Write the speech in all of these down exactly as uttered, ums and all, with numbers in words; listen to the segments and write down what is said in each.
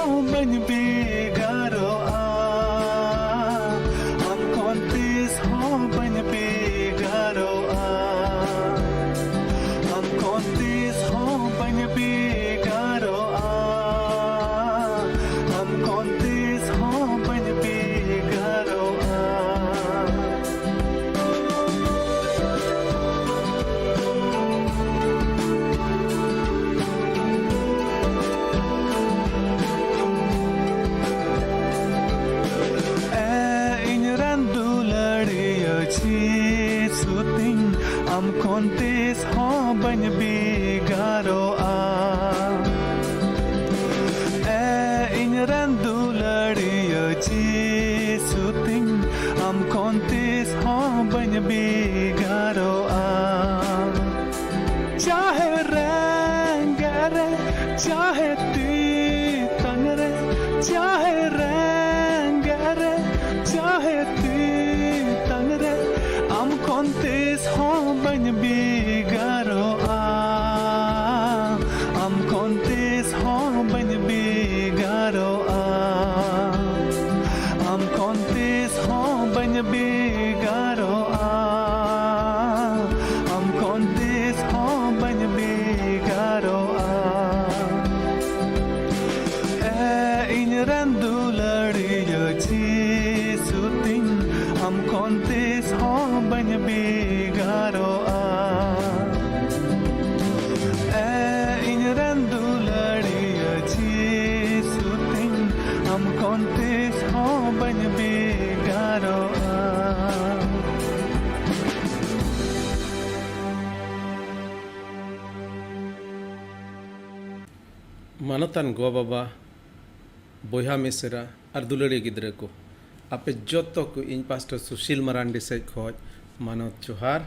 ᱵᱟᱹᱧ ᱵᱷᱮᱜᱟᱨᱚᱜᱼᱟ, ᱟᱢ ᱠᱷᱚᱱ ᱛᱤᱥ ᱦᱚᱸ ᱵᱟᱹᱧ ᱵᱷᱮᱜᱟᱨᱚᱜᱼᱟ, ᱟᱢ ᱠᱷᱚᱱ ᱛᱤᱥ ᱦᱚᱸ ᱵᱟᱹᱧ ᱵᱷᱮᱜᱟᱨᱚᱜᱼᱟ, ᱟᱢ ᱠᱷᱚᱱ ᱛᱤᱥ ᱦᱚᱸ ᱵᱟᱹᱧ ᱵᱷᱮᱜᱟᱨᱚᱜᱼᱟ᱾ ᱮ ᱤᱧ ᱨᱮᱱ ᱫᱩᱞᱟᱹᱲᱤᱭᱟᱹ ᱡᱤᱥᱩ ᱛᱤᱧ, ᱟᱢ ᱠᱷᱚᱱ ᱛᱤᱥ ᱦᱚᱸ ᱵᱟᱹᱧ ᱵᱷᱮᱜᱟᱨᱚᱜᱼᱟ᱾ ᱮ ᱤᱧ ᱨᱮᱱ ᱫᱩᱞᱟᱹᱲᱤᱭᱟᱹ ᱡᱤᱥᱩ ᱛᱤᱧ, ᱟᱢ ᱠᱷᱚᱱ ᱛᱤᱥ ᱦᱚᱸ ᱵᱟᱹᱧ ᱵᱷᱮᱜᱟᱨᱚᱜᱼᱟ᱾ ᱪᱟᱦᱮ ᱨᱮᱸᱜᱮᱡ ᱨᱮ, ᱪᱟᱦᱮ ᱛᱮᱛᱟᱝ ᱨᱮ, ᱪᱟᱦᱮ ᱨᱮᱸᱜᱮᱡ ᱨᱮ, ᱪᱟᱦᱮ ᱛᱮᱛᱟᱝ ᱨᱮ, ᱟᱢ ᱠᱷᱚᱱ ᱛᱤᱥ ᱦᱚᱸ ᱵᱟᱹᱧ ᱵᱷᱮᱜᱟᱨᱚᱜᱼᱟ, ᱟᱢ ᱠᱷᱚᱱ ᱛᱤᱥ ᱦᱚᱸ ᱵᱟᱹᱧ ᱵᱷᱮᱜᱟᱨᱚᱜᱼᱟ, ᱟᱢ ᱠᱷᱚᱱ ᱛᱤᱥ ᱦᱚᱸ ᱵᱟᱹᱧ ᱵᱷᱮᱜᱟᱨᱚᱜᱼᱟ, ᱟᱢ ᱠᱷᱚᱱ ᱛᱤᱥ ᱦᱚᱸ ᱵᱟᱹᱧ ᱵᱷᱮᱜᱟᱨᱚᱜᱼᱟ᱾ ᱮ ᱤᱧ ᱨᱮᱱ ᱫᱩᱞᱟᱹᱲᱤᱭᱟᱹ ᱡᱤᱥᱩ ᱛᱤᱧ, ᱟᱢ ᱠᱷᱚᱱ ᱛᱤᱥ ᱦᱚᱸ ᱵᱟᱹᱧ ᱵᱷᱮᱜᱟᱨᱚᱜᱼᱟ᱾ ᱮ ᱤᱧ ᱨᱮᱱ ᱫᱩᱞᱟᱹᱲᱤᱭᱟᱹ ᱡᱤᱥᱩ ᱛᱤᱧ, ᱟᱢ ᱠᱷᱚᱱ ᱛᱤᱥ ᱦᱚᱸ ᱵᱟᱹᱧ ᱵᱷᱮᱜᱟᱨᱚᱜᱼᱟ᱾ ᱢᱟᱱᱚᱛᱟᱱ ᱜᱚ-ᱵᱟᱵᱟ, ᱵᱚᱭᱦᱟ ᱢᱤᱥᱮᱨᱟ ᱟᱨ ᱫᱩᱞᱟᱹᱲᱤᱭᱟᱹ ᱜᱤᱫᱽᱨᱟᱹ ᱠᱚ, ᱟᱯᱮ ᱡᱚᱛᱚ ᱠᱚ ᱤᱧ ᱯᱟᱥᱴᱚᱨ ᱥᱩᱥᱤᱞ ᱢᱟᱨᱟᱱᱰᱤ ᱥᱮᱡ ᱠᱷᱚᱡ ᱢᱟᱱᱚᱛ ᱡᱚᱦᱟᱨ᱾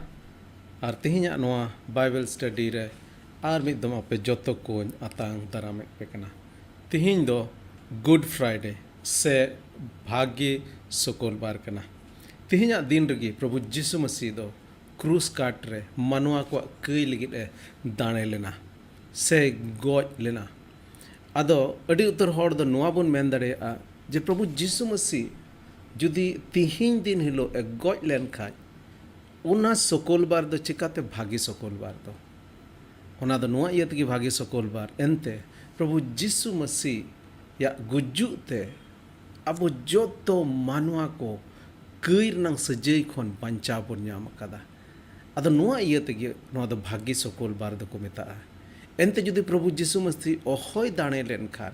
ᱟᱨ ᱛᱮᱦᱮᱧᱟᱜ ᱱᱚᱣᱟ ᱵᱟᱭᱵᱮᱞ ᱥᱴᱟᱰᱤ ᱨᱮ ᱟᱨ ᱢᱤᱫ ᱫᱚᱢ ᱟᱯᱮ ᱡᱚᱛᱚ ᱠᱚᱧ ᱟᱛᱟᱝ ᱫᱟᱨᱟᱢᱮᱫ ᱯᱮ ᱠᱟᱱᱟ᱾ ᱛᱮᱦᱮᱧ ᱫᱚ ᱜᱩᱰ ᱯᱷᱨᱟᱭᱰᱮ ᱥᱮ ᱵᱷᱟᱜᱮ ᱥᱩᱠᱚᱞᱵᱟᱨ ᱠᱟᱱᱟ᱾ ᱛᱮᱦᱮᱧᱟᱜ ᱫᱤᱱ ᱨᱮᱜᱮ ᱯᱨᱚᱵᱷᱩ ᱡᱤᱥᱩ ᱢᱟᱹᱥᱤ ᱫᱚ ᱠᱨᱩᱥ ᱠᱟᱴ ᱨᱮ ᱢᱟᱱᱣᱟ ᱠᱚᱣᱟᱜ ᱠᱟᱹᱭ ᱞᱟᱹᱜᱤᱫ ᱮ ᱫᱟᱲᱮ ᱞᱮᱱᱟ ᱥᱮ ᱜᱚᱡ ᱞᱮᱱᱟ᱾ ᱟᱫᱚ ᱟᱹᱰᱤ ᱩᱛᱟᱹᱨ ᱦᱚᱲ ᱫᱚ ᱱᱚᱣᱟ ᱵᱚᱱ ᱢᱮᱱ ᱫᱟᱲᱮᱭᱟᱜᱼᱟ ᱡᱮ ᱯᱨᱚᱵᱷᱩ ᱡᱤᱥᱩ ᱢᱟᱹᱥᱤ ᱡᱩᱫᱤ ᱛᱤᱦᱤᱧ ᱫᱤᱱ ᱦᱤᱞᱳᱜ ᱮ ᱜᱚᱡ ᱞᱮᱱ ᱠᱷᱟᱡ, ᱚᱱᱟ ᱥᱩᱠᱚᱞᱵᱟᱨ ᱫᱚ ᱪᱤᱠᱟᱹᱛᱮ ᱵᱷᱟᱹᱜᱤ ᱥᱩᱠᱚᱞᱵᱟᱨ ᱫᱚ? ᱚᱱᱟ ᱫᱚ ᱱᱚᱣᱟ ᱤᱭᱟᱹ ᱛᱮᱜᱮ ᱵᱷᱟᱹᱜᱤ ᱥᱩᱠᱚᱞᱵᱟᱨ᱾ ᱮᱱᱛᱮ ᱯᱨᱚᱵᱷᱩ ᱡᱤᱥᱩ ᱢᱟᱹᱥᱤᱭᱟᱜ ᱜᱩᱡᱩᱜ ᱛᱮ ᱟᱵᱚ ᱡᱚᱛᱚ ᱢᱟᱱᱣᱟ ᱠᱚ ᱠᱟᱹᱭ ᱨᱮᱱᱟᱝ ᱥᱟᱹᱡᱟᱹᱭ ᱠᱷᱚᱱ ᱵᱟᱧᱪᱟᱣ ᱵᱚᱱ ᱧᱟᱢ ᱟᱠᱟᱫᱟ᱾ ᱟᱫᱚ ᱱᱚᱣᱟ ᱤᱭᱟᱹ ᱛᱮᱜᱮ ᱱᱚᱣᱟ ᱫᱚ ᱵᱷᱟᱹᱜᱤ ᱥᱩᱠᱚᱞᱵᱟᱨ ᱫᱚᱠᱚ ᱢᱮᱛᱟᱜᱼᱟ᱾ ᱮᱱᱛᱮ ᱡᱩᱫᱤ ᱯᱨᱚᱵᱷᱩ ᱡᱤᱥᱩ ᱢᱟᱹᱥᱤ ᱚᱦᱚᱭ ᱫᱟᱲᱮ ᱞᱮᱱᱠᱷᱟᱱ,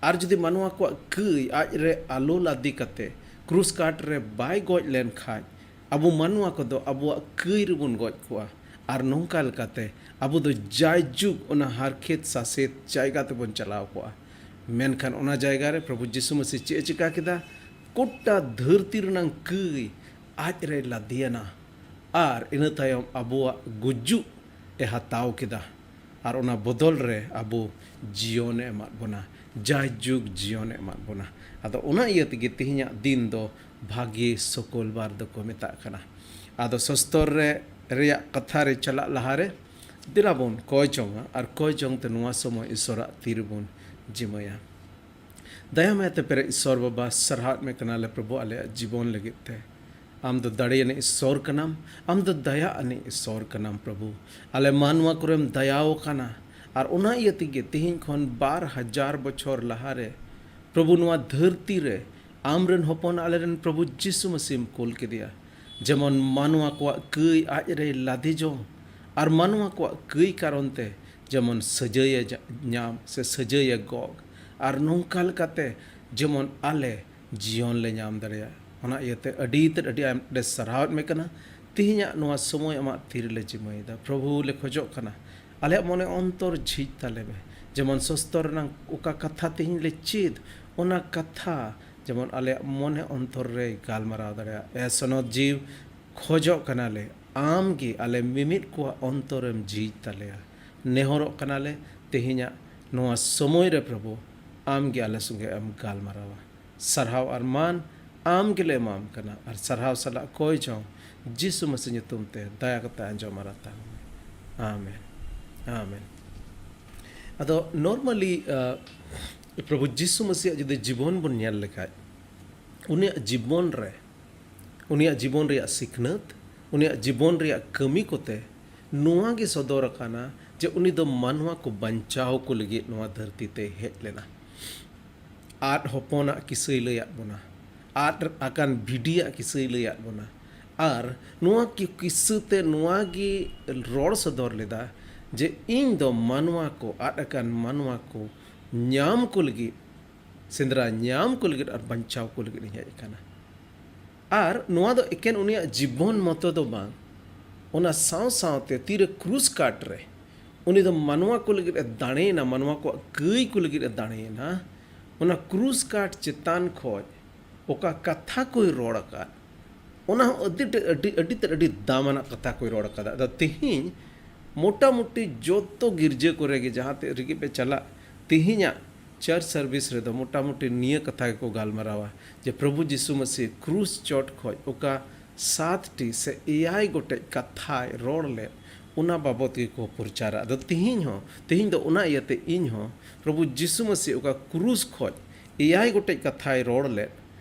ᱟᱨ ᱡᱩᱫᱤ ᱢᱟᱱᱣᱟ ᱠᱚᱣᱟᱜ ᱠᱟᱹᱭ ᱟᱡ ᱨᱮ ᱟᱞᱚ ᱞᱟᱫᱮ ᱠᱟᱛᱮ ᱠᱨᱩᱥ ᱠᱟᱴ ᱨᱮ ᱵᱟᱭ ᱜᱚᱡ ᱞᱮᱱ ᱠᱷᱟᱡ, ᱟᱵᱚ ᱢᱟᱱᱣᱟ ᱠᱚᱫᱚ ᱟᱵᱚᱣᱟᱜ ᱠᱟᱹᱭ ᱨᱮᱵᱚᱱ ᱜᱚᱡ ᱠᱚᱜᱼᱟ᱾ ᱟᱨ ᱱᱚᱝᱠᱟ ᱞᱮᱠᱟᱛᱮ ᱟᱵᱚ ᱫᱚ ᱡᱟᱭᱡᱩᱜᱽ ᱚᱱᱟ ᱦᱟᱨᱠᱷᱮᱛ ᱥᱟᱥᱮᱛ ᱡᱟᱭᱜᱟ ᱛᱮᱵᱚᱱ ᱪᱟᱞᱟᱣ ᱠᱚᱜᱼᱟ᱾ ᱢᱮᱱᱠᱷᱟᱱ ᱚᱱᱟ ᱡᱟᱭᱜᱟ ᱨᱮ ᱯᱨᱚᱵᱷᱩ ᱡᱤᱥᱩ ᱢᱟᱹᱥᱤ ᱪᱮᱫ ᱮ ᱪᱤᱠᱟ ᱠᱮᱫᱟ? ᱜᱚᱴᱟ ᱫᱷᱟᱹᱨᱛᱤ ᱨᱮᱱᱟᱝ ᱠᱟᱹᱭ ᱟᱡ ᱨᱮ ᱞᱟᱫᱮᱭᱟᱱᱟ᱾ ᱟᱨ ᱤᱱᱟᱹ ᱛᱟᱭᱚᱢ ᱟᱵᱚᱣᱟᱜ ᱜᱩᱡᱩᱜ ᱮ ᱦᱟᱛᱟᱣ ᱠᱮᱫᱟ᱾ ᱟᱨ ᱚᱱᱟ ᱵᱚᱫᱚᱞ ᱨᱮ ᱟᱵᱚ ᱡᱤᱭᱚᱱᱮ ᱮᱢᱟᱫ ᱵᱚᱱᱟ, ᱡᱟᱭᱡᱩᱜᱽ ᱡᱤᱭᱚᱱᱮ ᱮᱢᱟᱫ ᱵᱚᱱᱟ᱾ ᱟᱫᱚ ᱚᱱᱟ ᱤᱭᱟᱹ ᱛᱮᱜᱮ ᱛᱮᱦᱮᱧᱟᱜ ᱫᱤᱱ ᱫᱚ ᱵᱷᱟᱜᱮ ᱥᱩᱠᱚᱞᱵᱟᱨ ᱫᱚᱠᱚ ᱢᱮᱛᱟᱜ ᱠᱟᱱᱟ᱾ ᱟᱫᱚ ᱥᱚᱥᱛᱚᱨ ᱨᱮ ᱨᱮᱭᱟᱜ ᱠᱟᱛᱷᱟ ᱨᱮ ᱪᱟᱞᱟᱜ ᱞᱟᱦᱟᱨᱮ ᱫᱮᱞᱟ ᱵᱚᱱ ᱠᱚᱭ ᱡᱚᱝᱟ, ᱟᱨ ᱠᱚᱭ ᱡᱚᱝ ᱛᱮ ᱱᱚᱣᱟ ᱥᱚᱢᱚᱭ ᱤᱥᱚᱨᱟᱜ ᱛᱤ ᱨᱮᱵᱚᱱ ᱡᱤᱢᱟᱹᱭᱟ᱾ ᱫᱟᱭᱟ ᱢᱟᱭᱟ ᱛᱮ ᱯᱮᱨᱮᱡ ᱤᱥᱚᱨ ᱵᱟᱵᱟ, ᱥᱟᱨᱦᱟᱣᱮᱫ ᱢᱮ ᱠᱟᱱᱟᱞᱮ ᱯᱨᱚᱵᱷᱩ ᱟᱞᱮᱭᱟᱜ ᱡᱤᱵᱚᱱ ᱞᱟᱹᱜᱤᱫ ᱛᱮ᱾ ᱟᱢ ᱫᱚ ᱫᱟᱲᱮᱭᱟᱱᱤᱡ ᱤᱥᱚᱨ ᱠᱟᱱᱟᱢ, ᱟᱢ ᱫᱚ ᱫᱟᱭᱟ ᱟᱱᱤᱡ ᱤᱥᱚᱨ ᱠᱟᱱᱟᱢ ᱯᱨᱚᱵᱷᱩ᱾ ᱟᱞᱮ ᱢᱟᱱᱣᱟ ᱠᱚᱨᱮᱢ ᱫᱟᱭᱟᱣ ᱠᱟᱱᱟ, ᱟᱨ ᱚᱱᱟ ᱤᱭᱟᱹ ᱛᱮᱜᱮ ᱛᱮᱦᱮᱧ ᱠᱷᱚᱱ ᱵᱟᱨ ᱦᱟᱡᱟᱨ ᱵᱚᱪᱷᱚᱨ ᱞᱟᱦᱟᱨᱮ ᱯᱨᱚᱵᱷᱩ ᱱᱚᱣᱟ ᱫᱷᱟᱹᱨᱛᱤ ᱨᱮ ᱟᱢᱨᱮᱱ ᱦᱚᱯᱚᱱ ᱟᱞᱮᱨᱮᱱ ᱯᱨᱚᱵᱷᱩ ᱡᱤᱥᱩ ᱢᱟᱹᱥᱤᱢ ᱠᱩᱞ ᱠᱮᱫᱮᱭᱟ, ᱡᱮᱢᱚᱱ ᱢᱟᱱᱣᱟ ᱠᱚᱣᱟᱜ ᱠᱟᱹᱭ ᱟᱡ ᱨᱮᱭ ᱞᱟᱫᱮ ᱡᱚᱝ, ᱟᱨ ᱢᱟᱱᱣᱟ ᱠᱚᱣᱟᱜ ᱠᱟᱹᱭ ᱠᱟᱨᱚᱱ ᱛᱮ ᱡᱮᱢᱚᱱ ᱥᱟᱹᱡᱟᱹᱭᱮ ᱡᱟ-, ᱧᱟᱢ ᱥᱮ ᱥᱟᱹᱡᱟᱹᱭᱮ ᱜᱚᱜ, ᱟᱨ ᱱᱚᱝᱠᱟ ᱞᱮᱠᱟᱛᱮ ᱡᱮᱢᱚᱱ ᱟᱞᱮ ᱡᱤᱭᱚᱱ ᱞᱮ ᱧᱟᱢ ᱫᱟᱲᱮᱭᱟᱜ᱾ ᱚᱱᱟ ᱤᱭᱟᱹᱛᱮ ᱟᱹᱰᱤ ᱛᱮᱫ ᱟᱹᱰᱤ ᱟᱸᱴ ᱞᱮ ᱥᱟᱨᱦᱟᱣᱮᱫ ᱢᱮ ᱠᱟᱱᱟ᱾ ᱛᱮᱦᱮᱧᱟᱜ ᱱᱚᱣᱟ ᱥᱚᱢᱚᱭ ᱟᱢᱟᱜ ᱛᱤ ᱨᱮᱞᱮ ᱡᱤᱢᱟᱹᱭᱮᱫᱟ᱾ ᱯᱨᱚᱵᱷᱩ ᱞᱮ ᱠᱷᱚᱡᱚᱜ ᱠᱟᱱᱟ, ᱟᱞᱮᱭᱟᱜ ᱢᱚᱱᱮ ᱚᱱᱛᱚᱨ ᱡᱷᱤᱡ ᱛᱟᱞᱮ ᱢᱮ, ᱡᱮᱢᱚᱱ ᱥᱚᱥᱛᱚᱨ ᱨᱮᱱᱟᱝ ᱚᱠᱟ ᱠᱟᱛᱷᱟ ᱛᱮᱦᱮᱧ ᱞᱮ ᱪᱮᱫ, ᱚᱱᱟ ᱠᱟᱛᱷᱟ ᱡᱮᱢᱚᱱ ᱟᱞᱮᱭᱟᱜ ᱢᱚᱱᱮ ᱚᱱᱛᱚᱨ ᱨᱮᱭ ᱜᱟᱞᱢᱟᱨᱟᱣ ᱫᱟᱲᱮᱭᱟᱜ᱾ ᱮ ᱥᱚᱱᱚᱛ ᱡᱤᱣ, ᱠᱷᱚᱡᱚᱜ ᱠᱟᱱᱟᱞᱮ ᱟᱢ ᱜᱮ ᱟᱞᱮ ᱢᱤᱢᱤᱫ ᱠᱚᱣᱟᱜ ᱚᱱᱛᱚᱨᱮᱢ ᱡᱷᱤᱡ ᱛᱟᱞᱮᱭᱟ᱾ ᱱᱮᱦᱚᱨᱚᱜ ᱠᱟᱱᱟᱞᱮ ᱛᱮᱦᱮᱧᱟᱜ ᱱᱚᱣᱟ ᱥᱚᱢᱚᱭ ᱨᱮ ᱯᱨᱚᱵᱷᱩ, ᱟᱢ ᱜᱮ ᱟᱞᱮ ᱥᱚᱸᱜᱮ ᱮᱢ ᱜᱟᱞᱢᱟᱨᱟᱣᱟ᱾ ᱥᱟᱨᱦᱟᱣ ᱟᱨ ᱢᱟᱱ ᱟᱢ ᱜᱮᱞᱮ ᱮᱢᱟᱢ ᱠᱟᱱᱟ, ᱟᱨ ᱥᱟᱨᱦᱟᱣ ᱥᱟᱞᱟᱜ ᱠᱚᱭ ᱡᱚᱝ ᱡᱤᱥᱩ ᱢᱟᱹᱥᱤ ᱧᱩᱛᱩᱢ ᱛᱮ ᱫᱟᱭᱟ ᱠᱟᱛᱮ ᱟᱸᱡᱚᱢ ᱟᱨ ᱟᱛᱟᱝ ᱢᱮ᱾ ᱟᱢᱮᱱ, ᱟᱢᱮᱱ᱾ ᱟᱫᱚ normally ᱯᱨᱚᱵᱷᱩ ᱡᱤᱥᱩ ᱢᱟᱹᱥᱤᱭᱟᱜ ᱡᱩᱫᱤ ᱡᱤᱵᱚᱱ ᱵᱚᱱ ᱧᱮᱞ ᱞᱮᱠᱷᱟᱡ, ᱩᱱᱤᱭᱟᱜ ᱡᱤᱵᱚᱱ ᱨᱮ, ᱩᱱᱤᱭᱟᱜ ᱡᱤᱵᱚᱱ ᱨᱮᱭᱟᱜ ᱥᱤᱠᱷᱱᱟᱹᱛ, ᱩᱱᱤᱭᱟᱜ ᱡᱤᱵᱚᱱ ᱨᱮᱭᱟᱜ ᱠᱟᱹᱢᱤ ᱠᱚᱛᱮ ᱱᱚᱣᱟ ᱜᱮ ᱥᱚᱫᱚᱨ ᱟᱠᱟᱱᱟ ᱡᱮ ᱩᱱᱤ ᱫᱚ ᱢᱟᱱᱣᱟ ᱠᱚ ᱵᱟᱧᱪᱟᱣ ᱠᱚ ᱞᱟᱹᱜᱤᱫ ᱱᱚᱣᱟ ᱫᱷᱟᱹᱨᱛᱤ ᱛᱮᱭ ᱦᱮᱡ ᱞᱮᱱᱟ᱾ ᱟᱫ ᱦᱚᱯᱚᱱᱟᱜ ᱠᱤᱥᱟᱹᱭ ᱞᱟᱹᱭᱟᱫ ᱵᱚᱱᱟ, ᱟᱫ ᱟᱠᱟᱱ ᱵᱷᱤᱰᱤᱭᱟᱜ ᱠᱤᱥᱟᱹᱭ ᱞᱟᱹᱭᱟᱫ ᱵᱚᱱᱟ᱾ ᱟᱨ ᱱᱚᱣᱟ ᱠᱤ-, ᱠᱤᱥᱟᱹ ᱛᱮ ᱱᱚᱣᱟ ᱜᱮ ᱨᱚᱲ ᱥᱚᱫᱚᱨ ᱞᱮᱫᱟ ᱡᱮ ᱤᱧ ᱫᱚ ᱢᱟᱱᱣᱟ ᱠᱚ, ᱟᱫ ᱟᱠᱟᱱ ᱢᱟᱱᱣᱟ ᱠᱚ ᱧᱟᱢ ᱠᱚ ᱞᱟᱹᱜᱤᱫ, ᱥᱮᱸᱫᱽᱨᱟ ᱧᱟᱢ ᱠᱚ ᱞᱟᱹᱜᱤᱫ ᱟᱨ ᱵᱟᱧᱪᱟᱣ ᱠᱚ ᱞᱟᱹᱜᱤᱫ ᱤᱧ ᱦᱮᱡ ᱟᱠᱟᱱᱟ᱾ ᱟᱨ ᱱᱚᱣᱟ ᱫᱚ ᱮᱠᱮᱱ ᱩᱱᱤᱭᱟᱜ ᱡᱤᱵᱚᱱ ᱢᱚᱛᱚ ᱫᱚ ᱵᱟᱝ, ᱚᱱᱟ ᱥᱟᱶ ᱥᱟᱶᱛᱮ ᱛᱤᱨᱮ ᱠᱨᱩᱥ ᱠᱟᱴ ᱨᱮ ᱩᱱᱤ ᱫᱚ ᱢᱟᱱᱣᱟ ᱠᱚ ᱞᱟᱹᱜᱤᱫ ᱮ ᱫᱟᱲᱮᱭᱮᱱᱟ, ᱢᱟᱱᱣᱟ ᱠᱚᱣᱟᱜ ᱠᱟᱹᱭ ᱠᱚ ᱞᱟᱹᱜᱤᱫ ᱮ ᱫᱟᱲᱮᱭᱮᱱᱟ, ᱚᱱᱟ ᱠᱨᱩᱥ ᱠᱟᱴ ᱪᱮᱛᱟᱱ ᱠᱷᱚᱡ ᱚᱠᱟ ᱠᱟᱛᱷᱟ ᱠᱚᱭ ᱨᱚᱲ ᱟᱠᱟᱫ, ᱚᱱᱟ ᱦᱚᱸ ᱟᱹᱰᱤ ᱛᱮᱫ, ᱟᱹᱰᱤ, ᱟᱹᱰᱤ ᱛᱮᱫ, ᱟᱹᱰᱤ ᱫᱟᱢᱟᱱᱟᱜ ᱠᱟᱛᱷᱟ ᱠᱚᱭ ᱨᱚᱲ ᱟᱠᱟᱫᱟ᱾ ᱟᱫᱚ ᱛᱮᱦᱮᱧ ᱢᱚᱴᱟᱢᱩᱴᱤ ᱡᱚᱛᱚ ᱜᱤᱨᱡᱟᱹ ᱠᱚᱨᱮ ᱜᱮ, ᱡᱟᱦᱟᱸ ᱛᱮ ᱨᱮᱜᱮ ᱯᱮ ᱪᱟᱞᱟᱜ, ᱛᱮᱦᱮᱧᱟᱜ ᱪᱟᱨᱪ ᱥᱟᱨᱵᱷᱤᱥ ᱨᱮᱫᱚ ᱢᱚᱴᱟᱢᱩᱴᱤ ᱱᱤᱭᱟᱹ ᱠᱟᱛᱷᱟ ᱜᱮᱠᱚ ᱜᱟᱞᱢᱟᱨᱟᱣᱟ ᱡᱮ ᱯᱨᱚᱵᱷᱩ ᱡᱤᱥᱩ ᱢᱟᱹᱥᱤ ᱠᱨᱩᱥ ᱪᱚᱴ ᱠᱷᱚᱡ ᱚᱠᱟ ᱥᱟᱛᱴᱤ ᱥᱮ ᱮᱭᱟᱭ ᱜᱚᱴᱮᱡ ᱠᱟᱛᱷᱟᱭ ᱨᱚᱲ ᱞᱮᱫ, ᱚᱱᱟ ᱵᱟᱵᱚᱛ ᱜᱮᱠᱚ ᱯᱨᱚᱪᱟᱨᱟ᱾ ᱟᱫᱚ ᱛᱤᱦᱤᱧ ᱦᱚᱸ, ᱛᱤᱦᱤᱧ ᱫᱚ ᱚᱱᱟ ᱤᱭᱟᱹᱛᱮ ᱤᱧ ᱦᱚᱸ ᱯᱨᱚᱵᱷᱩ ᱡᱤᱥᱩ ᱢᱟᱹᱥᱤ ᱚᱠᱟ ᱠᱨᱩᱥ ᱠᱷᱚᱡ ᱮᱭᱟᱭ ᱜᱚᱴᱮᱡ ᱠᱟᱛᱷᱟᱭ ᱨᱚᱲ ᱞᱮᱫ,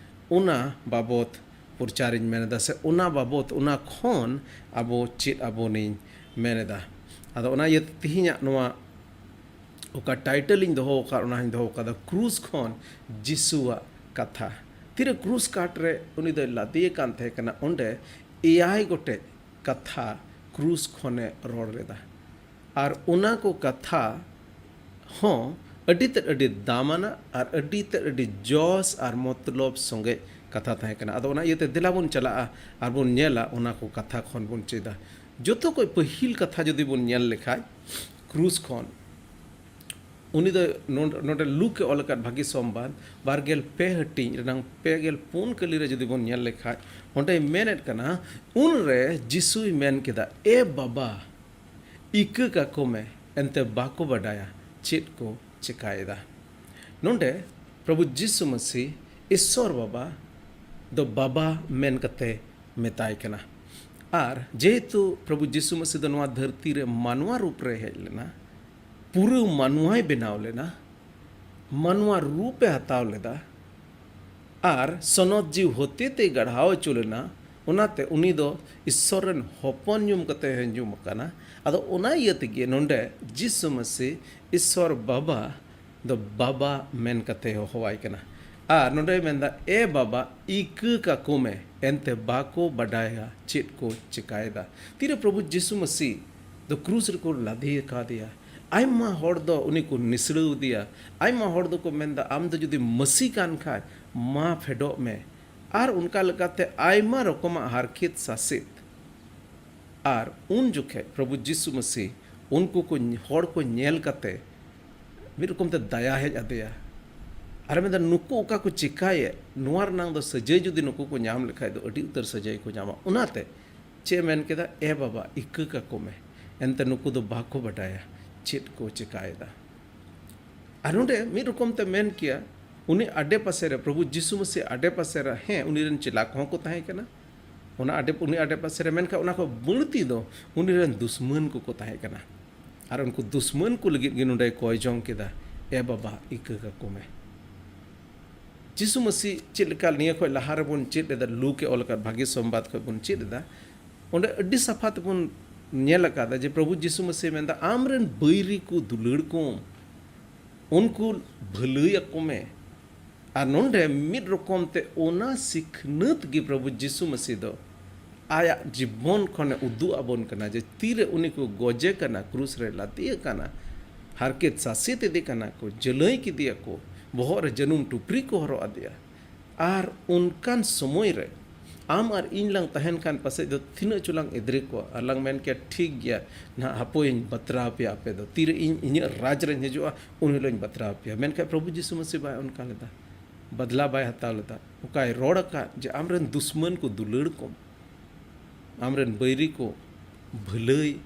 ᱚᱱᱟ ᱵᱟᱵᱚᱛ ᱯᱨᱚᱪᱟᱨᱤᱧ ᱢᱮᱱ ᱮᱫᱟ, ᱥᱮ ᱚᱱᱟ ᱵᱟᱵᱚᱛ, ᱚᱱᱟ ᱠᱷᱚᱱ ᱟᱵᱚ ᱪᱮᱫ ᱟᱵᱚᱱᱤᱧ ᱢᱮᱱ ᱮᱫᱟ᱾ ᱟᱫᱚ ᱚᱱᱟ ᱤᱭᱟᱹᱛᱮ ᱛᱤᱦᱤᱧᱟᱜ ᱱᱚᱣᱟ ᱚᱠᱟ ᱴᱟᱭᱴᱮᱞ ᱤᱧ ᱫᱚᱦᱚ ᱟᱠᱟᱫ, ᱚᱱᱟ ᱦᱚᱸᱧ ᱫᱚᱦᱚ ᱟᱠᱟᱫᱟ ᱠᱨᱩᱥ ᱠᱷᱚᱱ ᱡᱤᱥᱩᱣᱟᱜ ᱠᱟᱛᱷᱟ᱾ ᱛᱤᱨᱮ ᱠᱨᱩᱥ ᱠᱟᱴ ᱨᱮ ᱩᱱᱤ ᱫᱚᱭ ᱞᱟᱫᱮ ᱟᱠᱟᱱ ᱛᱟᱦᱮᱸ ᱠᱟᱱᱟ, ᱚᱸᱰᱮ ᱮᱭᱟᱭ ᱜᱚᱴᱮᱡ ᱠᱟᱛᱷᱟ ᱠᱨᱩᱥ ᱠᱷᱚᱱᱮ ᱨᱚᱲ ᱞᱮᱫᱟ᱾ ᱟᱨ ᱚᱱᱟ ᱠᱚ ᱠᱟᱛᱷᱟ ᱦᱚᱸ ᱟᱹᱰᱤ ᱛᱮᱫ ᱟᱹᱰᱤ ᱫᱟᱢᱟᱱᱟᱜ ᱟᱨ ᱟᱹᱰᱤ ᱛᱮᱫ ᱟᱹᱰᱤ ᱡᱚᱥ ᱟᱨ ᱢᱚᱛᱞᱚᱵ ᱥᱚᱸᱜᱮ ᱠᱟᱛᱷᱟ ᱛᱟᱦᱮᱸ ᱠᱟᱱᱟ᱾ ᱟᱫᱚ ᱚᱱᱟ ᱤᱭᱟᱹᱛᱮ ᱫᱮᱞᱟ ᱵᱚᱱ ᱪᱟᱞᱟᱜᱼᱟ ᱟᱨ ᱵᱚᱱ ᱧᱮᱞᱟ, ᱚᱱᱟ ᱠᱚ ᱠᱟᱛᱷᱟ ᱠᱷᱚᱱ ᱵᱚᱱ ᱪᱮᱫᱟ᱾ ᱡᱚᱛᱚ ᱠᱷᱚᱡ ᱯᱟᱹᱦᱤᱞ ᱠᱟᱛᱷᱟ ᱡᱩᱫᱤ ᱵᱚᱱ ᱧᱮᱞ ᱞᱮᱠᱷᱟᱡ, ᱠᱨᱩᱥ ᱠᱷᱚᱱ ᱩᱱᱤ ᱫᱚ ᱱᱚᱰ-, ᱱᱚᱰᱮ ᱞᱩᱠ ᱮ ᱚᱞ ᱟᱠᱟᱫ ᱵᱷᱟᱹᱜᱤ ᱥᱚᱢᱵᱟᱫ ᱵᱟᱨ ᱜᱮᱞ ᱯᱮ ᱦᱟᱹᱴᱤᱧ ᱨᱮᱱᱟᱝ ᱯᱮ ᱜᱮᱞ ᱯᱩᱱ ᱠᱟᱹᱞᱤ ᱨᱮ ᱡᱩᱫᱤ ᱵᱚᱱ ᱧᱮᱞ ᱞᱮᱠᱷᱟᱡ, ᱚᱸᱰᱮᱭ ᱢᱮᱱᱮᱫ ᱠᱟᱱᱟ, ᱩᱱᱨᱮ ᱡᱤᱥᱩᱭ ᱢᱮᱱ ᱠᱮᱫᱟ, "ᱮ ᱵᱟᱵᱟ, ᱤᱠᱟᱹ ᱠᱟᱠᱚ ᱢᱮ, ᱮᱱᱛᱮ ᱵᱟᱠᱚ ᱵᱟᱰᱟᱭᱟ ᱪᱮᱫ ᱠᱚ ᱪᱮᱠᱟᱭᱮᱫᱟ᱾" ᱱᱚᱰᱮ ᱯᱨᱚᱵᱷᱩ ᱡᱤᱥᱩ ᱢᱟᱹᱥᱤ ᱤᱥᱥᱚᱨ ᱵᱟᱵᱟ ᱫᱚ ᱵᱟᱵᱟ ᱢᱮᱱ ᱠᱟᱛᱮ ᱢᱮᱛᱟᱭ ᱠᱟᱱᱟ᱾ ᱟᱨ ᱡᱮᱦᱮᱛᱩ ᱯᱨᱚᱵᱷᱩ ᱡᱤᱥᱩ ᱢᱟᱹᱥᱤ ᱫᱚ ᱱᱚᱣᱟ ᱫᱷᱟᱹᱨᱛᱤ ᱨᱮ ᱢᱟᱱᱣᱟ ᱨᱩᱯ ᱨᱮ ᱦᱮᱡ ᱞᱮᱱᱟ, ᱯᱩᱨᱟᱹ ᱢᱟᱱᱣᱟᱭ ᱵᱮᱱᱟᱣ ᱞᱮᱱᱟ, ᱢᱟᱱᱣᱟ ᱨᱩᱯ ᱮ ᱦᱟᱛᱟᱣ ᱞᱮᱫᱟ, ᱟᱨ ᱥᱚᱱᱚᱛ ᱡᱤᱣᱤ ᱦᱚᱛᱮᱛᱮ ᱜᱟᱲᱦᱟᱣ ᱦᱚᱪᱚ ᱞᱮᱱᱟ᱾ ᱚᱱᱟᱛᱮ ᱩᱱᱤ ᱫᱚ ᱤᱥᱥᱚᱨ ᱨᱮᱱ ᱦᱚᱯᱚᱱ ᱧᱩᱢ ᱠᱟᱛᱮ ᱦᱚᱸ ᱧᱩᱢ ᱟᱠᱟᱱᱟ᱾ ᱟᱫᱚ ᱚᱱᱟ ᱤᱭᱟᱹ ᱛᱮᱜᱮ ᱱᱚᱰᱮ ᱡᱤᱥᱩ ᱢᱟᱹᱥᱤ ᱤᱥᱥᱚᱨ ᱵᱟᱵᱟ ᱫᱚ ᱵᱟᱵᱟ ᱢᱮᱱ ᱠᱟᱛᱮ ᱦᱚᱦᱚᱣᱟᱭ ᱠᱟᱱᱟ᱾ ᱟᱨ ᱱᱚᱰᱮᱭ ᱢᱮᱱᱫᱟ, "ᱮ ᱵᱟᱵᱟ, ᱤᱠᱟᱹ ᱠᱟᱠᱚ ᱢᱮ, ᱮᱱᱛᱮ ᱵᱟᱠᱚ ᱵᱟᱰᱟᱭᱟ ᱪᱮᱫ ᱠᱚ ᱪᱮᱠᱟᱭᱮᱫᱟ᱾" ᱛᱤᱨᱮ ᱯᱨᱚᱵᱷᱩ ᱡᱤᱥᱩ ᱢᱟᱹᱥᱤ ᱫᱚ ᱠᱨᱩᱥ ᱨᱮᱠᱚ ᱞᱟᱫᱮ ᱟᱠᱟᱫᱮᱭᱟ, ᱟᱭᱢᱟ ᱦᱚᱲ ᱫᱚ ᱩᱱᱤ ᱠᱚ ᱱᱤᱥᱲᱟᱹᱣ ᱟᱫᱮᱭᱟ᱾ ᱟᱭᱢᱟ ᱦᱚᱲ ᱫᱚᱠᱚ ᱢᱮᱱᱫᱟ, "ᱟᱢ ᱫᱚ ᱡᱩᱫᱤ ᱢᱟᱹᱥᱤ ᱠᱟᱱ ᱠᱷᱟᱡ, ᱢᱟ ᱯᱷᱮᱰᱚᱜ ᱢᱮ᱾" ᱟᱨ ᱚᱱᱠᱟ ᱞᱮᱠᱟᱛᱮ ᱟᱭᱢᱟ ᱨᱚᱠᱚᱢᱟᱜ ᱦᱟᱨᱠᱮᱛ ᱥᱟᱥᱮᱛ᱾ ᱟᱨ ᱩᱱ ᱡᱚᱠᱷᱮᱡ ᱯᱨᱚᱵᱷᱩ ᱡᱤᱥᱩ ᱢᱟᱹᱥᱤ ᱩᱱᱠᱩ ᱠᱚ ᱦᱚᱲ ᱠᱚ ᱧᱮᱞ ᱠᱟᱛᱮ ᱢᱤᱫ ᱨᱚᱠᱚᱢ ᱛᱮ ᱫᱟᱭᱟ ᱦᱮᱡ ᱟᱫᱮᱭᱟ᱾ ᱟᱨᱮ ᱢᱮᱱᱫᱟ, "ᱱᱩᱠᱩ ᱚᱠᱟ ᱠᱚ ᱪᱮᱠᱟᱭᱮᱫ, ᱱᱚᱣᱟ ᱨᱮᱱᱟᱝ ᱫᱚ ᱥᱟᱹᱡᱟᱹᱭ ᱡᱩᱫᱤ ᱱᱩᱠᱩ ᱠᱚ ᱧᱟᱢ ᱞᱮᱠᱷᱟᱡ ᱫᱚ ᱟᱹᱰᱤ ᱩᱛᱟᱹᱨ ᱥᱟᱹᱡᱟᱹᱭ ᱠᱚ ᱧᱟᱢᱟ᱾" ᱚᱱᱟᱛᱮ ᱪᱮᱫ ᱮ ᱢᱮᱱ ᱠᱮᱫᱟ? "ᱮ ᱵᱟᱵᱟ, ᱤᱠᱟᱹ ᱠᱟᱠᱚ ᱢᱮ, ᱮᱱᱛᱮ ᱱᱩᱠᱩ ᱫᱚ ᱵᱟᱠᱚ ᱵᱟᱰᱟᱭᱟ ᱪᱮᱫ ᱠᱚ ᱪᱮᱠᱟᱭᱮᱫᱟ᱾" ᱟᱨ ᱱᱚᱰᱮ ᱢᱤᱫ ᱨᱚᱠᱚᱢ ᱛᱮ ᱢᱮᱱ ᱠᱮᱭᱟ, ᱩᱱᱤ ᱟᱰᱮ ᱯᱟᱥᱮ ᱨᱮ, ᱯᱨᱚᱵᱷᱩ ᱡᱤᱥᱩ ᱢᱟᱹᱥᱤ ᱟᱰᱮ ᱯᱟᱥᱮ ᱨᱮ, ᱦᱮᱸ, ᱩᱱᱤ ᱨᱮᱱ ᱪᱮᱞᱟ ᱠᱚᱦᱚᱸ ᱠᱚ ᱛᱟᱦᱮᱸ ᱠᱟᱱᱟ ᱚᱱᱟ ᱟᱰᱮ, ᱩᱱᱤ ᱟᱰᱮ ᱯᱟᱥᱮ ᱨᱮ, ᱢᱮᱱᱠᱷᱟᱱ ᱚᱱᱟ ᱠᱷᱚᱱ ᱵᱟᱹᱲᱛᱤ ᱫᱚ ᱩᱱᱤ ᱨᱮᱱ ᱫᱩᱥᱢᱟᱹᱱ ᱠᱚᱠᱚ ᱛᱟᱦᱮᱸ ᱠᱟᱱᱟ᱾ ᱟᱨ ᱩᱱᱠᱩ ᱫᱩᱥᱢᱟᱹᱱ ᱠᱚ ᱞᱟᱹᱜᱤᱫ ᱜᱮ ᱱᱚᱰᱮᱭ ᱠᱚᱭ ᱡᱚᱝ ᱠᱮᱫᱟ, "ᱮ ᱵᱟᱵᱟ, ᱤᱠᱟᱹ ᱠᱟᱠᱚ ᱢᱮ᱾" ᱡᱤᱥᱩ ᱢᱟᱹᱥᱤ ᱪᱮᱫ ᱞᱮᱠᱟ ᱱᱤᱭᱟᱹ ᱠᱷᱚᱱ ᱞᱟᱦᱟ ᱨᱮᱵᱚᱱ ᱪᱮᱫ ᱞᱮᱫᱟ, ᱞᱩᱠ ᱮ ᱚᱞ ᱟᱠᱟᱫ ᱵᱷᱟᱹᱜᱤ ᱥᱚᱢᱵᱟᱫ ᱠᱷᱚᱱ ᱵᱚᱱ ᱪᱮᱫ ᱮᱫᱟ, ᱚᱸᱰᱮ ᱟᱹᱰᱤ ᱥᱟᱯᱷᱟ ᱛᱮᱵᱚᱱ ᱧᱮᱞ ᱟᱠᱟᱫᱟ ᱡᱮ ᱯᱨᱚᱵᱷᱩ ᱡᱤᱥᱩ ᱢᱟᱹᱥᱤ ᱢᱮᱱᱫᱟ, "ᱟᱢ ᱨᱮᱱ ᱵᱟᱹᱭᱨᱤ ᱠᱚ ᱫᱩᱞᱟᱹᱲ ᱠᱚᱢ, ᱩᱱᱠᱩ ᱵᱷᱟᱹᱞᱟᱹᱭ ᱟᱠᱚ ᱢᱮ᱾" ᱟᱨ ᱱᱚᱰᱮ ᱢᱤᱫ ᱨᱚᱠᱚᱢ ᱛᱮ ᱚᱱᱟ ᱥᱤᱠᱷᱱᱟᱹᱛ ᱜᱮ ᱯᱨᱚᱵᱷᱩ ᱡᱤᱥᱩ ᱢᱟᱹᱥᱤ ᱫᱚ ᱟᱭᱟᱜ ᱡᱤᱵᱚᱱ ᱠᱷᱚᱱᱮ ᱩᱫᱩᱜ ᱟᱵᱚᱱ ᱠᱟᱱᱟ ᱡᱮ ᱛᱤᱨᱮ ᱩᱱᱤ ᱠᱚ ᱜᱚᱡᱮ ᱠᱟᱱᱟ, ᱠᱨᱩᱥ ᱨᱮ ᱞᱟᱫᱮ ᱟᱠᱟᱱᱟ, ᱦᱟᱨᱠᱮᱛ ᱥᱟᱥᱮᱛ ᱮᱫᱮ ᱠᱟᱱᱟ ᱠᱚ, ᱡᱟᱹᱞᱟᱹᱭ ᱠᱮᱫᱮᱭᱟ ᱠᱚ, ᱵᱚᱦᱚᱜ ᱨᱮ ᱡᱟᱹᱱᱩᱢ ᱴᱩᱯᱨᱤ ᱠᱚ ᱦᱚᱨᱚᱜ ᱟᱫᱮᱭᱟ᱾ ᱟᱨ ᱚᱱᱠᱟᱱ ᱥᱚᱢᱚᱭ ᱨᱮ ᱟᱢ ᱟᱨ ᱤᱧ ᱞᱟᱝ ᱛᱟᱦᱮᱱ ᱠᱷᱟᱱ ᱯᱟᱥᱮᱡ ᱫᱚ ᱛᱤᱱᱟᱹᱜ ᱪᱚ ᱞᱟᱝ ᱮᱫᱽᱨᱮ ᱠᱚᱣᱟ ᱟᱨ ᱞᱟᱝ ᱢᱮᱱ ᱠᱮᱭᱟ, "ᱴᱷᱤᱠ ᱜᱮᱭᱟ ᱱᱟᱦᱟᱜ, ᱦᱟᱯᱳᱭᱤᱧ ᱵᱟᱛᱨᱟᱣ ᱯᱮᱭᱟ ᱟᱯᱮ ᱫᱚ, ᱛᱤᱨᱮ ᱤᱧ ᱤᱧᱟᱹᱜ ᱨᱟᱡᱽ ᱨᱮᱧ ᱦᱤᱡᱩᱜᱼᱟ ᱩᱱ ᱦᱤᱞᱳᱜ ᱤᱧ ᱵᱟᱛᱨᱟᱣ ᱯᱮᱭᱟ᱾" ᱢᱮᱱᱠᱷᱟᱱ ᱯᱨᱚᱵᱷᱩ ᱡᱤᱥᱩ ᱢᱟᱹᱥᱤ ᱵᱟᱭ ᱚᱱᱠᱟ ᱞᱮᱫᱟ, ᱵᱟᱫᱞᱟ ᱵᱟᱭ ᱦᱟᱛᱟᱣ ᱞᱮᱫᱟ᱾ ᱚᱱᱠᱟᱭ ᱨᱚᱲ ᱟᱠᱟᱫ ᱡᱮ, "ᱟᱢᱨᱮᱱ ᱫᱩᱥᱢᱟᱹᱱ ᱠᱚ ᱫᱩᱞᱟᱹᱲ ᱠᱚᱢ, ᱟᱢᱨᱮᱱ ᱵᱟᱹᱭᱨᱤ ᱠᱚ ᱵᱷᱟᱹᱞᱟᱹᱭ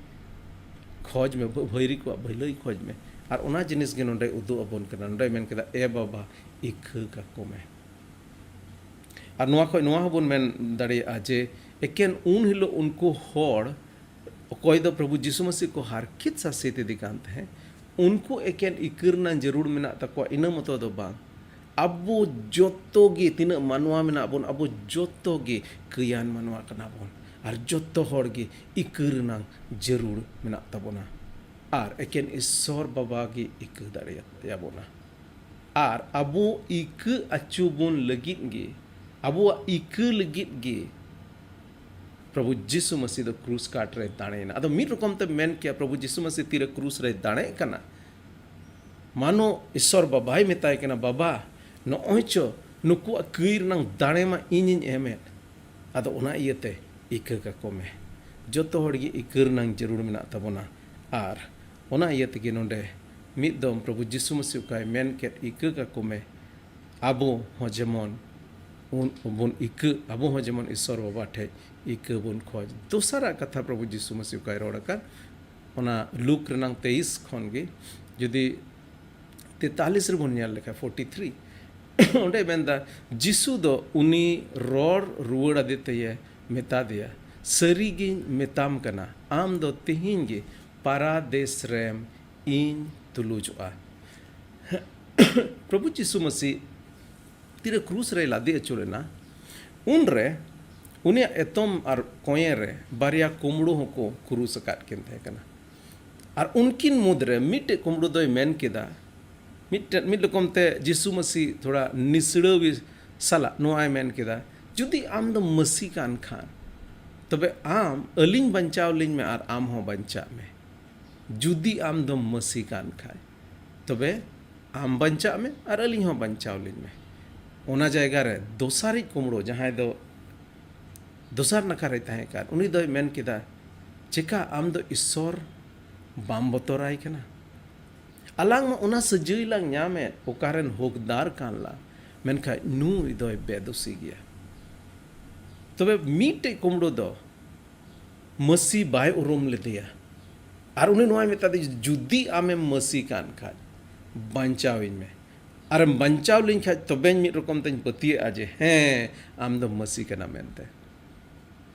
ᱠᱷᱚᱡᱽ ᱢᱮ, ᱵᱷᱟᱹ-, ᱵᱟᱹᱭᱨᱤ ᱠᱚᱣᱟᱜ ᱵᱷᱟᱹᱞᱟᱹᱭ ᱠᱷᱚᱡᱽ ᱢᱮ᱾" ᱟᱨ ᱚᱱᱟ ᱡᱤᱱᱤᱥ ᱜᱮ ᱱᱚᱰᱮ ᱩᱫᱩᱜ ᱟᱵᱚᱱ ᱠᱟᱱᱟ᱾ ᱱᱚᱰᱮ ᱢᱮᱱ ᱠᱮᱫᱟ, "ᱮ ᱵᱟᱵᱟ, ᱤᱠᱟᱹ ᱠᱟᱠᱚ ᱢᱮ᱾" ᱟᱨ ᱱᱚᱣᱟ ᱠᱷᱚᱡ ᱱᱚᱣᱟ ᱦᱚᱸᱵᱚᱱ ᱢᱮᱱ ᱫᱟᱲᱮᱭᱟᱜᱼᱟ ᱡᱮ ᱮᱠᱮᱱ ᱩᱱ ᱦᱤᱞᱳᱜ ᱩᱱᱠᱩ ᱦᱚᱲ, ᱚᱠᱚᱭ ᱫᱚ ᱯᱨᱚᱵᱷᱩ ᱡᱤᱥᱩ ᱢᱟᱹᱥᱤ ᱠᱚ ᱦᱟᱨᱠᱮᱛ ᱥᱟᱥᱮᱛ ᱮᱫᱮ ᱠᱟᱱ ᱛᱟᱦᱮᱸᱫ, ᱩᱱᱠᱩ ᱮᱠᱮᱱ ᱤᱠᱟᱹ ᱨᱮᱱᱟᱜ ᱡᱟᱹᱨᱩᱲ ᱢᱮᱱᱟᱜ ᱛᱟᱠᱚᱣᱟ, ᱤᱱᱟᱹ ᱢᱚᱛᱚ ᱫᱚ ᱵᱟᱝ᱾ ᱟᱵᱚ ᱡᱚᱛᱚ ᱜᱮ, ᱛᱤᱱᱟᱹᱜ ᱢᱟᱱᱣᱟ ᱢᱮᱱᱟᱜ ᱵᱚᱱ, ᱟᱵᱚ ᱡᱚᱛᱚ ᱜᱮ ᱠᱟᱹᱭᱟᱱ ᱢᱟᱱᱣᱟ ᱠᱟᱱᱟ ᱵᱚᱱ᱾ ᱟᱨ ᱡᱚᱛᱚ ᱦᱚᱲ ᱜᱮ ᱤᱠᱟᱹ ᱨᱮᱱᱟᱜ ᱡᱟᱹᱨᱩᱲ ᱢᱮᱱᱟᱜ ᱛᱟᱵᱚᱱᱟ᱾ ᱟᱨ ᱮᱠᱮᱱ ᱤᱥᱥᱚᱨ ᱵᱟᱵᱟ ᱜᱮ ᱤᱠᱟᱹ ᱫᱟᱲᱮᱭᱟᱵᱚᱱᱟ᱾ ᱟᱨ ᱟᱵᱚ ᱤᱠᱟᱹ ᱟᱹᱪᱩ ᱵᱚᱱ ᱞᱟᱹᱜᱤᱫ ᱜᱮ, ᱟᱵᱚᱣᱟᱜ ᱤᱠᱟᱹ ᱞᱟᱹᱜᱤᱫ ᱜᱮ ᱯᱨᱚᱵᱷᱩ ᱡᱤᱥᱩ ᱢᱟᱹᱥᱤ ᱫᱚ ᱠᱨᱩᱥ ᱠᱟᱴ ᱨᱮᱭ ᱫᱟᱲᱮᱭᱮᱱᱟ᱾ ᱟᱫᱚ ᱢᱤᱫ ᱨᱚᱠᱚᱢ ᱛᱮ ᱢᱮᱱ ᱠᱮᱭᱟ, ᱯᱨᱚᱵᱷᱩ ᱡᱤᱥᱩ ᱢᱟᱹᱥᱤ ᱛᱤᱨᱮ ᱠᱨᱩᱥ ᱨᱮᱭ ᱫᱟᱲᱮᱜ ᱠᱟᱱᱟ, ᱢᱟᱱᱚ ᱤᱥᱥᱚᱨ ᱵᱟᱵᱟᱭ ᱢᱮᱛᱟᱭ ᱠᱟᱱᱟ, "ᱵᱟᱵᱟ, ᱱᱚᱜᱼᱚᱭ ᱪᱚ ᱱᱩᱠᱩᱣᱟᱜ ᱠᱟᱹᱭ ᱨᱮᱱᱟᱝ ᱫᱟᱲᱮ ᱢᱟ ᱤᱧᱤᱧ ᱮᱢᱮᱫ, ᱟᱫᱚ ᱚᱱᱟ ᱤᱭᱟᱹᱛᱮ ᱤᱠᱟᱹ ᱠᱟᱠᱚ ᱢᱮ᱾" ᱡᱚᱛᱚ ᱦᱚᱲ ᱜᱮ ᱤᱠᱟᱹ ᱨᱮᱱᱟᱝ ᱡᱟᱹᱨᱩᱲ ᱢᱮᱱᱟᱜ ᱛᱟᱵᱚᱱᱟ᱾ ᱟᱨ ᱚᱱᱟ ᱤᱭᱟᱹ ᱛᱮᱜᱮ ᱱᱚᱰᱮ ᱢᱤᱫ ᱫᱚᱢ ᱯᱨᱚᱵᱷᱩ ᱡᱤᱥᱩ ᱢᱟᱹᱥᱤ ᱚᱠᱟᱭ ᱢᱮᱱ ᱠᱮᱫ, "ᱤᱠᱟᱹ ᱠᱟᱠᱚ ᱢᱮ", ᱟᱵᱚ ᱦᱚᱸ ᱡᱮᱢᱚᱱ ᱩᱱ ᱵᱚᱱ ᱤᱠᱟᱹ, ᱟᱵᱚ ᱦᱚᱸ ᱡᱮᱢᱚᱱ ᱤᱥᱥᱚᱨ ᱵᱟᱵᱟ ᱴᱷᱮᱡ ᱤᱠᱟᱹ ᱵᱚᱱ ᱠᱷᱚᱡᱽ᱾ ᱫᱚᱥᱟᱨᱟᱜ ᱠᱟᱛᱷᱟ ᱯᱨᱚᱵᱷᱩ ᱡᱤᱥᱩ ᱢᱟᱹᱥᱤ ᱚᱠᱟᱭ ᱨᱚᱲ ᱟᱠᱟᱫ, ᱚᱱᱟ ᱞᱩᱠ ᱨᱮᱱᱟᱝ ᱛᱮᱭᱤᱥ ᱠᱷᱚᱱ ᱜᱮ ᱡᱩᱫᱤ ᱛᱮᱛᱟᱞᱤᱥ ᱨᱮᱵᱚᱱ ᱧᱮᱞ ᱞᱮᱠᱷᱟᱱ, ᱯᱷᱳᱨᱴᱤ ᱛᱷᱨᱤ, ᱚᱸᱰᱮ ᱢᱮᱱᱫᱟ, ᱡᱤᱥᱩ ᱫᱚ ᱩᱱᱤ ᱨᱚᱲ ᱨᱩᱣᱟᱹᱲ ᱟᱫᱮ ᱛᱮᱭᱮ ᱢᱮᱛᱟ ᱫᱮᱭᱟ, "ᱥᱟᱹᱨᱤ ᱜᱤᱧ ᱢᱮᱛᱟᱢ ᱠᱟᱱᱟ, ᱟᱢ ᱫᱚ ᱛᱮᱦᱮᱧ ᱜᱮ ᱯᱟᱨᱟᱫᱮᱥ ᱨᱮᱢ ᱤᱧ ᱛᱩᱞᱩᱡᱚᱜᱼᱟ᱾" ᱯᱨᱚᱵᱷᱩ ᱡᱤᱥᱩ ᱢᱟᱹᱥᱤ ᱛᱤᱨᱮ ᱠᱨᱩᱥ ᱨᱮᱭ ᱞᱟᱫᱮ ᱟᱹᱪᱩᱨ ᱮᱱᱟ, ᱩᱱᱨᱮ ᱩᱱᱤᱭᱟᱜ ᱮᱛᱚᱢ ᱟᱨ ᱠᱚᱸᱭᱮ ᱨᱮ ᱵᱟᱨᱭᱟ ᱠᱩᱢᱲᱩ ᱦᱚᱸᱠᱚ ᱠᱨᱩᱥ ᱟᱠᱟᱫ ᱠᱤᱱ ᱛᱟᱦᱮᱸ ᱠᱟᱱᱟ᱾ ᱟᱨ ᱩᱱᱠᱤᱱ ᱢᱩᱫᱽᱨᱮ ᱢᱤᱫᱴᱮᱡ ᱠᱩᱢᱲᱩ ᱫᱚᱭ ᱢᱮᱱ ᱠᱮᱫᱟ, ᱢᱤᱫᱴᱮᱱ, ᱢᱤᱫ ᱨᱚᱠᱚᱢ ᱛᱮ ᱡᱤᱥᱩ ᱢᱟᱹᱥᱤ ᱛᱷᱚᱲᱟ ᱱᱤᱥᱲᱟᱹᱣᱤ ᱥᱟᱞᱟᱜ ᱱᱚᱣᱟᱭ ᱢᱮᱱ ᱠᱮᱫᱟ, "ᱡᱩᱫᱤ ᱟᱢ ᱫᱚ ᱢᱟᱹᱥᱤ ᱠᱟᱱ ᱠᱷᱟᱱ, ᱛᱚᱵᱮ ᱟᱢ ᱟᱹᱞᱤᱧ ᱵᱟᱧᱪᱟᱣ ᱞᱤᱧ ᱢᱮ ᱟᱨ ᱟᱢ ᱦᱚᱸ ᱵᱟᱧᱪᱟᱜ ᱢᱮ᱾ ᱡᱩᱫᱤ ᱟᱢ ᱫᱚᱢ ᱢᱟᱹᱥᱤ ᱠᱟᱱ ᱠᱷᱟᱱ, ᱛᱚᱵᱮ ᱟᱢ ᱵᱟᱧᱪᱟᱜ ᱢᱮ ᱟᱨ ᱟᱹᱞᱤᱧ ᱦᱚᱸ ᱵᱟᱧᱪᱟᱣ ᱞᱤᱧ ᱢᱮ᱾" ᱚᱱᱟ ᱡᱟᱭᱜᱟ ᱨᱮ ᱫᱚᱥᱟᱨᱤᱡ ᱠᱩᱢᱲᱩ, ᱡᱟᱦᱟᱸᱭ ᱫᱚ ᱫᱚᱥᱟᱨ ᱱᱟᱠᱷᱟ ᱨᱮᱭ ᱛᱟᱦᱮᱸ ᱠᱟᱱ, ᱩᱱᱤ ᱫᱚᱭ ᱢᱮᱱ ᱠᱮᱫᱟ, "ᱪᱮᱠᱟ ᱟᱢ ᱫᱚ ᱤᱥᱥᱚᱨ ᱵᱟᱢ ᱵᱚᱛᱚᱨᱟᱭ ᱠᱟᱱᱟ? ᱟᱞᱟᱝ ᱢᱟ ᱚᱱᱟ ᱥᱟᱹᱡᱟᱹᱭ ᱞᱟᱝ ᱧᱟᱢᱮᱫ, ᱚᱠᱟᱨᱮᱱ ᱦᱚᱠᱫᱟᱨ ᱠᱟᱱ ᱞᱟᱝ, ᱢᱮᱱᱠᱷᱟᱱ ᱱᱩᱭ ᱫᱚᱭ ᱵᱮᱫᱳᱥᱤ ᱜᱮᱭᱟ᱾" ᱛᱚᱵᱮ ᱢᱤᱫᱴᱮᱡ ᱠᱩᱢᱲᱩ ᱫᱚ ᱢᱟᱹᱥᱤ ᱵᱟᱭ ᱩᱨᱩᱢ ᱞᱮᱫᱮᱭᱟ᱾ ᱟᱨ ᱩᱱᱤ ᱱᱚᱣᱟᱭ ᱢᱮᱛᱟ ᱫᱮᱭᱟ, "ᱡᱩᱫᱤ ᱟᱢᱮᱢ ᱢᱟᱹᱥᱤ ᱠᱟᱱ ᱠᱷᱟᱡ, ᱵᱟᱧᱪᱟᱣᱤᱧ ᱢᱮ᱾ ᱟᱨᱮᱢ ᱵᱟᱧᱪᱟᱣ ᱞᱤᱧ ᱠᱷᱟᱡ, ᱛᱚᱵᱮᱧ ᱢᱤᱫ ᱨᱚᱠᱚᱢ ᱛᱮᱧ ᱯᱟᱹᱛᱭᱟᱹᱜᱼᱟ ᱡᱮ, ᱦᱮᱸ, ᱟᱢ ᱫᱚᱢ ᱢᱟᱹᱥᱤ ᱠᱟᱱᱟ ᱢᱮᱱᱛᱮ᱾"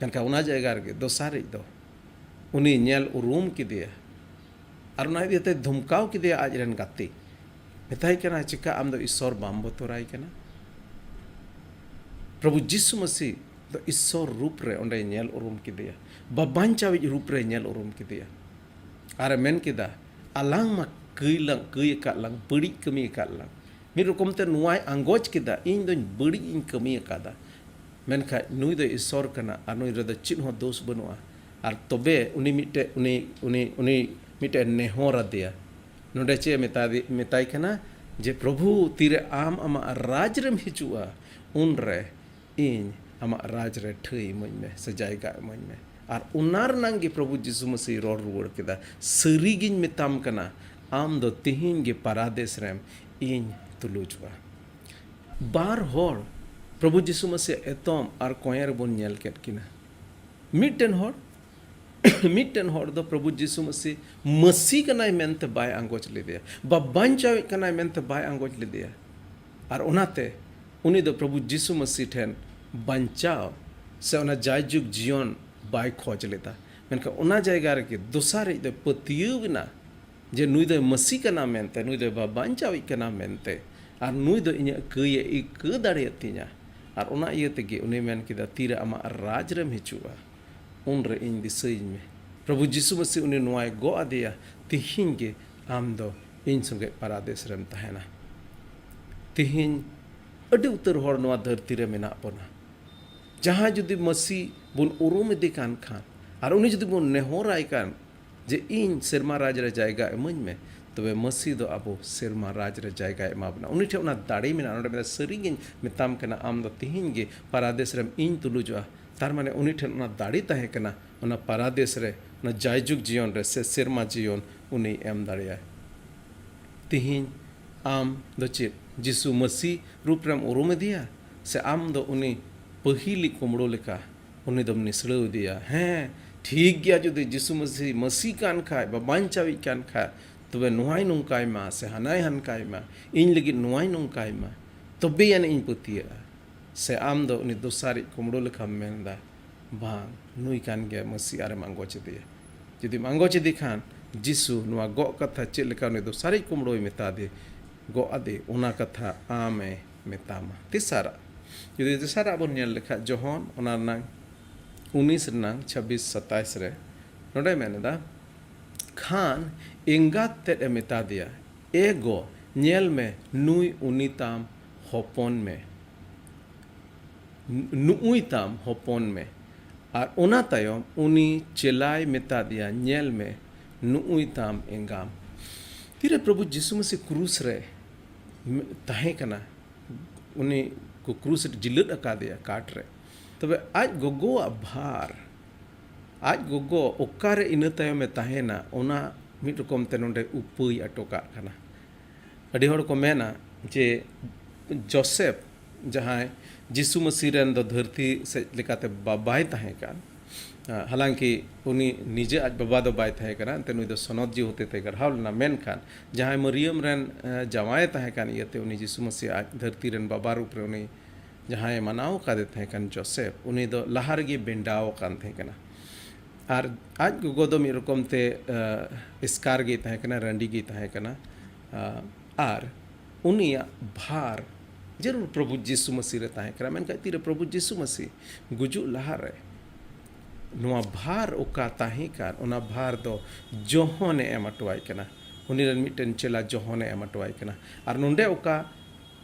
ᱢᱮᱱᱠᱷᱟᱱ ᱚᱱᱟ ᱡᱟᱭᱜᱟ ᱨᱮᱜᱮ ᱫᱚᱥᱟᱨᱤᱡ ᱫᱚ ᱩᱱᱤ ᱧᱮᱞ ᱩᱨᱩᱢ ᱠᱮᱫᱮᱭᱟ᱾ ᱟᱨ ᱚᱱᱟ ᱤᱫᱤ ᱠᱟᱛᱮ ᱫᱷᱩᱢᱠᱟᱣ ᱠᱮᱫᱮᱭᱟ ᱟᱡ ᱨᱮᱱ ᱜᱟᱛᱮ, ᱢᱮᱛᱟᱭ ᱠᱟᱱᱟ, "ᱪᱮᱠᱟ ᱟᱢ ᱫᱚ ᱤᱥᱥᱚᱨ ᱵᱟᱢ ᱵᱚᱛᱚᱨᱟᱭ ᱠᱟᱱᱟ?" ᱯᱨᱚᱵᱷᱩ ᱡᱤᱥᱩ ᱢᱟᱹᱥᱤ ᱫᱚ ᱤᱥᱥᱚᱨ ᱨᱩᱯ ᱨᱮ ᱚᱸᱰᱮ ᱧᱮᱞ ᱩᱨᱩᱢ ᱠᱮᱫᱮᱭᱟ, ᱵᱟᱵᱟᱧᱪᱟᱣᱤᱡ ᱨᱩᱯ ᱨᱮ ᱧᱮᱞ ᱩᱨᱩᱢ ᱠᱮᱫᱮᱭᱟ᱾ ᱟᱨᱮ ᱢᱮᱱ ᱠᱮᱫᱟ, "ᱟᱞᱟᱝ ᱢᱟ ᱠᱟᱹᱭ ᱞᱟᱝ ᱠᱟᱹᱭ ᱟᱠᱟᱫ ᱞᱟᱝ, ᱵᱟᱹᱲᱤᱡ ᱠᱟᱹᱢᱤ ᱟᱠᱟᱫ ᱞᱟᱝ, ᱢᱤᱫ ᱨᱚᱠᱚᱢ ᱛᱮ ᱱᱚᱣᱟᱭ ᱟᱸᱜᱚᱪ ᱠᱮᱫᱟ, ᱤᱧ ᱫᱚᱧ ᱵᱟᱹᱲᱤᱡ ᱤᱧ ᱠᱟᱹᱢᱤ ᱟᱠᱟᱫᱟ, ᱢᱮᱱᱠᱷᱟᱱ ᱱᱩᱭ ᱫᱚ ᱤᱥᱥᱚᱨ ᱠᱟᱱᱟ ᱟᱨ ᱱᱩᱭ ᱨᱮᱫᱚ ᱪᱮᱫ ᱦᱚᱸ ᱫᱳᱥ ᱵᱟᱹᱱᱩᱜᱼᱟ᱾" ᱟᱨ ᱛᱚᱵᱮ ᱩᱱᱤ ᱢᱤᱫᱴᱮᱡ, ᱩᱱᱤ, ᱩᱱᱤ, ᱩᱱᱤ ᱢᱤᱫᱴᱮᱡ ᱱᱮᱦᱚᱨ ᱟᱫᱮᱭᱟ᱾ ᱱᱚᱰᱮ ᱪᱮᱫ ᱮ ᱢᱮᱛᱟ ᱫᱮ-, ᱢᱮᱛᱟᱭ ᱠᱟᱱᱟ ᱡᱮ, "ᱯᱨᱚᱵᱷᱩ, ᱛᱤᱨᱮ ᱟᱢ ᱟᱢᱟᱜ ᱨᱟᱡᱽ ᱨᱮᱢ ᱦᱤᱡᱩᱜᱼᱟ, ᱩᱱᱨᱮ ᱤᱧ ᱟᱢᱟᱜ ᱨᱟᱡᱽ ᱨᱮ ᱴᱷᱟᱹᱭ ᱤᱢᱟᱹᱧ ᱢᱮ ᱥᱮ ᱡᱟᱭᱜᱟ ᱤᱢᱟᱹᱧ ᱢᱮ᱾" ᱟᱨ ᱚᱱᱟ ᱨᱮᱱᱟᱜ ᱜᱮ ᱯᱨᱚᱵᱷᱩ ᱡᱤᱥᱩ ᱢᱟᱹᱥᱤ ᱨᱚᱲ ᱨᱩᱣᱟᱹᱲ ᱠᱮᱫᱟ, "ᱥᱟᱹᱨᱤᱜᱤᱧ ᱢᱮᱛᱟᱢ ᱠᱟᱱᱟ, ᱟᱢ ᱫᱚ ᱛᱤᱦᱤᱧ ᱜᱮ ᱯᱟᱨᱟᱫᱮᱥ ᱨᱮᱢ ᱤᱧ ᱛᱩᱞᱩᱡᱚᱜᱼᱟ᱾" ᱵᱟᱨ ᱦᱚᱲ ᱯᱨᱚᱵᱷᱩ ᱡᱤᱥᱩ ᱢᱟᱹᱥᱤ ᱮᱛᱚᱢ ᱟᱨ ᱠᱚᱸᱭᱮ ᱨᱮᱵᱚᱱ ᱧᱮᱞ ᱠᱮᱫ ᱠᱤᱱᱟ᱾ ᱢᱤᱫᱴᱮᱱ ᱦᱚᱲ, ᱢᱤᱫᱴᱮᱱ ᱦᱚᱲ ᱫᱚ ᱯᱨᱚᱵᱷᱩ ᱡᱤᱥᱩ ᱢᱟᱹᱥᱤ ᱢᱟᱹᱥᱤ ᱠᱟᱱᱟᱭ ᱢᱮᱱᱛᱮ ᱵᱟᱭ ᱟᱸᱜᱚᱪ ᱞᱮᱫᱮᱭᱟ, ᱵᱟ ᱵᱟᱧᱪᱟᱣᱤᱡ ᱠᱟᱱᱟᱭ ᱢᱮᱱᱛᱮ ᱵᱟᱭ ᱟᱸᱜᱚᱪ ᱞᱮᱫᱮᱭᱟ᱾ ᱟᱨ ᱚᱱᱟᱛᱮ ᱩᱱᱤ ᱫᱚ ᱯᱨᱚᱵᱷᱩ ᱡᱤᱥᱩ ᱢᱟᱹᱥᱤ ᱴᱷᱮᱱ ᱵᱟᱧᱪᱟᱣ ᱥᱮ ᱚᱱᱟ ᱡᱟᱭᱡᱩᱜᱽ ᱡᱤᱭᱚᱱ ᱵᱟᱭ ᱠᱷᱚᱡᱽ ᱞᱮᱫᱟ᱾ ᱢᱮᱱᱠᱷᱟᱱ ᱚᱱᱟ ᱡᱟᱭᱜᱟ ᱨᱮᱜᱮ ᱫᱚᱥᱟᱨᱤᱡ ᱫᱚᱭ ᱯᱟᱹᱛᱭᱟᱹᱣ ᱮᱱᱟ ᱡᱮ ᱱᱩᱭ ᱫᱚᱭ ᱢᱟᱹᱥᱤ ᱠᱟᱱᱟ ᱢᱮᱱᱛᱮ, ᱱᱩᱭ ᱫᱚᱭ ᱵᱟᱵᱟᱧᱪᱟᱣᱤᱡ ᱠᱟᱱᱟ ᱢᱮᱱᱛᱮ, ᱟᱨ ᱱᱩᱭ ᱫᱚ ᱤᱧᱟᱹᱜ ᱠᱟᱹᱭ ᱮ ᱟᱹᱭᱠᱟᱹᱣ ᱫᱟᱲᱮᱭᱟᱛᱤᱧᱟ᱾ ᱟᱨ ᱚᱱᱟ ᱤᱭᱟᱹ ᱛᱮᱜᱮ ᱩᱱᱤ ᱢᱮᱱ ᱠᱮᱫᱟ, "ᱛᱤᱨᱮ ᱟᱢᱟᱜ ᱨᱟᱡᱽ ᱨᱮᱢ ᱦᱤᱡᱩᱜᱼᱟ, ᱩᱱᱨᱮ ᱤᱧ ᱫᱤᱥᱟᱹᱭᱤᱧ ᱢᱮ᱾" ᱯᱨᱚᱵᱷᱩ ᱡᱤᱥᱩ ᱢᱟᱹᱥᱤ ᱩᱱᱤ ᱱᱚᱣᱟᱭ ᱜᱚᱜ ᱟᱫᱮᱭᱟ, "ᱛᱤᱦᱤᱧ ᱜᱮ ᱟᱢ ᱫᱚ ᱤᱧ ᱥᱚᱸᱜᱮ ᱯᱟᱨᱟᱫᱮᱥ ᱨᱮᱢ ᱛᱟᱦᱮᱱᱟ᱾" ᱛᱤᱦᱤᱧ ᱟᱹᱰᱤ ᱩᱛᱟᱹᱨ ᱦᱚᱲ ᱱᱚᱣᱟ ᱫᱷᱟᱹᱨᱛᱤ ᱨᱮ ᱢᱮᱱᱟᱜ ᱵᱚᱱᱟ᱾ ᱡᱟᱦᱟᱸᱭ ᱡᱩᱫᱤ ᱢᱟᱹᱥᱤ ᱵᱚᱱ ᱩᱨᱩᱢ ᱤᱫᱤ ᱠᱟᱱ ᱠᱷᱟᱱ, ᱟᱨ ᱩᱱᱤ ᱡᱩᱫᱤ ᱵᱚᱱ ᱱᱮᱦᱚᱨᱟᱭ ᱠᱟᱱ ᱡᱮ, "ᱤᱧ ᱥᱮᱨᱢᱟ ᱨᱟᱡᱽ ᱨᱮ ᱡᱟᱭᱜᱟ ᱤᱢᱟᱹᱧ ᱢᱮ", ᱛᱚᱵᱮ ᱢᱟᱹᱥᱤ ᱫᱚ ᱟᱵᱚ ᱥᱮᱨᱢᱟ ᱨᱟᱡᱽ ᱨᱮ ᱡᱟᱭᱜᱟᱭ ᱮᱢᱟ ᱵᱚᱱᱟ᱾ ᱩᱱᱤ ᱴᱷᱮᱱ ᱚᱱᱟ ᱫᱟᱲᱮ ᱢᱮᱱᱟᱜᱼᱟ᱾ ᱱᱚᱰᱮ ᱢᱮᱱᱟᱜᱼᱟ, "ᱥᱟᱹᱨᱤᱜᱤᱧ ᱢᱮᱛᱟᱢ ᱠᱟᱱᱟ, ᱟᱢ ᱫᱚ ᱛᱤᱦᱤᱧ ᱜᱮ ᱯᱟᱨᱟᱫᱮᱥ ᱨᱮᱢ ᱤᱧ ᱛᱩᱞᱩᱡᱚᱜᱼᱟ᱾" ᱛᱟᱨ ᱢᱟᱱᱮ ᱩᱱᱤ ᱴᱷᱮᱱ ᱚᱱᱟ ᱫᱟᱲᱮ ᱛᱟᱦᱮᱸ ᱠᱟᱱᱟ, ᱚᱱᱟ ᱯᱟᱨᱟᱫᱮᱥ ᱨᱮ, ᱚᱱᱟ ᱡᱟᱭᱡᱩᱜᱽ ᱡᱤᱭᱚᱱ ᱨᱮ ᱥᱮ ᱥᱮᱨᱢᱟ ᱡᱤᱭᱚᱱ ᱩᱱᱤ ᱮᱢ ᱫᱟᱲᱮᱭᱟᱭ᱾ ᱛᱤᱦᱤᱧ ᱟᱢ ᱫᱚ ᱪᱮᱫ ᱡᱤᱥᱩ ᱢᱟᱹᱥᱤ ᱨᱩᱯ ᱨᱮᱢ ᱩᱨᱩᱢ ᱤᱫᱤᱭᱟ, ᱥᱮ ᱟᱢ ᱫᱚ ᱩᱱᱤ ᱯᱟᱹᱦᱤᱞᱤᱡ ᱠᱩᱢᱲᱩ ᱞᱮᱠᱟ ᱩᱱᱤ ᱫᱚᱢ ᱱᱤᱥᱲᱟᱹᱣ ᱤᱫᱤᱭᱟ? ᱦᱮᱸ, ᱴᱷᱤᱠ ᱜᱮᱭᱟ, ᱡᱩᱫᱤ ᱡᱤᱥᱩ ᱢᱟᱹᱥᱤ ᱢᱟᱹᱥᱤ ᱠᱟᱱ ᱠᱷᱟᱡ, ᱵᱟᱵᱟᱧᱪᱟᱣᱤᱡ ᱠᱟᱱ ᱠᱷᱟᱡ, ᱛᱚᱵᱮ ᱱᱚᱣᱟᱭ ᱱᱚᱝᱠᱟᱭ ᱢᱟ ᱥᱮ ᱦᱟᱱᱟᱭ ᱦᱟᱱᱠᱟᱭ ᱢᱟ, ᱤᱧ ᱞᱟᱹᱜᱤᱫ ᱱᱚᱣᱟᱭ ᱱᱚᱝᱠᱟᱭ ᱢᱟ, ᱛᱚᱵᱮ ᱟᱹᱱᱤᱡ ᱤᱧ ᱯᱟᱹᱛᱭᱟᱹᱜᱼᱟ᱾ ᱥᱮ ᱟᱢ ᱫᱚ ᱩᱱᱤ ᱫᱚᱥᱟᱨᱤᱡ ᱠᱩᱢᱲᱩ ᱞᱮᱠᱟᱢ ᱢᱮᱱᱫᱟ, "ᱵᱟᱝ, ᱱᱩᱭ ᱠᱟᱱ ᱜᱮᱭᱟ ᱢᱟᱹᱥᱤ", ᱟᱨᱮᱢ ᱟᱸᱜᱚᱪ ᱤᱫᱤᱭᱟ? ᱡᱩᱫᱤᱢ ᱟᱸᱜᱚᱪ ᱤᱫᱤ ᱠᱷᱟᱱ, ᱡᱤᱥᱩ ᱱᱚᱣᱟ ᱜᱚᱜ ᱠᱟᱛᱷᱟ ᱪᱮᱫ ᱞᱮᱠᱟ ᱩᱱᱤ ᱫᱚ ᱥᱟᱨᱮᱡ ᱠᱩᱢᱲᱳᱭ ᱢᱮᱛᱟ ᱫᱮ, ᱜᱚᱜ ᱟᱫᱮ, ᱚᱱᱟ ᱠᱟᱛᱷᱟ ᱟᱢᱮ ᱢᱮᱛᱟᱢᱟ᱾ ᱛᱮᱥᱟᱨᱟᱜ, ᱡᱩᱫᱤ ᱛᱮᱥᱟᱨᱟᱜ ᱵᱚᱱ ᱧᱮᱞ ᱞᱮᱠᱷᱟᱡ, ᱡᱚᱦᱚᱱ ᱚᱱᱟ ᱨᱮᱱᱟᱝ ᱩᱱᱤᱥ ᱨᱮᱱᱟᱝ ᱪᱷᱟᱵᱵᱤᱥ ᱥᱟᱛᱟᱭᱤᱥ ᱨᱮ ᱱᱚᱰᱮ ᱢᱮᱱ ᱮᱫᱟ, ᱠᱷᱟᱱ ᱮᱸᱜᱟᱛ ᱛᱮᱫ ᱮ ᱢᱮᱛᱟ ᱫᱮᱭᱟ, "ᱮ ᱜᱚ, ᱧᱮᱞ ᱢᱮ, ᱱᱩᱭ ᱩᱱᱤ ᱛᱟᱢ ᱦᱚᱯᱚᱱ ᱢᱮ, ᱱᱩᱜᱼᱩᱭ ᱛᱟᱢ ᱦᱚᱯᱚᱱ ᱢᱮ᱾" ᱟᱨ ᱚᱱᱟ ᱛᱟᱭᱚᱢ ᱩᱱᱤ ᱪᱮᱞᱟᱭ ᱢᱮᱛᱟ ᱫᱮᱭᱟ, "ᱧᱮᱞ ᱢᱮ, ᱱᱩᱜᱼᱩᱭ ᱛᱟᱢ ᱮᱸᱜᱟᱢ᱾" ᱛᱤᱨᱮ ᱯᱨᱚᱵᱷᱩ ᱡᱤᱥᱩ ᱢᱟᱹᱥᱤ ᱠᱨᱩᱥ ᱨᱮ ᱛᱟᱦᱮᱸ ᱠᱟᱱᱟ, ᱩᱱᱤ ᱠᱚ ᱠᱨᱩᱥ ᱨᱮ ᱡᱤᱞᱟᱹᱫ ᱟᱠᱟᱫᱮᱭᱟ ᱠᱟᱴ ᱨᱮ, ᱛᱚᱵᱮ ᱟᱡ ᱜᱚᱜᱚᱣᱟᱜ ᱵᱷᱟᱨ, ᱟᱡ ᱜᱚᱜᱚ ᱚᱠᱟᱨᱮ ᱤᱱᱟᱹ ᱛᱟᱭᱚᱢᱮ ᱛᱟᱦᱮᱱᱟ, ᱚᱱᱟ ᱢᱤᱫ ᱨᱚᱠᱚᱢ ᱛᱮ ᱱᱚᱰᱮ ᱩᱯᱟᱹᱭ ᱚᱴᱚ ᱠᱟᱜ ᱠᱟᱱᱟ᱾ ᱟᱹᱰᱤ ᱦᱚᱲ ᱠᱚ ᱢᱮᱱᱟ ᱡᱮ ᱡᱳᱥᱮᱯ, ᱡᱟᱦᱟᱸᱭ ᱡᱤᱥᱩ ᱢᱟᱹᱥᱤ ᱨᱮᱱ ᱫᱚ ᱫᱷᱟᱹᱨᱛᱤ ᱥᱮᱫ ᱞᱮᱠᱟᱛᱮ ᱵᱟᱵᱟᱭ ᱛᱟᱦᱮᱸ ᱠᱟᱱ, ᱦᱟᱞᱟᱝᱠᱤ ᱩᱱᱤ ᱱᱤᱡᱮ ᱟᱡ ᱵᱟᱵᱟ ᱫᱚ ᱵᱟᱭ ᱛᱟᱦᱮᱸ ᱠᱟᱱᱟ, ᱮᱱᱛᱮ ᱱᱩᱭ ᱫᱚ ᱥᱚᱱᱚᱛ ᱡᱤᱣᱤ ᱦᱚᱛᱮᱛᱮ ᱜᱟᱲᱦᱟᱣ ᱞᱮᱱᱟ, ᱢᱮᱱᱠᱷᱟᱱ ᱡᱟᱦᱟᱸᱭ ᱢᱟᱹᱨᱤᱭᱟᱹᱢ ᱨᱮᱱ, ᱮ, ᱡᱟᱶᱟᱭᱮ ᱛᱟᱦᱮᱸ ᱠᱟᱱ ᱤᱭᱟᱹᱛᱮ ᱩᱱᱤ ᱡᱤᱥᱩ ᱢᱟᱹᱥᱤ ᱟᱡ ᱫᱷᱟᱹᱨᱛᱤ ᱨᱮᱱ ᱵᱟᱵᱟ ᱨᱩᱯ ᱨᱮ ᱩᱱᱤ ᱡᱟᱦᱟᱸᱭ ᱢᱟᱱᱟᱣ ᱟᱠᱟᱫᱮ ᱛᱟᱦᱮᱸ ᱠᱟᱱ ᱡᱳᱥᱮᱯ, ᱩᱱᱤ ᱫᱚ ᱞᱟᱦᱟ ᱨᱮᱜᱮ ᱵᱮᱸᱰᱟᱣ ᱟᱠᱟᱱ ᱛᱟᱦᱮᱸ ᱠᱟᱱᱟ᱾ ᱟᱨ ᱟᱡ ᱜᱚᱜᱚ ᱫᱚ ᱢᱤᱫ ᱨᱚᱠᱚᱢ ᱛᱮ, ᱮ, ᱮᱥᱠᱟᱨ ᱜᱮᱭ ᱛᱟᱦᱮᱸ ᱠᱟᱱᱟ, ᱨᱟᱺᱰᱤ ᱜᱮᱭ ᱛᱟᱦᱮᱸ ᱠᱟᱱᱟ᱾ ᱟ, ᱟᱨ ᱩᱱᱤᱭᱟᱜ ᱵᱷᱟᱨ ᱡᱟᱹᱨᱩᱲ ᱯᱨᱚᱵᱷᱩ ᱡᱤᱥᱩ ᱢᱟᱹᱥᱤ ᱨᱮ ᱛᱟᱦᱮᱸ ᱠᱟᱱᱟ᱾ ᱢᱮᱱᱠᱷᱟᱱ ᱛᱤᱨᱮ ᱯᱨᱚᱵᱷᱩ ᱡᱤᱥᱩ ᱢᱟᱹᱥᱤ ᱜᱩᱡᱩᱜ ᱞᱟᱦᱟᱨᱮ ᱱᱚᱣᱟ ᱵᱷᱟᱨ ᱚᱠᱟ ᱛᱟᱦᱮᱸ ᱠᱟᱱ, ᱚᱱᱟ ᱵᱷᱟᱨ ᱫᱚ ᱡᱚᱦᱚᱱᱮ ᱮᱢ ᱦᱚᱴᱚᱣᱟᱭ ᱠᱟᱱᱟ᱾ ᱩᱱᱤ ᱨᱮᱱ ᱢᱤᱫᱴᱮᱱ ᱪᱮᱞᱟ ᱡᱚᱦᱚᱱᱮ ᱮᱢ ᱦᱚᱴᱚᱣᱟᱭ ᱠᱟᱱᱟ᱾ ᱟᱨ ᱱᱚᱰᱮ ᱚᱠᱟ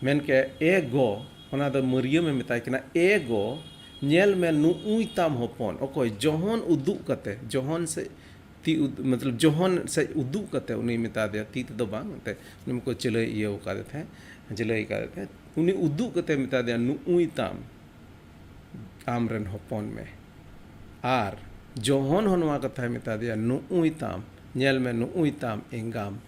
ᱢᱮᱱ ᱠᱮᱫ, "ᱮ ᱜᱚ", ᱚᱱᱟ ᱫᱚ ᱢᱟᱹᱨᱤᱭᱟᱹᱢᱮ ᱢᱮᱛᱟᱭ ᱠᱟᱱᱟ, "ᱮ ᱜᱚ, ᱧᱮᱞ ᱢᱮ, ᱱᱩᱜᱼᱩᱭ ᱛᱟᱢ ᱦᱚᱯᱚᱱ", ᱚᱠᱚᱭ ᱡᱚᱦᱚᱱ ᱩᱫᱩᱜ ᱠᱟᱛᱮ, ᱡᱚᱦᱚᱱ ᱥᱮ ᱛᱤ ᱩᱫ-, ᱢᱚᱛᱞᱚᱵ ᱡᱚᱦᱚᱱ ᱥᱮᱫ ᱩᱫᱩᱜ ᱠᱟᱛᱮ ᱩᱱᱤ ᱢᱮᱛᱟ ᱫᱮᱭᱟ, ᱛᱤ ᱛᱮᱫᱚ ᱵᱟᱝ, ᱮᱱᱛᱮ ᱩᱱᱤ ᱠᱚ ᱪᱤᱞᱟᱹᱭ ᱤᱭᱟᱹᱣ ᱠᱟᱫᱮ ᱛᱟᱦᱮᱸᱫ, ᱡᱤᱞᱟᱹᱭ ᱠᱟᱫᱮ ᱛᱟᱦᱮᱸᱫ᱾ ᱩᱱᱤ ᱩᱫᱩᱜ ᱠᱟᱛᱮ ᱢᱮᱛᱟ ᱫᱮᱭᱟ, "ᱱᱩᱜᱼᱩᱭ ᱛᱟᱢ ᱟᱢ ᱨᱮᱱ ᱦᱚᱯᱚᱱ ᱢᱮ᱾" ᱟᱨ ᱡᱚᱦᱚᱱ ᱦᱚᱸ ᱱᱚᱣᱟ ᱠᱟᱛᱷᱟᱭ ᱢᱮᱛᱟ ᱫᱮᱭᱟ, "ᱱᱩᱜᱼᱩᱭ ᱛᱟᱢ, ᱧᱮᱞ ᱢᱮ, ᱱᱩᱜᱼᱩᱭ ᱛᱟᱢ ᱮᱸᱜᱟᱢ᱾"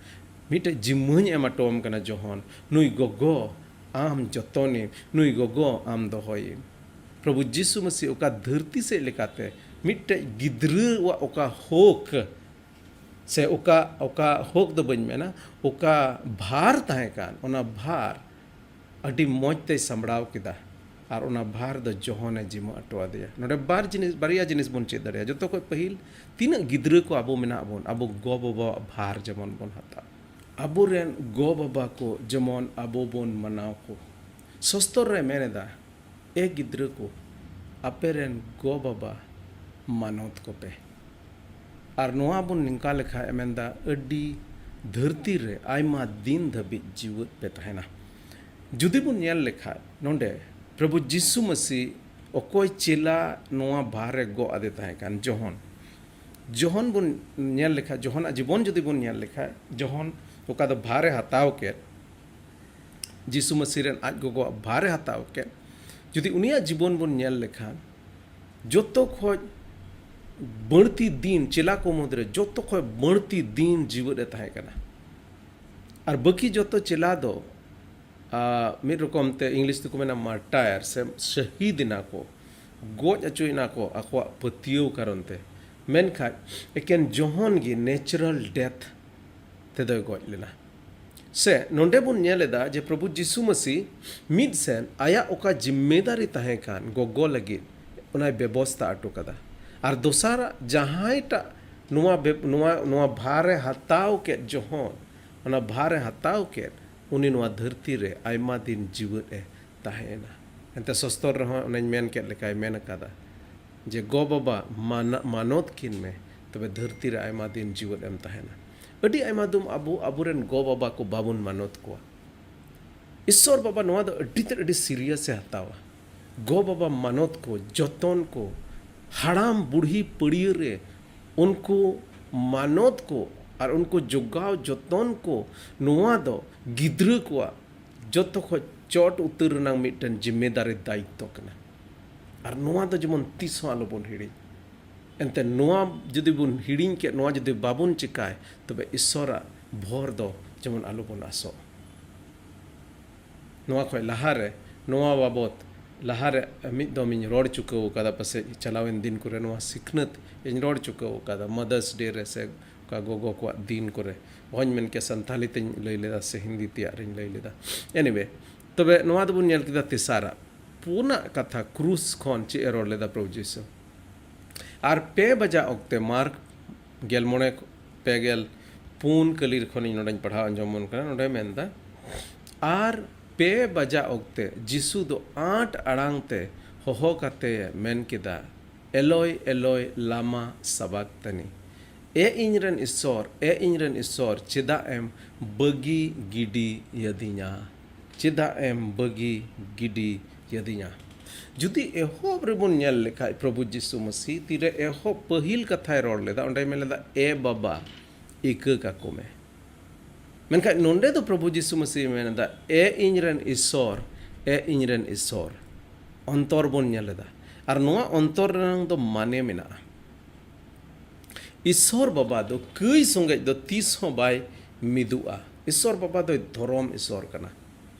ᱢᱤᱫᱴᱮᱡ ᱡᱤᱢᱟᱹᱧ ᱮᱢ ᱦᱚᱴᱚᱣᱟᱢ ᱠᱟᱱᱟ ᱡᱚᱦᱚᱱ, ᱱᱩᱭ ᱜᱚᱜᱚ ᱟᱢ ᱡᱚᱛᱚᱱᱮᱢ, ᱱᱩᱭ ᱜᱚᱜᱚ ᱟᱢ ᱫᱚᱦᱚᱭᱮᱢ᱾ ᱯᱨᱚᱵᱷᱩ ᱡᱤᱥᱩ ᱢᱟᱹᱥᱤ ᱚᱠᱟ ᱫᱷᱟᱹᱨᱛᱤ ᱥᱮᱫ ᱞᱮᱠᱟᱛᱮ ᱢᱤᱫᱴᱮᱡ ᱜᱤᱫᱽᱨᱟᱹᱣᱟᱜ ᱚᱠᱟ ᱦᱚᱠ ᱥᱮ ᱚᱠᱟ, ᱚᱠᱟ ᱦᱚᱠ ᱫᱚ ᱵᱟᱹᱧ ᱢᱮᱱᱟ, ᱚᱠᱟ ᱵᱷᱟᱨ ᱛᱟᱦᱮᱸ ᱠᱟᱱ, ᱚᱱᱟ ᱵᱷᱟᱨ ᱟᱹᱰᱤ ᱢᱚᱡᱽ ᱛᱮᱭ ᱥᱟᱢᱵᱲᱟᱣ ᱠᱮᱫᱟ᱾ ᱟᱨ ᱚᱱᱟ ᱵᱷᱟᱨ ᱫᱚ ᱡᱚᱦᱚᱱᱮ ᱡᱤᱢᱟᱹ ᱦᱚᱴᱚ ᱟᱫᱮᱭᱟ᱾ ᱱᱚᱰᱮ ᱵᱟᱨ ᱡᱤᱱᱤᱥ, ᱵᱟᱨᱭᱟ ᱡᱤᱱᱤᱥ ᱵᱚᱱ ᱪᱮᱫ ᱫᱟᱲᱮᱭᱟᱜᱼᱟ᱾ ᱡᱚᱛᱚ ᱠᱷᱚᱱ ᱯᱟᱹᱦᱤᱞ, ᱛᱤᱱᱟᱹᱜ ᱜᱤᱫᱽᱨᱟᱹ ᱠᱚ ᱟᱵᱚ ᱢᱮᱱᱟᱜ ᱵᱚᱱ, ᱟᱵᱚ ᱜᱚ-ᱵᱟᱵᱟᱣᱟᱜ ᱵᱷᱟᱨ ᱡᱮᱢᱚᱱ ᱵᱚᱱ ᱦᱟᱛᱟᱣ᱾ ᱟᱵᱚᱨᱮᱱ ᱜᱚ-ᱵᱟᱵᱟ ᱠᱚ ᱡᱮᱢᱚᱱ ᱟᱵᱚ ᱵᱚᱱ ᱢᱟᱱᱟᱣ ᱠᱚ᱾ ᱥᱚᱥᱛᱚᱨ ᱨᱮ ᱢᱮᱱ ᱮᱫᱟ, "ᱮ ᱜᱤᱫᱽᱨᱟᱹ ᱠᱚ, ᱟᱯᱮᱨᱮᱱ ᱜᱚ-ᱵᱟᱵᱟ ᱢᱟᱱᱚᱛ ᱠᱚᱯᱮ᱾" ᱟᱨ ᱱᱚᱣᱟ ᱵᱚᱱ ᱱᱤᱝᱠᱟ ᱞᱮᱠᱷᱟᱡ, ᱢᱮᱱᱫᱟ, ᱟᱹᱰᱤ ᱫᱷᱟᱹᱨᱛᱤ ᱨᱮ ᱟᱭᱢᱟ ᱫᱤᱱ ᱫᱷᱟᱹᱵᱤᱡ ᱡᱤᱣᱮᱫ ᱯᱮ ᱛᱟᱦᱮᱱᱟ᱾ ᱡᱩᱫᱤ ᱵᱚᱱ ᱧᱮᱞ ᱞᱮᱠᱷᱟᱡ, ᱱᱚᱰᱮ ᱯᱨᱚᱵᱷᱩ ᱡᱤᱥᱩ ᱢᱟᱹᱥᱤ ᱚᱠᱚᱭ ᱪᱮᱞᱟ ᱱᱚᱣᱟ ᱵᱷᱟᱨ ᱮ ᱜᱚᱜ ᱟᱫᱮ ᱛᱟᱦᱮᱸ ᱠᱟᱱ? ᱡᱚᱦᱚᱱ᱾ ᱡᱚᱦᱚᱱ ᱵᱚᱱ ᱧᱮᱞ ᱞᱮᱠᱷᱟᱡ, ᱡᱚᱦᱚᱱᱟᱜ ᱡᱤᱵᱚᱱ ᱡᱩᱫᱤ ᱵᱚᱱ ᱧᱮᱞ ᱞᱮᱠᱷᱟᱡ, ᱡᱚᱦᱚᱱ ᱚᱠᱟ ᱫᱚ ᱵᱷᱟᱨ ᱮ ᱦᱟᱛᱟᱣ ᱠᱮᱫ, ᱡᱤᱥᱩ ᱢᱟᱹᱥᱤ ᱨᱮᱱ ᱟᱡ ᱜᱚᱜᱚᱣᱟᱜ ᱵᱷᱟᱨ ᱮ ᱦᱟᱛᱟᱣ ᱠᱮᱫ, ᱡᱩᱫᱤ ᱩᱱᱤᱭᱟᱜ ᱡᱤᱵᱚᱱ ᱵᱚᱱ ᱧᱮᱞ ᱞᱮᱠᱷᱟᱱ, ᱡᱚᱛᱚ ᱠᱷᱚᱡ ᱵᱟᱹᱲᱛᱤ ᱫᱤᱱ, ᱪᱮᱞᱟ ᱠᱚ ᱢᱩᱫᱽᱨᱮ ᱡᱚᱛᱚ ᱠᱷᱚᱡ ᱵᱟᱹᱲᱛᱤ ᱫᱤᱱ ᱡᱤᱣᱮᱫ ᱮ ᱛᱟᱦᱮᱸ ᱠᱟᱱᱟ᱾ ᱟᱨ ᱵᱟᱹᱠᱤ ᱡᱚᱛᱚ ᱪᱮᱞᱟ ᱫᱚ, ᱟ, ᱢᱤᱫ ᱨᱚᱠᱚᱢ ᱛᱮ English ᱛᱮᱠᱚ ᱢᱮᱱᱟ martyr, ᱥᱮ ᱥᱟᱹᱦᱤᱫ ᱮᱱᱟ ᱠᱚ, ᱜᱚᱡ ᱦᱚᱪᱚᱭᱮᱱᱟ ᱠᱚ ᱟᱠᱚᱣᱟᱜ ᱯᱟᱹᱛᱭᱟᱹᱣ ᱠᱟᱨᱚᱱ ᱛᱮ᱾ ᱢᱮᱱᱠᱷᱟᱱ ᱮᱠᱮᱱ ᱡᱚᱦᱚᱱ ᱜᱮ natural death ᱛᱮᱫᱚᱭ ᱜᱚᱡ ᱞᱮᱱᱟ᱾ ᱥᱮ ᱱᱚᱰᱮ ᱵᱚᱱ ᱧᱮᱞ ᱮᱫᱟ ᱡᱮ ᱯᱨᱚᱵᱷᱩ ᱡᱤᱥᱩ ᱢᱟᱹᱥᱤ ᱢᱤᱫ ᱥᱮᱱ ᱟᱭᱟᱜ ᱚᱠᱟ ᱡᱤᱢᱢᱮᱫᱟᱨᱤ ᱛᱟᱦᱮᱸ ᱠᱟᱱ ᱜᱚᱜᱚ ᱞᱟᱹᱜᱤᱫ, ᱚᱱᱟᱭ ᱵᱮᱵᱚᱥᱛᱟ ᱦᱚᱴᱚ ᱠᱟᱫᱟ᱾ ᱟᱨ ᱫᱚᱥᱟᱨᱟᱜ, ᱡᱟᱦᱟᱸᱭᱴᱟᱜ ᱱᱚᱣᱟ ᱵᱮᱵ-, ᱱᱚᱣᱟ, ᱱᱚᱣᱟ ᱵᱷᱟᱨ ᱮ ᱦᱟᱛᱟᱣ ᱠᱮᱫ, ᱡᱚᱦᱚᱱ ᱚᱱᱟ ᱵᱷᱟᱨ ᱮ ᱦᱟᱛᱟᱣ ᱠᱮᱫ, ᱩᱱᱤ ᱱᱚᱣᱟ ᱫᱷᱟᱹᱨᱛᱤ ᱨᱮ ᱟᱭᱢᱟ ᱫᱤᱱ ᱡᱤᱣᱮᱫ ᱮ ᱛᱟᱦᱮᱸᱭᱮᱱᱟ᱾ ᱮᱱᱛᱮ ᱥᱚᱥᱛᱚᱨ ᱨᱮᱦᱚᱸ ᱚᱱᱮᱧ ᱢᱮᱱ ᱠᱮᱫ ᱞᱮᱠᱟᱭ ᱢᱮᱱ ᱟᱠᱟᱫᱟ ᱡᱮ, "ᱜᱚ-ᱵᱟᱵᱟ ᱢᱟᱱᱟ-, ᱢᱟᱱᱚᱛ ᱠᱤᱱ ᱢᱮ, ᱛᱚᱵᱮ ᱫᱷᱟᱹᱨᱛᱤ ᱨᱮ ᱟᱭᱢᱟ ᱫᱤᱱ ᱡᱤᱣᱮᱫ ᱮᱢ ᱛᱟᱦᱮᱱᱟ᱾" ᱟᱹᱰᱤ ᱟᱭᱢᱟ ᱫᱚᱢ ᱟᱵᱚ, ᱟᱵᱚᱨᱮᱱ ᱜᱚ-ᱵᱟᱵᱟ ᱠᱚ ᱵᱟᱵᱚᱱ ᱢᱟᱱᱚᱛ ᱠᱚᱣᱟ᱾ ᱤᱥᱥᱚᱨ ᱵᱟᱵᱟ ᱱᱚᱣᱟ ᱫᱚ ᱟᱹᱰᱤ ᱛᱮᱫ ᱟᱹᱰᱤ serious ᱮ ᱦᱟᱛᱟᱣᱟ᱾ ᱜᱚ-ᱵᱟᱵᱟ ᱢᱟᱱᱚᱛ ᱠᱚ, ᱡᱚᱛᱚᱱ ᱠᱚ, ᱦᱟᱲᱟᱢ ᱵᱩᱲᱦᱤ ᱯᱟᱹᱲᱤᱭᱟᱹ ᱨᱮ ᱩᱱᱠᱩ ᱢᱟᱱᱚᱛ ᱠᱚ ᱟᱨ ᱩᱱᱠᱩ ᱡᱚᱜᱟᱣ ᱡᱚᱛᱚᱱ ᱠᱚ, ᱱᱚᱣᱟ ᱫᱚ ᱜᱤᱫᱽᱨᱟᱹ ᱠᱚᱣᱟᱜ ᱡᱚᱛᱚ ᱠᱷᱚᱡ ᱪᱚᱴ ᱩᱛᱟᱹᱨ ᱨᱮᱱᱟᱜ ᱢᱤᱫᱴᱮᱱ ᱡᱤᱢᱢᱮᱫᱟᱨᱤ ᱫᱟᱭᱤᱛᱛᱚ ᱠᱟᱱᱟ᱾ ᱟᱨ ᱱᱚᱣᱟ ᱫᱚ ᱡᱮᱢᱚᱱ ᱛᱤᱥ ᱦᱚᱸ ᱟᱞᱚᱵᱚᱱ ᱦᱤᱲᱤᱧ᱾ ᱮᱱᱛᱮ ᱱᱚᱣᱟ ᱡᱩᱫᱤ ᱵᱚᱱ ᱦᱤᱲᱤᱧ ᱠᱮᱫ, ᱱᱚᱣᱟ ᱡᱩᱫᱤ ᱵᱟᱵᱚᱱ ᱪᱮᱠᱟᱭ, ᱛᱚᱵᱮ ᱤᱥᱥᱚᱨᱟᱜ ᱵᱷᱚᱨ ᱫᱚ ᱡᱮᱢᱚᱱ ᱟᱞᱚᱵᱚᱱ ᱟᱥᱚᱜ᱾ ᱱᱚᱣᱟ ᱠᱷᱚᱡ ᱞᱟᱦᱟᱨᱮ, ᱱᱚᱣᱟ ᱵᱟᱵᱚᱛ ᱞᱟᱦᱟᱨᱮ ᱢᱤᱫ ᱫᱚᱢ ᱤᱧ ᱨᱚᱲ ᱪᱩᱠᱟᱹᱣ ᱟᱠᱟᱫᱟ, ᱯᱟᱥᱮᱡ ᱪᱟᱞᱟᱣᱮᱱ ᱫᱤᱱ ᱠᱚᱨᱮ ᱱᱚᱣᱟ ᱥᱤᱠᱷᱱᱟᱹᱛ ᱤᱧ ᱨᱚᱲ ᱪᱩᱠᱟᱹᱣ ᱟᱠᱟᱫᱟ, Mother's Day ᱨᱮ ᱥᱮ ᱚᱠᱟ ᱜᱚᱜᱚ ᱠᱚᱣᱟᱜ ᱫᱤᱱ ᱠᱚᱨᱮ᱾ ᱚᱦᱚᱧ ᱢᱮᱱ ᱠᱮᱭᱟ ᱥᱟᱱᱛᱷᱟᱞᱤ ᱛᱮᱧ ᱞᱟᱹᱭ ᱞᱮᱫᱟ ᱥᱮ ᱦᱤᱱᱫᱤ ᱛᱮᱭᱟᱜ ᱨᱮᱧ ᱞᱟᱹᱭ ᱞᱮᱫᱟ᱾ Anyway, ᱛᱚᱵᱮ ᱱᱚᱣᱟ ᱫᱚᱵᱚᱱ ᱧᱮᱞ ᱠᱮᱫᱟ ᱛᱮᱥᱟᱨᱟᱜ᱾ ᱯᱩᱱᱟᱜ ᱠᱟᱛᱷᱟ ᱠᱨᱩᱥ ᱠᱷᱚᱱ ᱪᱮᱫ ᱮ ᱨᱚᱲ ᱞᱮᱫᱟ ᱯᱨᱚᱵᱷᱩ ᱡᱤᱥᱩ? ᱟᱨ ᱯᱮ ᱵᱟᱡᱟᱜ ᱚᱠᱛᱮ, ᱢᱟᱨᱠ ᱜᱮᱞ ᱢᱚᱬᱮ ᱯᱮ ᱜᱮᱞ ᱯᱩᱱ ᱠᱟᱹᱞᱤ ᱠᱷᱚᱱᱤᱧ ᱱᱚᱰᱮᱧ ᱯᱟᱲᱦᱟᱣ ᱟᱸᱡᱚᱢ ᱟᱵᱚᱱ ᱠᱟᱱᱟ᱾ ᱱᱚᱰᱮ ᱢᱮᱱᱫᱟ, ᱟᱨ ᱯᱮ ᱵᱟᱡᱟᱜ ᱚᱠᱛᱮ ᱡᱤᱥᱩ ᱫᱚ ᱟᱸᱴ ᱟᱲᱟᱝ ᱛᱮ ᱦᱚᱦᱚ ᱠᱟᱛᱮ ᱢᱮᱱ ᱠᱮᱫᱟ, ᱮᱞᱚᱭ ᱮᱞᱚᱭ ᱞᱟᱢᱟ ᱥᱟᱵᱟᱠᱛᱟᱱᱤ᱾ ᱮ ᱤᱧ ᱨᱮᱱ ᱤᱥᱥᱚᱨ, ᱮ ᱤᱧ ᱨᱮᱱ ᱤᱥᱥᱚᱨ, ᱪᱮᱫᱟᱜ ᱮᱢ ᱵᱟᱹᱜᱤ ᱜᱤᱰᱤ ᱭᱟᱹᱫᱤᱧᱟ? ᱪᱮᱫᱟᱜ ᱮᱢ ᱵᱟᱹᱜᱤ ᱜᱤᱰᱤ ᱭᱟᱹᱫᱤᱧᱟ? ᱡᱩᱫᱤ ᱮᱦᱚᱵ ᱨᱮᱵᱚᱱ ᱧᱮᱞ ᱞᱮᱠᱷᱟᱡ, ᱯᱨᱚᱵᱷᱩ ᱡᱤᱥᱩ ᱢᱟᱹᱥᱤ ᱛᱤᱨᱮ ᱮᱦᱚᱵ ᱯᱟᱹᱦᱤᱞ ᱠᱟᱛᱷᱟᱭ ᱨᱚᱲ ᱞᱮᱫᱟ, ᱚᱸᱰᱮᱭ ᱢᱮᱱ ᱞᱮᱫᱟ, ᱮ ᱵᱟᱵᱟ, ᱤᱠᱟᱹ ᱠᱟᱠᱚ ᱢᱮ᱾ ᱢᱮᱱᱠᱷᱟᱱ ᱱᱚᱸᱰᱮ ᱫᱚ ᱯᱨᱚᱵᱷᱩ ᱡᱤᱥᱩ ᱢᱟᱹᱥᱤ ᱢᱮᱱ ᱮᱫᱟ, ᱮ ᱤᱧ ᱨᱮᱱ ᱤᱥᱥᱚᱨ, ᱮ ᱤᱧ ᱨᱮᱱ ᱤᱥᱥᱚᱨ᱾ ᱚᱱᱛᱚᱨ ᱵᱚᱱ ᱧᱮᱞ ᱮᱫᱟ᱾ ᱟᱨ ᱱᱚᱣᱟ ᱚᱱᱛᱚᱨ ᱨᱮᱱᱟᱝ ᱫᱚ ᱢᱟᱱᱮ ᱢᱮᱱᱟᱜᱼᱟ᱾ ᱤᱥᱥᱚᱨ ᱵᱟᱵᱟ ᱫᱚ ᱠᱟᱹᱭ ᱥᱚᱸᱜᱮᱡ ᱫᱚ ᱛᱤᱥ ᱦᱚᱸ ᱵᱟᱭ ᱢᱤᱫᱩᱜᱼᱟ᱾ ᱤᱥᱥᱚᱨ ᱵᱟᱵᱟ ᱫᱚᱭ ᱫᱷᱚᱨᱚᱢ ᱤᱥᱥᱚᱨ ᱠᱟᱱᱟ᱾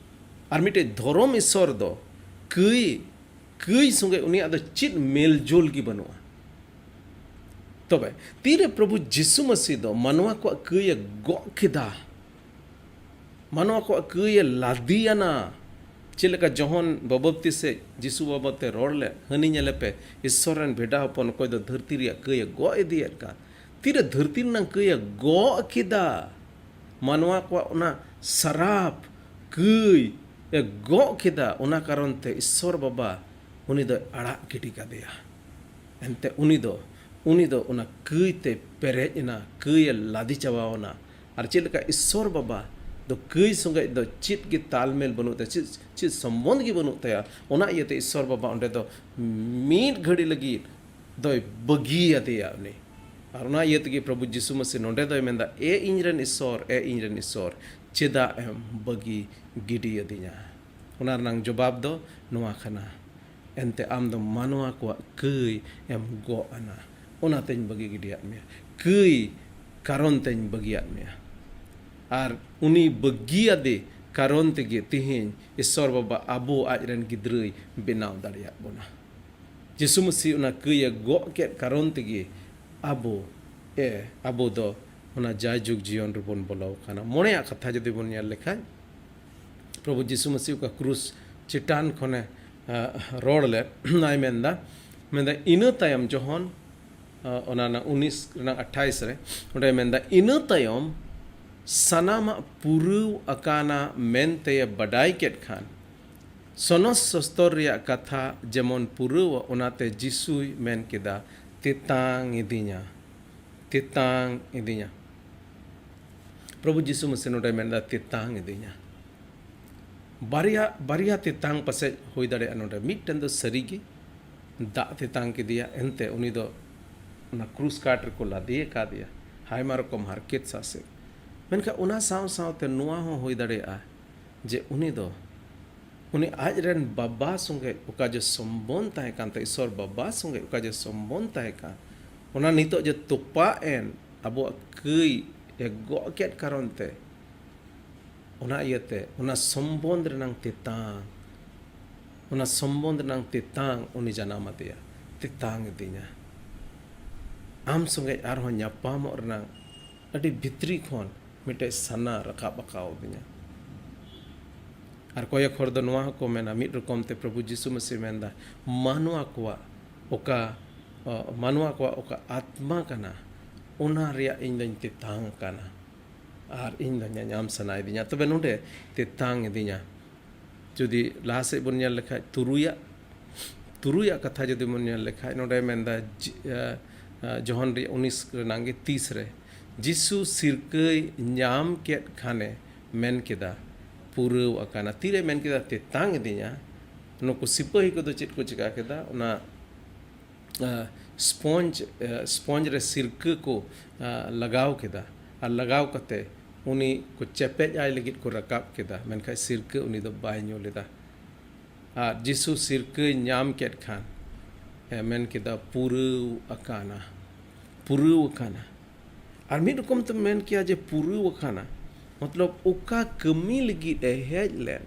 ᱟᱨ ᱢᱤᱫᱴᱮᱡ ᱫᱷᱚᱨᱚᱢ ᱤᱥᱥᱚᱨ ᱫᱚ ᱠᱟᱹᱭ, ᱠᱟᱹᱭ ᱥᱚᱸᱜᱮ ᱩᱱᱤᱭᱟᱜ ᱫᱚ ᱪᱮᱫ ᱢᱮᱞᱡᱳᱞ ᱜᱮ ᱵᱟᱹᱱᱩᱜᱼᱟ᱾ ᱛᱚᱵᱮ ᱛᱤᱨᱮ ᱯᱨᱚᱵᱷᱩ ᱡᱤᱥᱩ ᱢᱟᱹᱥᱤ ᱫᱚ ᱢᱟᱱᱣᱟ ᱠᱚᱣᱟᱜ ᱠᱟᱹᱭ ᱮ ᱜᱚᱜ ᱠᱮᱫᱟ, ᱢᱟᱱᱣᱟ ᱠᱚᱣᱟᱜ ᱠᱟᱹᱭ ᱮ ᱞᱟᱫᱮᱭᱟᱱᱟ᱾ ᱪᱮᱫ ᱞᱮᱠᱟ ᱡᱚᱦᱚᱱ ᱵᱟᱵᱚᱛᱤᱥᱮ ᱡᱤᱥᱩ ᱵᱟᱵᱚᱛ ᱛᱮ ᱨᱚᱲ ᱞᱮᱫ, ᱦᱟᱹᱱᱤ ᱧᱮᱞᱮ ᱯᱮ, ᱤᱥᱥᱚᱨ ᱨᱮᱱ ᱵᱷᱮᱰᱟ ᱦᱚᱯᱚᱱ, ᱚᱠᱚᱭ ᱫᱚ ᱫᱷᱟᱹᱨᱛᱤ ᱨᱮᱭᱟᱜ ᱠᱟᱹᱭ ᱮ ᱜᱚᱜ ᱤᱫᱤᱭᱮᱫ ᱠᱟᱱ᱾ ᱛᱤᱨᱮ ᱫᱷᱟᱹᱨᱛᱤ ᱨᱮᱱᱟᱜ ᱠᱟᱹᱭ ᱮ ᱜᱚᱜ ᱠᱮᱫᱟ, ᱢᱟᱱᱣᱟ ᱠᱚᱣᱟᱜ ᱚᱱᱟ ᱥᱟᱨᱟᱯ ᱠᱟᱹᱭ ᱮ ᱜᱚᱜ ᱠᱮᱫᱟ, ᱚᱱᱟ ᱠᱟᱨᱚᱱ ᱛᱮ ᱤᱥᱥᱚᱨ ᱵᱟᱵᱟ ᱩᱱᱤ ᱫᱚᱭ ᱟᱲᱟᱜ ᱜᱤᱰᱤ ᱠᱟᱫᱮᱭᱟ᱾ ᱮᱱᱛᱮ ᱩᱱᱤ ᱫᱚ, ᱩᱱᱤ ᱫᱚ ᱚᱱᱟ ᱠᱟᱹᱭ ᱛᱮ ᱯᱮᱨᱮᱡ ᱮᱱᱟ, ᱠᱟᱹᱭ ᱮ ᱞᱟᱫᱮ ᱪᱟᱵᱟᱣ ᱮᱱᱟ᱾ ᱟᱨ ᱪᱮᱫ ᱞᱮᱠᱟ ᱤᱥᱥᱚᱨ ᱵᱟᱵᱟ ᱫᱚ ᱠᱟᱹᱭ ᱥᱚᱸᱜᱮ ᱫᱚ ᱪᱮᱫ ᱜᱮ ᱛᱟᱞᱢᱮᱞ ᱵᱟᱹᱱᱩᱜ ᱛᱟᱭᱟ, ᱪᱮᱫ, ᱪᱮᱫ ᱥᱚᱢᱵᱚᱱᱫᱷ ᱜᱮ ᱵᱟᱹᱱᱩᱜ ᱛᱟᱭᱟ, ᱚᱱᱟ ᱤᱭᱟᱹᱛᱮ ᱤᱥᱥᱚᱨ ᱵᱟᱵᱟ ᱚᱸᱰᱮ ᱫᱚ ᱢᱤᱫ ᱜᱷᱟᱹᱲᱤ ᱞᱟᱹᱜᱤᱫ ᱫᱚᱭ ᱵᱟᱹᱜᱤᱭᱟᱫᱮᱭᱟ ᱩᱱᱤ᱾ ᱟᱨ ᱚᱱᱟ ᱤᱭᱟᱹ ᱛᱮᱜᱮ ᱯᱨᱚᱵᱷᱩ ᱡᱤᱥᱩ ᱢᱟᱹᱥᱤ ᱱᱚᱸᱰᱮ ᱫᱚᱭ ᱢᱮᱱᱫᱟ, ᱮ ᱤᱧ ᱨᱮᱱ ᱤᱥᱥᱚᱨ, ᱮ ᱤᱧ ᱨᱮᱱ ᱤᱥᱥᱚᱨ, ᱪᱮᱫᱟᱜ ᱮᱢ ᱵᱟᱹᱜᱤ ᱜᱤᱰᱤᱭᱟᱫᱤᱧᱟ? ᱚᱱᱟ ᱨᱮᱱᱟᱝ ᱡᱚᱵᱟᱵ ᱫᱚ ᱱᱚᱣᱟ ᱠᱟᱱᱟ, ᱮᱱᱛᱮ ᱟᱢ ᱫᱚ ᱢᱟᱱᱣᱟ ᱠᱚᱣᱟᱜ ᱠᱟᱹᱭ ᱮᱢ ᱜᱚᱜ ᱟᱱᱟ, ᱚᱱᱟᱛᱮᱧ ᱵᱟᱹᱜᱤ ᱜᱤᱰᱤᱭᱟᱫ ᱢᱮᱭᱟ, ᱠᱟᱹᱭ ᱠᱟᱨᱚᱱ ᱛᱮᱧ ᱵᱟᱹᱜᱤᱭᱟᱫ ᱢᱮᱭᱟ᱾ ᱟᱨ ᱩᱱᱤ ᱵᱟᱹᱜᱤᱭᱟᱫᱮ ᱠᱟᱨᱚᱱ ᱛᱮᱜᱮ ᱛᱮᱦᱮᱧ ᱤᱥᱥᱚᱨ ᱵᱟᱵᱟ ᱟᱵᱚ ᱟᱡ ᱨᱮᱱ ᱜᱤᱫᱽᱨᱟᱹᱭ ᱵᱮᱱᱟᱣ ᱫᱟᱲᱮᱭᱟᱫ ᱵᱚᱱᱟ᱾ ᱡᱤᱥᱩ ᱢᱟᱹᱥᱤ ᱚᱱᱟ ᱠᱟᱹᱭ ᱮ ᱜᱚᱜ ᱠᱮᱫ ᱠᱟᱨᱚᱱ ᱛᱮᱜᱮ ᱟᱵᱚ, ᱮ, ᱟᱵᱚ ᱫᱚ ᱚᱱᱟ ᱡᱟᱭᱡᱩᱜᱽ ᱡᱤᱭᱚᱱ ᱨᱮᱵᱚᱱ ᱵᱚᱞᱚ ᱟᱠᱟᱱᱟ᱾ ᱢᱚᱬᱮᱭᱟᱜ ᱠᱟᱛᱷᱟ ᱡᱩᱫᱤ ᱵᱚᱱ ᱧᱮᱞ ᱞᱮᱠᱷᱟᱱ, ᱯᱨᱚᱵᱷᱩ ᱡᱤᱥᱩ ᱢᱟᱹᱥᱤ ᱚᱠᱟ ᱠᱨᱩᱥ ᱪᱮᱛᱟᱱ ᱠᱷᱚᱱᱮ ᱨᱚᱲ ᱞᱮᱫ ᱟᱭ ᱢᱮᱱᱫᱟ, ᱢᱮᱱᱫᱟ ᱤᱱᱟᱹ ᱛᱟᱭᱚᱢ ᱡᱚᱠᱷᱚᱱ ᱚᱱᱟ ᱨᱮᱱᱟᱜ ᱩᱱᱤᱥ ᱨᱮᱱᱟᱜ ᱟᱴᱷᱟᱭᱤᱥ ᱨᱮ ᱚᱸᱰᱮ ᱢᱮᱱᱫᱟ, ᱤᱱᱟᱹ ᱛᱟᱭᱚᱢ ᱥᱟᱱᱟᱢᱟᱜ ᱯᱩᱨᱟᱹᱣ ᱟᱠᱟᱱᱟ ᱢᱮᱱᱛᱮᱭ ᱵᱟᱰᱟᱭ ᱠᱮᱫ ᱠᱷᱟᱱ, ᱥᱚᱱᱚᱛ ᱥᱚᱥᱛᱚᱨ ᱨᱮᱭᱟᱜ ᱠᱟᱛᱷᱟ ᱡᱮᱢᱚᱱ ᱯᱩᱨᱟᱹᱣ, ᱚᱱᱟᱛᱮ ᱡᱤᱥᱩᱭ ᱢᱮᱱ ᱠᱮᱫᱟ, "ᱛᱮᱛᱟᱝ ᱤᱫᱤᱧᱟ, ᱛᱮᱛᱟᱝ ᱤᱫᱤᱧᱟ᱾" ᱯᱨᱚᱵᱷᱩ ᱡᱤᱥᱩ ᱢᱟᱥᱤ ᱱᱚᱰᱮ ᱢᱮᱱᱫᱟ, "ᱛᱮᱛᱟᱝ ᱤᱫᱤᱧᱟ᱾" ᱵᱟᱨᱭᱟ, ᱵᱟᱨᱭᱟ ᱛᱮᱛᱟᱝ ᱯᱟᱥᱮᱡ ᱦᱩᱭ ᱫᱟᱲᱮᱭᱟᱜᱼᱟ ᱱᱚᱰᱮ᱾ ᱢᱤᱫᱴᱮᱱ ᱫᱚ ᱥᱟᱹᱨᱤᱜᱮ ᱫᱟᱜ ᱛᱮᱛᱟᱝ ᱠᱮᱫᱮᱭᱟ, ᱮᱱᱛᱮ ᱩᱱᱤ ᱫᱚ ᱚᱱᱟ ᱠᱨᱩᱥ ᱠᱟᱴ ᱨᱮᱠᱚ ᱞᱟᱫᱮ ᱟᱠᱟᱫᱮᱭᱟ, ᱟᱭᱢᱟ ᱨᱚᱠᱚᱢ ᱦᱟᱨᱠᱮᱛ ᱥᱟᱥᱮᱛ᱾ ᱢᱮᱱᱠᱷᱟᱱ ᱚᱱᱟ ᱥᱟᱶ ᱥᱟᱶᱛᱮ ᱱᱚᱣᱟ ᱦᱚᱸ ᱦᱩᱭ ᱫᱟᱲᱮᱭᱟᱜᱼᱟ ᱡᱮ ᱩᱱᱤ ᱫᱚ, ᱩᱱᱤ ᱟᱡ ᱨᱮᱱ ᱵᱟᱵᱟ ᱥᱚᱸᱜᱮ ᱚᱠᱟ ᱡᱮ ᱥᱚᱢᱵᱚᱱ ᱛᱟᱦᱮᱸ ᱠᱟᱱ ᱛᱟᱭ, ᱤᱥᱚᱨ ᱵᱟᱵᱟ ᱥᱚᱸᱜᱮ ᱚᱠᱟ ᱡᱮ ᱥᱚᱢᱵᱚᱱ ᱛᱟᱦᱮᱸ ᱠᱟᱱ, ᱚᱱᱟ ᱱᱤᱛᱚᱜ ᱡᱮ ᱛᱚᱯᱟᱜ ᱮᱱ, ᱟᱵᱚᱣᱟᱜ ᱠᱟᱹᱭ ᱮ ᱜᱚᱜ ᱠᱮᱫ ᱠᱟᱨᱚᱱ ᱛᱮ, ᱚᱱᱟ ᱤᱭᱟᱹᱛᱮ ᱚᱱᱟ ᱥᱚᱢᱵᱚᱱᱫᱷ ᱨᱮᱱᱟᱝ ᱛᱮᱛᱟᱝ, ᱚᱱᱟ ᱥᱚᱢᱵᱚᱱᱫᱷ ᱨᱮᱱᱟᱝ ᱛᱮᱛᱟᱝ ᱩᱱᱤ ᱡᱟᱱᱟᱢ ᱟᱫᱮᱭᱟ᱾ "ᱛᱮᱛᱟᱝ ᱤᱫᱤᱧᱟ, ᱟᱢ ᱥᱚᱸᱜᱮ ᱟᱨᱦᱚᱸ ᱧᱟᱯᱟᱢᱚᱜ ᱨᱮᱱᱟᱝ ᱟᱹᱰᱤ ᱵᱷᱤᱛᱨᱤ ᱠᱷᱚᱱ ᱢᱤᱫᱴᱮᱡ ᱥᱟᱱᱟ ᱨᱟᱠᱟᱵ ᱟᱠᱟᱣᱫᱤᱧᱟ᱾" ᱟᱨ ᱠᱚᱭᱮᱠ ᱦᱚᱲ ᱫᱚ ᱱᱚᱣᱟ ᱦᱚᱸᱠᱚ ᱢᱮᱱᱟ, ᱢᱤᱫ ᱨᱚᱠᱚᱢ ᱛᱮ ᱯᱨᱚᱵᱷᱩ ᱡᱤᱥᱩ ᱢᱟᱥᱤ ᱢᱮᱱᱫᱟ, ᱢᱟᱱᱣᱟ ᱠᱚᱣᱟᱜ ᱚᱠᱟ, ᱚ, ᱢᱟᱱᱣᱟ ᱠᱚᱣᱟᱜ ᱚᱠᱟ ᱟᱛᱢᱟ ᱠᱟᱱᱟ, ᱚᱱᱟ ᱨᱮᱭᱟᱜ ᱤᱧ ᱫᱚᱧ ᱛᱮᱛᱟᱝ ᱟᱠᱟᱱᱟ ᱟᱨ ᱤᱧ ᱫᱚ ᱧᱟᱧᱟᱢ ᱥᱟᱱᱟᱭᱮᱫᱤᱧᱟ᱾ ᱛᱚᱵᱮ ᱱᱚᱰᱮ ᱛᱮᱛᱟᱝ ᱤᱫᱤᱧᱟ, ᱡᱩᱫᱤ ᱞᱟᱦᱟ ᱥᱮᱫ ᱵᱚᱱ ᱧᱮᱞ ᱞᱮᱠᱷᱟᱡ, ᱛᱩᱨᱩᱭᱟᱜ, ᱛᱩᱨᱩᱭᱟᱜ ᱠᱟᱛᱷᱟ ᱡᱩᱫᱤ ᱵᱚᱱ ᱧᱮᱞ ᱞᱮᱠᱷᱟᱡ, ᱱᱚᱰᱮ ᱢᱮᱱᱫᱟ, ᱡᱤ-, ᱟ, ᱟ, ᱡᱚᱦᱚᱱ ᱨᱮᱭᱟᱜ ᱩᱱᱤᱥ ᱨᱮᱱᱟᱝ ᱜᱮ ᱛᱤᱥ ᱨᱮ, ᱡᱤᱥᱩ ᱥᱤᱨᱠᱟᱹᱭ ᱧᱟᱢ ᱠᱮᱫ ᱠᱷᱟᱱᱮ ᱢᱮᱱ ᱠᱮᱫᱟ, "ᱯᱩᱨᱟᱹᱣ ᱟᱠᱟᱱᱟ᱾" ᱛᱤᱨᱮ ᱢᱮᱱ ᱠᱮᱫᱟ, "ᱛᱮᱛᱟᱝ ᱤᱫᱤᱧᱟ"? ᱱᱩᱠᱩ ᱥᱤᱯᱟᱹᱦᱤ ᱠᱚᱫᱚ ᱪᱮᱫ ᱠᱚ ᱪᱤᱠᱟ ᱠᱮᱫᱟ? ᱚᱱᱟ ᱟ, ᱥᱯᱚᱧᱡᱽ, ᱟ, ᱥᱯᱚᱧᱡᱽ ᱨᱮ ᱥᱤᱨᱠᱟᱹ ᱠᱚ, ᱟ, ᱞᱟᱜᱟᱣ ᱠᱮᱫᱟ᱾ ᱟᱨ ᱞᱟᱜᱟᱣ ᱠᱟᱛᱮ ᱩᱱᱤ ᱠᱚ ᱪᱮᱯᱮᱡ ᱟᱭ ᱞᱟᱹᱜᱤᱫ ᱠᱚ ᱨᱟᱠᱟᱵ ᱠᱮᱫᱟ, ᱢᱮᱱᱠᱷᱟᱱ ᱥᱤᱨᱠᱟᱹ ᱩᱱᱤ ᱫᱚ ᱵᱟᱭ ᱧᱩ ᱞᱮᱫᱟ᱾ ᱟᱨ ᱡᱤᱥᱩ ᱥᱤᱨᱠᱟᱹᱭ ᱧᱟᱢ ᱠᱮᱫ ᱠᱷᱟᱱ, ᱮ, ᱢᱮᱱ ᱠᱮᱫᱟ, "ᱯᱩᱨᱟᱹᱣ ᱟᱠᱟᱱᱟ, ᱯᱩᱨᱟᱹᱣ ᱟᱠᱟᱱᱟ᱾" ᱟᱨ ᱢᱤᱫ ᱨᱚᱠᱚᱢ ᱛᱮᱢ ᱢᱮᱱ ᱠᱮᱭᱟ ᱡᱮ ᱯᱩᱨᱟᱹᱣ ᱟᱠᱟᱱᱟ, ᱢᱚᱛᱞᱚᱵ ᱚᱠᱟ ᱠᱟᱹᱢᱤ ᱞᱟᱹᱜᱤᱫ ᱮ ᱦᱮᱡ ᱞᱮᱱ,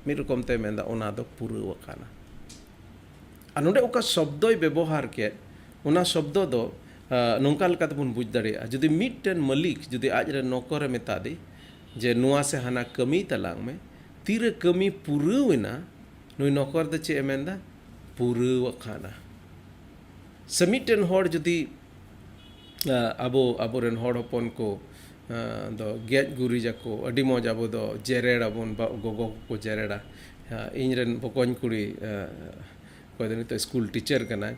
ᱢᱤᱫ ᱨᱚᱠᱚᱢ ᱛᱮ ᱢᱮᱱᱫᱟ, ᱚᱱᱟ ᱫᱚ ᱯᱩᱨᱟᱹᱣ ᱟᱠᱟᱱᱟ᱾ ᱟᱨ ᱱᱚᱰᱮ ᱚᱠᱟ ᱥᱚᱵᱫᱚᱭ ᱵᱮᱵᱚᱦᱟᱨ ᱠᱮᱫ, ᱚᱱᱟ ᱥᱚᱵᱫᱚ ᱫᱚ, ᱟ, ᱱᱚᱝᱠᱟ ᱞᱮᱠᱟ ᱛᱮᱵᱚᱱ ᱵᱩᱡᱽ ᱫᱟᱲᱮᱭᱟᱜᱼᱟ, ᱡᱩᱫᱤ ᱢᱤᱫᱴᱮᱱ ᱢᱟᱹᱞᱤᱠ ᱡᱩᱫᱤ ᱟᱡ ᱨᱮᱱ ᱱᱚᱠᱚᱨᱮ ᱢᱮᱛᱟ ᱫᱮ ᱡᱮ, "ᱱᱚᱣᱟ ᱥᱮ ᱦᱟᱱᱟ ᱠᱟᱹᱢᱤ ᱛᱟᱞᱟᱝ ᱢᱮ", ᱛᱤᱨᱮ ᱠᱟᱹᱢᱤ ᱯᱩᱨᱟᱹᱣ ᱮᱱᱟ, ᱱᱩᱭ ᱱᱚᱠᱚᱨ ᱫᱚ ᱪᱮᱫ ᱮ ᱢᱮᱱᱫᱟ? ᱯᱩᱨᱟᱹᱣ ᱟᱠᱟᱱᱟ᱾ ᱥᱮ ᱢᱤᱫᱴᱮᱱ ᱦᱚᱲ ᱡᱩᱫᱤ, ᱟ, ᱟᱵᱚ, ᱟᱵᱚᱨᱮᱱ ᱦᱚᱲ ᱦᱚᱯᱚᱱ ᱠᱚ, ᱟ, ᱫᱚ ᱜᱮᱡ ᱜᱩᱨᱤᱡᱟᱠᱚ, ᱟᱹᱰᱤ ᱢᱚᱡᱽ ᱟᱵᱚ ᱫᱚ ᱡᱮᱨᱮᱲ ᱟᱵᱚᱱ, ᱵᱟ-, ᱜᱚᱜᱚ ᱠᱚᱠᱚ ᱡᱮᱨᱮᱲᱟ᱾ ᱟ, ᱤᱧᱨᱮᱱ ᱵᱚᱠᱚᱧ ᱠᱩᱲᱤ, ᱟ, ᱚᱠᱚᱭ ᱫᱚ ᱱᱤᱛᱚᱜ ᱥᱠᱩᱞ ᱴᱤᱪᱟᱨ ᱠᱟᱱᱟᱭ,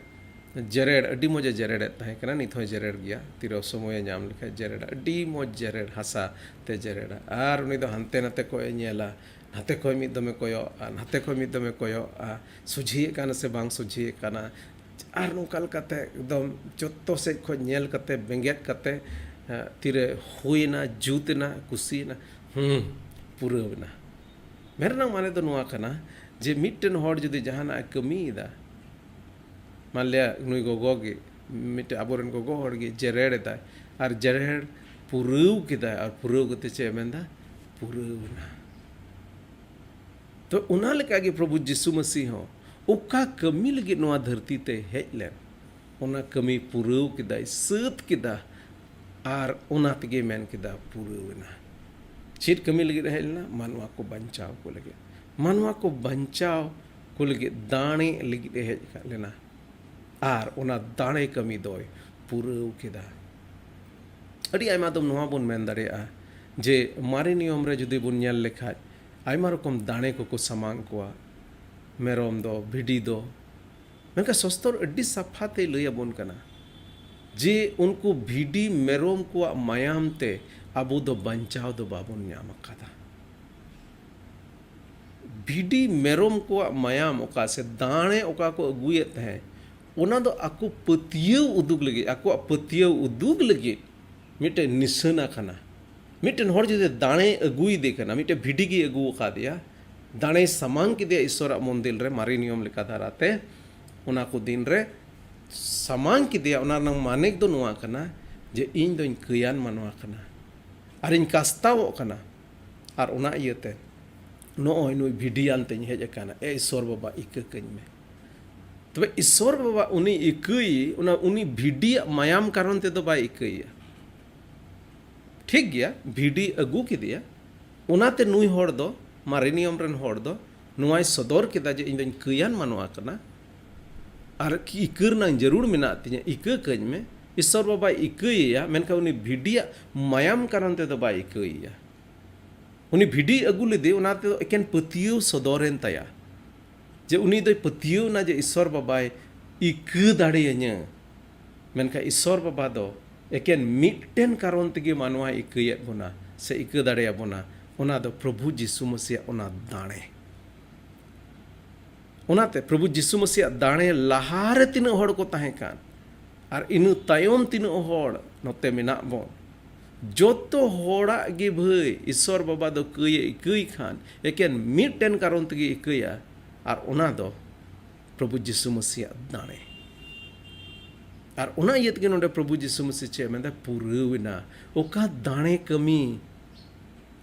ᱡᱮᱨᱮᱲ ᱟᱹᱰᱤ ᱢᱚᱡᱽ ᱮ ᱡᱮᱨᱮᱲᱮᱫ ᱛᱟᱦᱮᱸ ᱠᱟᱱᱟ, ᱱᱤᱛ ᱦᱚᱸᱭ ᱡᱮᱨᱮᱲ ᱜᱮᱭᱟ᱾ ᱛᱤᱨᱮ ᱥᱚᱢᱚᱭᱮ ᱧᱟᱢ ᱞᱮᱠᱷᱟᱡ ᱡᱮᱨᱮᱲᱟ, ᱟᱹᱰᱤ ᱢᱚᱡᱽ ᱡᱮᱨᱮᱲ, ᱦᱟᱥᱟ ᱛᱮ ᱡᱮᱨᱮᱲᱟ᱾ ᱟᱨ ᱩᱱᱤ ᱫᱚ ᱦᱟᱱᱛᱮ ᱱᱟᱛᱮ ᱠᱚᱭ ᱧᱮᱞᱟ, ᱱᱟᱛᱮ ᱠᱷᱚᱡ ᱢᱤᱫ ᱫᱚᱢᱮ ᱠᱚᱭᱚᱜᱼᱟ, ᱱᱟᱛᱮ ᱠᱷᱚᱡ ᱢᱤᱫ ᱫᱚᱢᱮ ᱠᱚᱭᱚᱜᱼᱟ, ᱥᱚᱡᱷᱮᱭᱮᱫ ᱠᱟᱱᱟ ᱥᱮ ᱵᱟᱝ ᱥᱚᱡᱷᱮᱭᱮᱫ ᱠᱟᱱᱟ᱾ ᱟᱨ ᱱᱚᱝᱠᱟ ᱞᱮᱠᱟᱛᱮ ᱮᱠᱫᱚᱢ ᱡᱚᱛᱚ ᱥᱮᱫ ᱠᱷᱚᱡ ᱧᱮᱞ ᱠᱟᱛᱮ, ᱵᱮᱸᱜᱮᱫ ᱠᱟᱛᱮ, ᱮ, ᱛᱤᱨᱮ ᱦᱩᱭᱮᱱᱟ, ᱡᱩᱛ ᱮᱱᱟ, ᱠᱩᱥᱤᱭᱮᱱᱟ, ᱦᱩᱸ, ᱯᱩᱨᱟᱹᱣ ᱮᱱᱟ᱾ ᱢᱮᱱ ᱨᱮᱱᱟᱜ ᱢᱟᱱᱮ ᱫᱚ ᱱᱚᱣᱟ ᱠᱟᱱᱟ ᱡᱮ ᱢᱤᱫᱴᱮᱱ ᱦᱚᱲ ᱡᱩᱫᱤ ᱡᱟᱦᱟᱱᱟᱜ ᱮ ᱠᱟᱹᱢᱤᱭᱮᱫᱟ, ᱢᱟᱱᱞᱤᱭᱟ ᱱᱩᱭ ᱜᱚᱜᱚ ᱜᱮ ᱢᱤᱫᱴᱮᱱ ᱟᱵᱚᱨᱮᱱ ᱜᱚᱜᱚ ᱦᱚᱲ ᱜᱮ ᱡᱮᱨᱮᱲ ᱮᱫᱟᱭ, ᱟᱨ ᱡᱮᱨᱮᱲ ᱯᱩᱨᱟᱹᱣ ᱠᱮᱫᱟᱭ, ᱟᱨ ᱯᱩᱨᱟᱹᱣ ᱠᱟᱛᱮ ᱪᱮᱫ ᱮ ᱢᱮᱱᱫᱟ? ᱯᱩᱨᱟᱹᱣ ᱮᱱᱟ᱾ ᱛᱚ ᱚᱱᱟ ᱞᱮᱠᱟ ᱜᱮ ᱯᱨᱚᱵᱷᱩ ᱡᱤᱥᱩ ᱢᱟᱹᱥᱤ ᱦᱚᱸ ᱚᱠᱟ ᱠᱟᱹᱢᱤ ᱞᱟᱹᱜᱤᱫ ᱱᱚᱣᱟ ᱫᱷᱟᱹᱨᱛᱤ ᱛᱮ ᱦᱮᱡ ᱞᱮᱱ, ᱚᱱᱟ ᱠᱟᱹᱢᱤ ᱯᱩᱨᱟᱹᱣ ᱠᱮᱫᱟᱭ, ᱥᱟᱹᱛ ᱠᱮᱫᱟ, ᱟᱨ ᱚᱱᱟ ᱛᱮᱜᱮ ᱢᱮᱱ ᱠᱮᱫᱟ, ᱯᱩᱨᱟᱹᱣ ᱮᱱᱟ᱾ ᱪᱮᱫ ᱠᱟᱹᱢᱤ ᱞᱟᱹᱜᱤᱫ ᱮ ᱦᱮᱡ ᱞᱮᱱᱟ? ᱢᱟᱱᱣᱟ ᱠᱚ ᱵᱟᱧᱪᱟᱣ ᱠᱚ ᱞᱟᱹᱜᱤᱫ, ᱢᱟᱱᱣᱟ ᱠᱚ ᱵᱟᱧᱪᱟᱣ ᱠᱚ ᱞᱟᱹᱜᱤᱫ ᱫᱟᱲᱮ ᱞᱟᱹᱜᱤᱫ ᱮ ᱦᱮᱡ ᱞᱮᱱᱟ᱾ ᱟᱨ ᱚᱱᱟ ᱫᱟᱲᱮ ᱠᱟᱹᱢᱤ ᱫᱚᱭ ᱯᱩᱨᱟᱹᱣ ᱠᱮᱫᱟ᱾ ᱟᱹᱰᱤ ᱟᱭᱢᱟ ᱫᱚᱢ ᱱᱚᱣᱟ ᱵᱚᱱ ᱢᱮᱱ ᱫᱟᱲᱮᱭᱟᱜᱼᱟ ᱡᱮ ᱢᱟᱨᱮ ᱱᱤᱭᱚᱢ ᱨᱮ ᱡᱩᱫᱤ ᱵᱚᱱ ᱧᱮᱞ ᱞᱮᱠᱷᱟᱡ, ᱟᱭᱢᱟ ᱨᱚᱠᱚᱢ ᱫᱟᱲᱮ ᱠᱚᱠᱚ ᱥᱟᱢᱟᱝ ᱠᱚᱣᱟ, ᱢᱮᱨᱚᱢ ᱫᱚ, ᱵᱷᱤᱰᱤ ᱫᱚ᱾ ᱢᱮᱱᱠᱷᱟᱱ ᱥᱚᱥᱛᱚᱨ ᱟᱹᱰᱤ ᱥᱟᱯᱷᱟ ᱛᱮᱭ ᱞᱟᱹᱭ ᱟᱵᱚᱱ ᱠᱟᱱᱟ ᱡᱮ ᱩᱱᱠᱩ ᱵᱷᱤᱰᱤ ᱢᱮᱨᱚᱢ ᱠᱚᱣᱟᱜ ᱢᱟᱭᱟᱢ ᱛᱮ ᱟᱵᱚ ᱫᱚ ᱵᱟᱧᱪᱟᱣ ᱫᱚ ᱵᱟᱵᱚᱱ ᱧᱟᱢ ᱟᱠᱟᱫᱟ᱾ ᱵᱷᱤᱰᱤ ᱢᱮᱨᱚᱢ ᱠᱚᱣᱟᱜ ᱢᱟᱭᱟᱢ ᱚᱠᱟ ᱥᱮ ᱫᱟᱲᱮ ᱚᱠᱟ ᱠᱚ ᱟᱹᱜᱩᱭᱮᱫ ᱛᱟᱦᱮᱸᱫ, ᱚᱱᱟ ᱫᱚ ᱟᱠᱚ ᱯᱟᱹᱛᱭᱟᱹᱣ ᱩᱫᱩᱜ ᱞᱟᱹᱜᱤᱫ, ᱟᱠᱚᱣᱟᱜ ᱯᱟᱹᱛᱭᱟᱹᱣ ᱩᱫᱩᱜ ᱞᱟᱹᱜᱤᱫ ᱢᱤᱫᱴᱮᱱ ᱱᱤᱥᱟᱹᱱᱟ ᱠᱟᱱᱟ᱾ ᱢᱤᱫᱴᱮᱱ ᱦᱚᱲ ᱡᱩᱫᱤ ᱫᱟᱲᱮᱭ ᱟᱹᱜᱩᱭᱮᱫᱮ ᱠᱟᱱᱟ, ᱢᱤᱫᱴᱮᱱ ᱵᱷᱤᱰᱤ ᱜᱮᱭ ᱟᱹᱜᱩ ᱟᱠᱟᱫᱮᱭᱟ, ᱫᱟᱲᱮᱭ ᱥᱟᱢᱟᱝ ᱠᱮᱫᱮᱭᱟ ᱤᱥᱚᱨᱟᱜ ᱢᱚᱱᱫᱤᱨ ᱨᱮ ᱢᱟᱨᱮ ᱱᱤᱭᱚᱢ ᱞᱮᱠᱟ ᱫᱷᱟᱨᱟᱛᱮ, ᱚᱱᱟ ᱠᱚ ᱫᱤᱱ ᱨᱮ ᱥᱟᱢᱟᱝ ᱠᱮᱫᱮᱭᱟ, ᱚᱱᱟ ᱨᱮᱱᱟᱜ ᱢᱟᱱᱮ ᱫᱚ ᱱᱚᱣᱟ ᱠᱟᱱᱟ ᱡᱮ ᱤᱧ ᱫᱚᱧ ᱠᱟᱹᱭᱟᱱ ᱢᱟᱱᱣᱟ ᱠᱟᱱᱟ ᱟᱨᱤᱧ ᱠᱟᱥᱛᱟᱣᱚᱜ ᱠᱟᱱᱟ᱾ ᱟᱨ ᱚᱱᱟ ᱤᱭᱟᱹᱛᱮ ᱱᱚᱜᱼᱚᱭ ᱱᱩᱭ ᱵᱷᱤᱰᱤᱭᱟᱱ ᱛᱮᱧ ᱦᱮᱡ ᱟᱠᱟᱱᱟ, ᱮ ᱤᱥᱚᱨ ᱵᱟᱵᱟ, ᱤᱠᱟᱹ ᱠᱟᱹᱧ ᱢᱮ᱾ ᱛᱚᱵᱮ ᱤᱥᱚᱨ ᱵᱟᱵᱟ ᱩᱱᱤ ᱤᱠᱟᱹᱭ, ᱚᱱᱟ ᱩᱱᱤ ᱵᱷᱤᱰᱤᱭᱟᱜ ᱢᱟᱭᱟᱢ ᱠᱟᱨᱚᱱ ᱛᱮᱫᱚ ᱵᱟᱭ ᱤᱠᱟᱹᱭᱟ᱾ ᱴᱷᱤᱠ ᱜᱮᱭᱟ, ᱵᱷᱤᱰᱤ ᱟᱹᱜᱩ ᱠᱮᱫᱮᱭᱟ, ᱚᱱᱟᱛᱮ ᱱᱩᱭ ᱦᱚᱲ ᱫᱚ, ᱢᱟᱨᱮ ᱱᱤᱭᱚᱢ ᱨᱮᱱ ᱦᱚᱲ ᱫᱚ ᱱᱚᱣᱟᱭ ᱥᱚᱫᱚᱨ ᱠᱮᱫᱟ ᱡᱮ ᱤᱧ ᱫᱚᱧ ᱠᱟᱹᱭᱟᱱ ᱢᱟᱱᱣᱟ ᱠᱟᱱᱟ, ᱟᱨ ᱤᱠᱟᱹ ᱨᱮᱱᱟᱜ ᱡᱟᱹᱨᱩᱲ ᱢᱮᱱᱟᱜ ᱛᱤᱧᱟᱹ, ᱤᱠᱟᱹ ᱠᱟᱹᱧ ᱢᱮ᱾ ᱤᱥᱥᱚᱨ ᱵᱟᱵᱟᱭ ᱤᱠᱟᱹᱭᱮᱭᱟ, ᱢᱮᱱᱠᱷᱟᱱ ᱩᱱᱤ ᱵᱷᱤᱰᱤᱭᱟᱜ ᱢᱟᱭᱟᱢ ᱠᱟᱨᱚᱱ ᱛᱮᱫᱚ ᱵᱟᱭ ᱤᱠᱟᱹᱭᱮᱭᱟ᱾ ᱩᱱᱤ ᱵᱷᱤᱰᱤ ᱟᱹᱜᱩ ᱞᱮᱫᱮ, ᱚᱱᱟ ᱛᱮᱫᱚ ᱮᱠᱮᱱ ᱯᱟᱹᱛᱭᱟᱹᱣ ᱥᱚᱫᱚᱨᱮᱱ ᱛᱟᱭᱟ, ᱡᱮ ᱩᱱᱤ ᱫᱚᱭ ᱯᱟᱹᱛᱭᱟᱹᱣ ᱮᱱᱟ ᱡᱮ ᱤᱥᱥᱚᱨ ᱵᱟᱵᱟᱭ ᱤᱠᱟᱹ ᱫᱟᱲᱮᱭᱟᱹᱧᱟᱹ᱾ ᱢᱮᱱᱠᱷᱟᱱ ᱤᱥᱥᱚᱨ ᱵᱟᱵᱟ ᱫᱚ ᱮᱠᱮᱱ ᱢᱤᱫᱴᱮᱱ ᱠᱟᱨᱚᱱ ᱛᱮᱜᱮ ᱢᱟᱱᱣᱟᱭ ᱤᱠᱟᱹᱭᱮᱫ ᱵᱚᱱᱟ ᱥᱮ ᱤᱠᱟᱹ ᱫᱟᱲᱮᱭᱟᱵᱚᱱᱟ, ᱚᱱᱟ ᱫᱚ ᱯᱨᱚᱵᱷᱩ ᱡᱤᱥᱩ ᱢᱟᱹᱥᱤᱭᱟᱜ ᱚᱱᱟ ᱫᱟᱲᱮ᱾ ᱚᱱᱟᱛᱮ ᱯᱨᱚᱵᱷᱩ ᱡᱤᱥᱩ ᱢᱟᱹᱥᱤᱭᱟᱜ ᱫᱟᱲᱮ ᱞᱟᱦᱟᱨᱮ ᱛᱤᱱᱟᱹᱜ ᱦᱚᱲ ᱠᱚ ᱛᱟᱦᱮᱸ ᱠᱟᱱ, ᱟᱨ ᱤᱱᱟᱹ ᱛᱟᱭᱚᱢ ᱛᱤᱱᱟᱹᱜ ᱦᱚᱲ ᱱᱚᱛᱮ ᱢᱮᱱᱟᱜ ᱵᱚᱱ, ᱡᱚᱛᱚ ᱦᱚᱲᱟᱜ ᱜᱮ ᱵᱷᱟᱹᱭ ᱤᱥᱥᱚᱨ ᱵᱟᱵᱟ ᱫᱚ ᱠᱟᱹᱭᱮ ᱤᱠᱟᱹᱭ ᱠᱷᱟᱱ ᱮᱠᱮᱱ ᱢᱤᱫᱴᱮᱱ ᱠᱟᱨᱚᱱ ᱛᱮᱜᱮ ᱤᱠᱟᱹᱭᱟ, ᱟᱨ ᱚᱱᱟ ᱫᱚ ᱯᱨᱚᱵᱷᱩ ᱡᱤᱥᱩ ᱢᱟᱹᱥᱤᱭᱟᱜ ᱫᱟᱲᱮ᱾ ᱟᱨ ᱚᱱᱟ ᱤᱭᱟᱹ ᱛᱮᱜᱮ ᱱᱚᱰᱮ ᱯᱨᱚᱵᱷᱩ ᱡᱤᱥᱩ ᱢᱟᱹᱥᱤ ᱪᱮᱫ ᱮ ᱢᱮᱱᱫᱟ? ᱯᱩᱨᱟᱹᱣ ᱮᱱᱟ᱾ ᱚᱠᱟ ᱫᱟᱲᱮ ᱠᱟᱹᱢᱤ,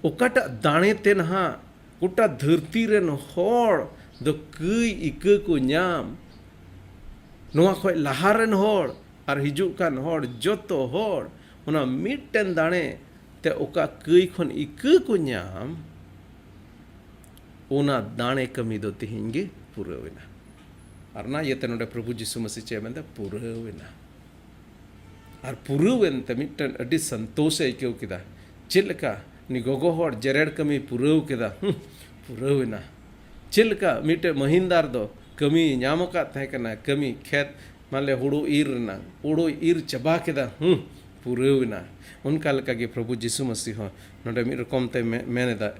ᱚᱠᱟᱴᱟᱜ ᱫᱟᱲᱮ ᱛᱮ ᱱᱟᱦᱟᱜ ᱜᱚᱴᱟ ᱫᱷᱟᱹᱨᱛᱤ ᱨᱮᱱ ᱦᱚᱲ ᱫᱚ ᱠᱟᱹᱭ ᱤᱠᱟᱹ ᱠᱚ ᱧᱟᱢ, ᱱᱚᱣᱟ ᱠᱷᱚᱡ ᱞᱟᱦᱟ ᱨᱮᱱ ᱦᱚᱲ ᱟᱨ ᱦᱤᱡᱩᱜ ᱠᱟᱱ ᱦᱚᱲ, ᱡᱚᱛᱚ ᱦᱚᱲ ᱚᱱᱟ ᱢᱤᱫᱴᱮᱱ ᱫᱟᱲᱮ ᱛᱮ ᱚᱠᱟ ᱠᱟᱹᱭ ᱠᱷᱚᱱ ᱤᱠᱟᱹ ᱠᱚ ᱧᱟᱢ, ᱚᱱᱟ ᱫᱟᱲᱮ ᱠᱟᱹᱢᱤ ᱫᱚ ᱛᱮᱦᱮᱧ ᱜᱮ ᱯᱩᱨᱟᱹᱣ ᱮᱱᱟ᱾ ᱟᱨ ᱚᱱᱟ ᱤᱭᱟᱹᱛᱮ ᱱᱚᱰᱮ ᱯᱨᱚᱵᱷᱩ ᱡᱤᱥᱩ ᱢᱟᱹᱥᱤ ᱪᱮᱫ ᱮ ᱢᱮᱱᱫᱟ? ᱯᱩᱨᱟᱹᱣ ᱮᱱᱟ᱾ ᱟᱨ ᱯᱩᱨᱟᱹᱣ ᱮᱱᱛᱮ ᱢᱤᱫᱴᱮᱱ ᱟᱹᱰᱤ ᱥᱚᱱᱛᱳᱥ ᱮ ᱟᱹᱭᱠᱟᱹᱣ ᱠᱮᱫᱟ᱾ ᱪᱮᱫ ᱞᱮᱠᱟ ᱩᱱᱤ ᱜᱚᱜᱚ ᱦᱚᱲ ᱡᱮᱨᱮᱲ ᱠᱟᱹᱢᱤ ᱯᱩᱨᱟᱹᱣ ᱠᱮᱫᱟ, ᱦᱩᱸ, ᱯᱩᱨᱟᱹᱣ ᱮᱱᱟ᱾ ᱪᱮᱫ ᱞᱮᱠᱟ ᱢᱤᱫᱴᱮᱱ ᱢᱟᱹᱦᱤᱱᱫᱟᱨ ᱫᱚ ᱠᱟᱹᱢᱤ ᱧᱟᱢ ᱟᱠᱟᱫ ᱛᱟᱦᱮᱸ ᱠᱟᱱᱟ, ᱠᱟᱹᱢᱤ ᱠᱷᱮᱛ, ᱢᱟᱱᱮ ᱦᱩᱲᱩ ᱤᱨ ᱨᱮᱱᱟᱜ, ᱦᱩᱲᱩᱭ ᱤᱨ ᱪᱟᱵᱟ ᱠᱮᱫᱟ, ᱦᱩᱸ, ᱯᱩᱨᱟᱹᱣ ᱮᱱᱟ᱾ ᱚᱱᱠᱟ ᱞᱮᱠᱟᱜᱮ ᱯᱨᱚᱵᱷᱩ ᱡᱤᱥᱩ ᱢᱟᱹᱥᱤ ᱦᱚᱸ ᱱᱚᱰᱮ ᱢᱤᱫ ᱨᱚᱠᱚᱢ ᱛᱮ ᱢᱮ-, ᱢᱮᱱ ᱮᱫᱟ,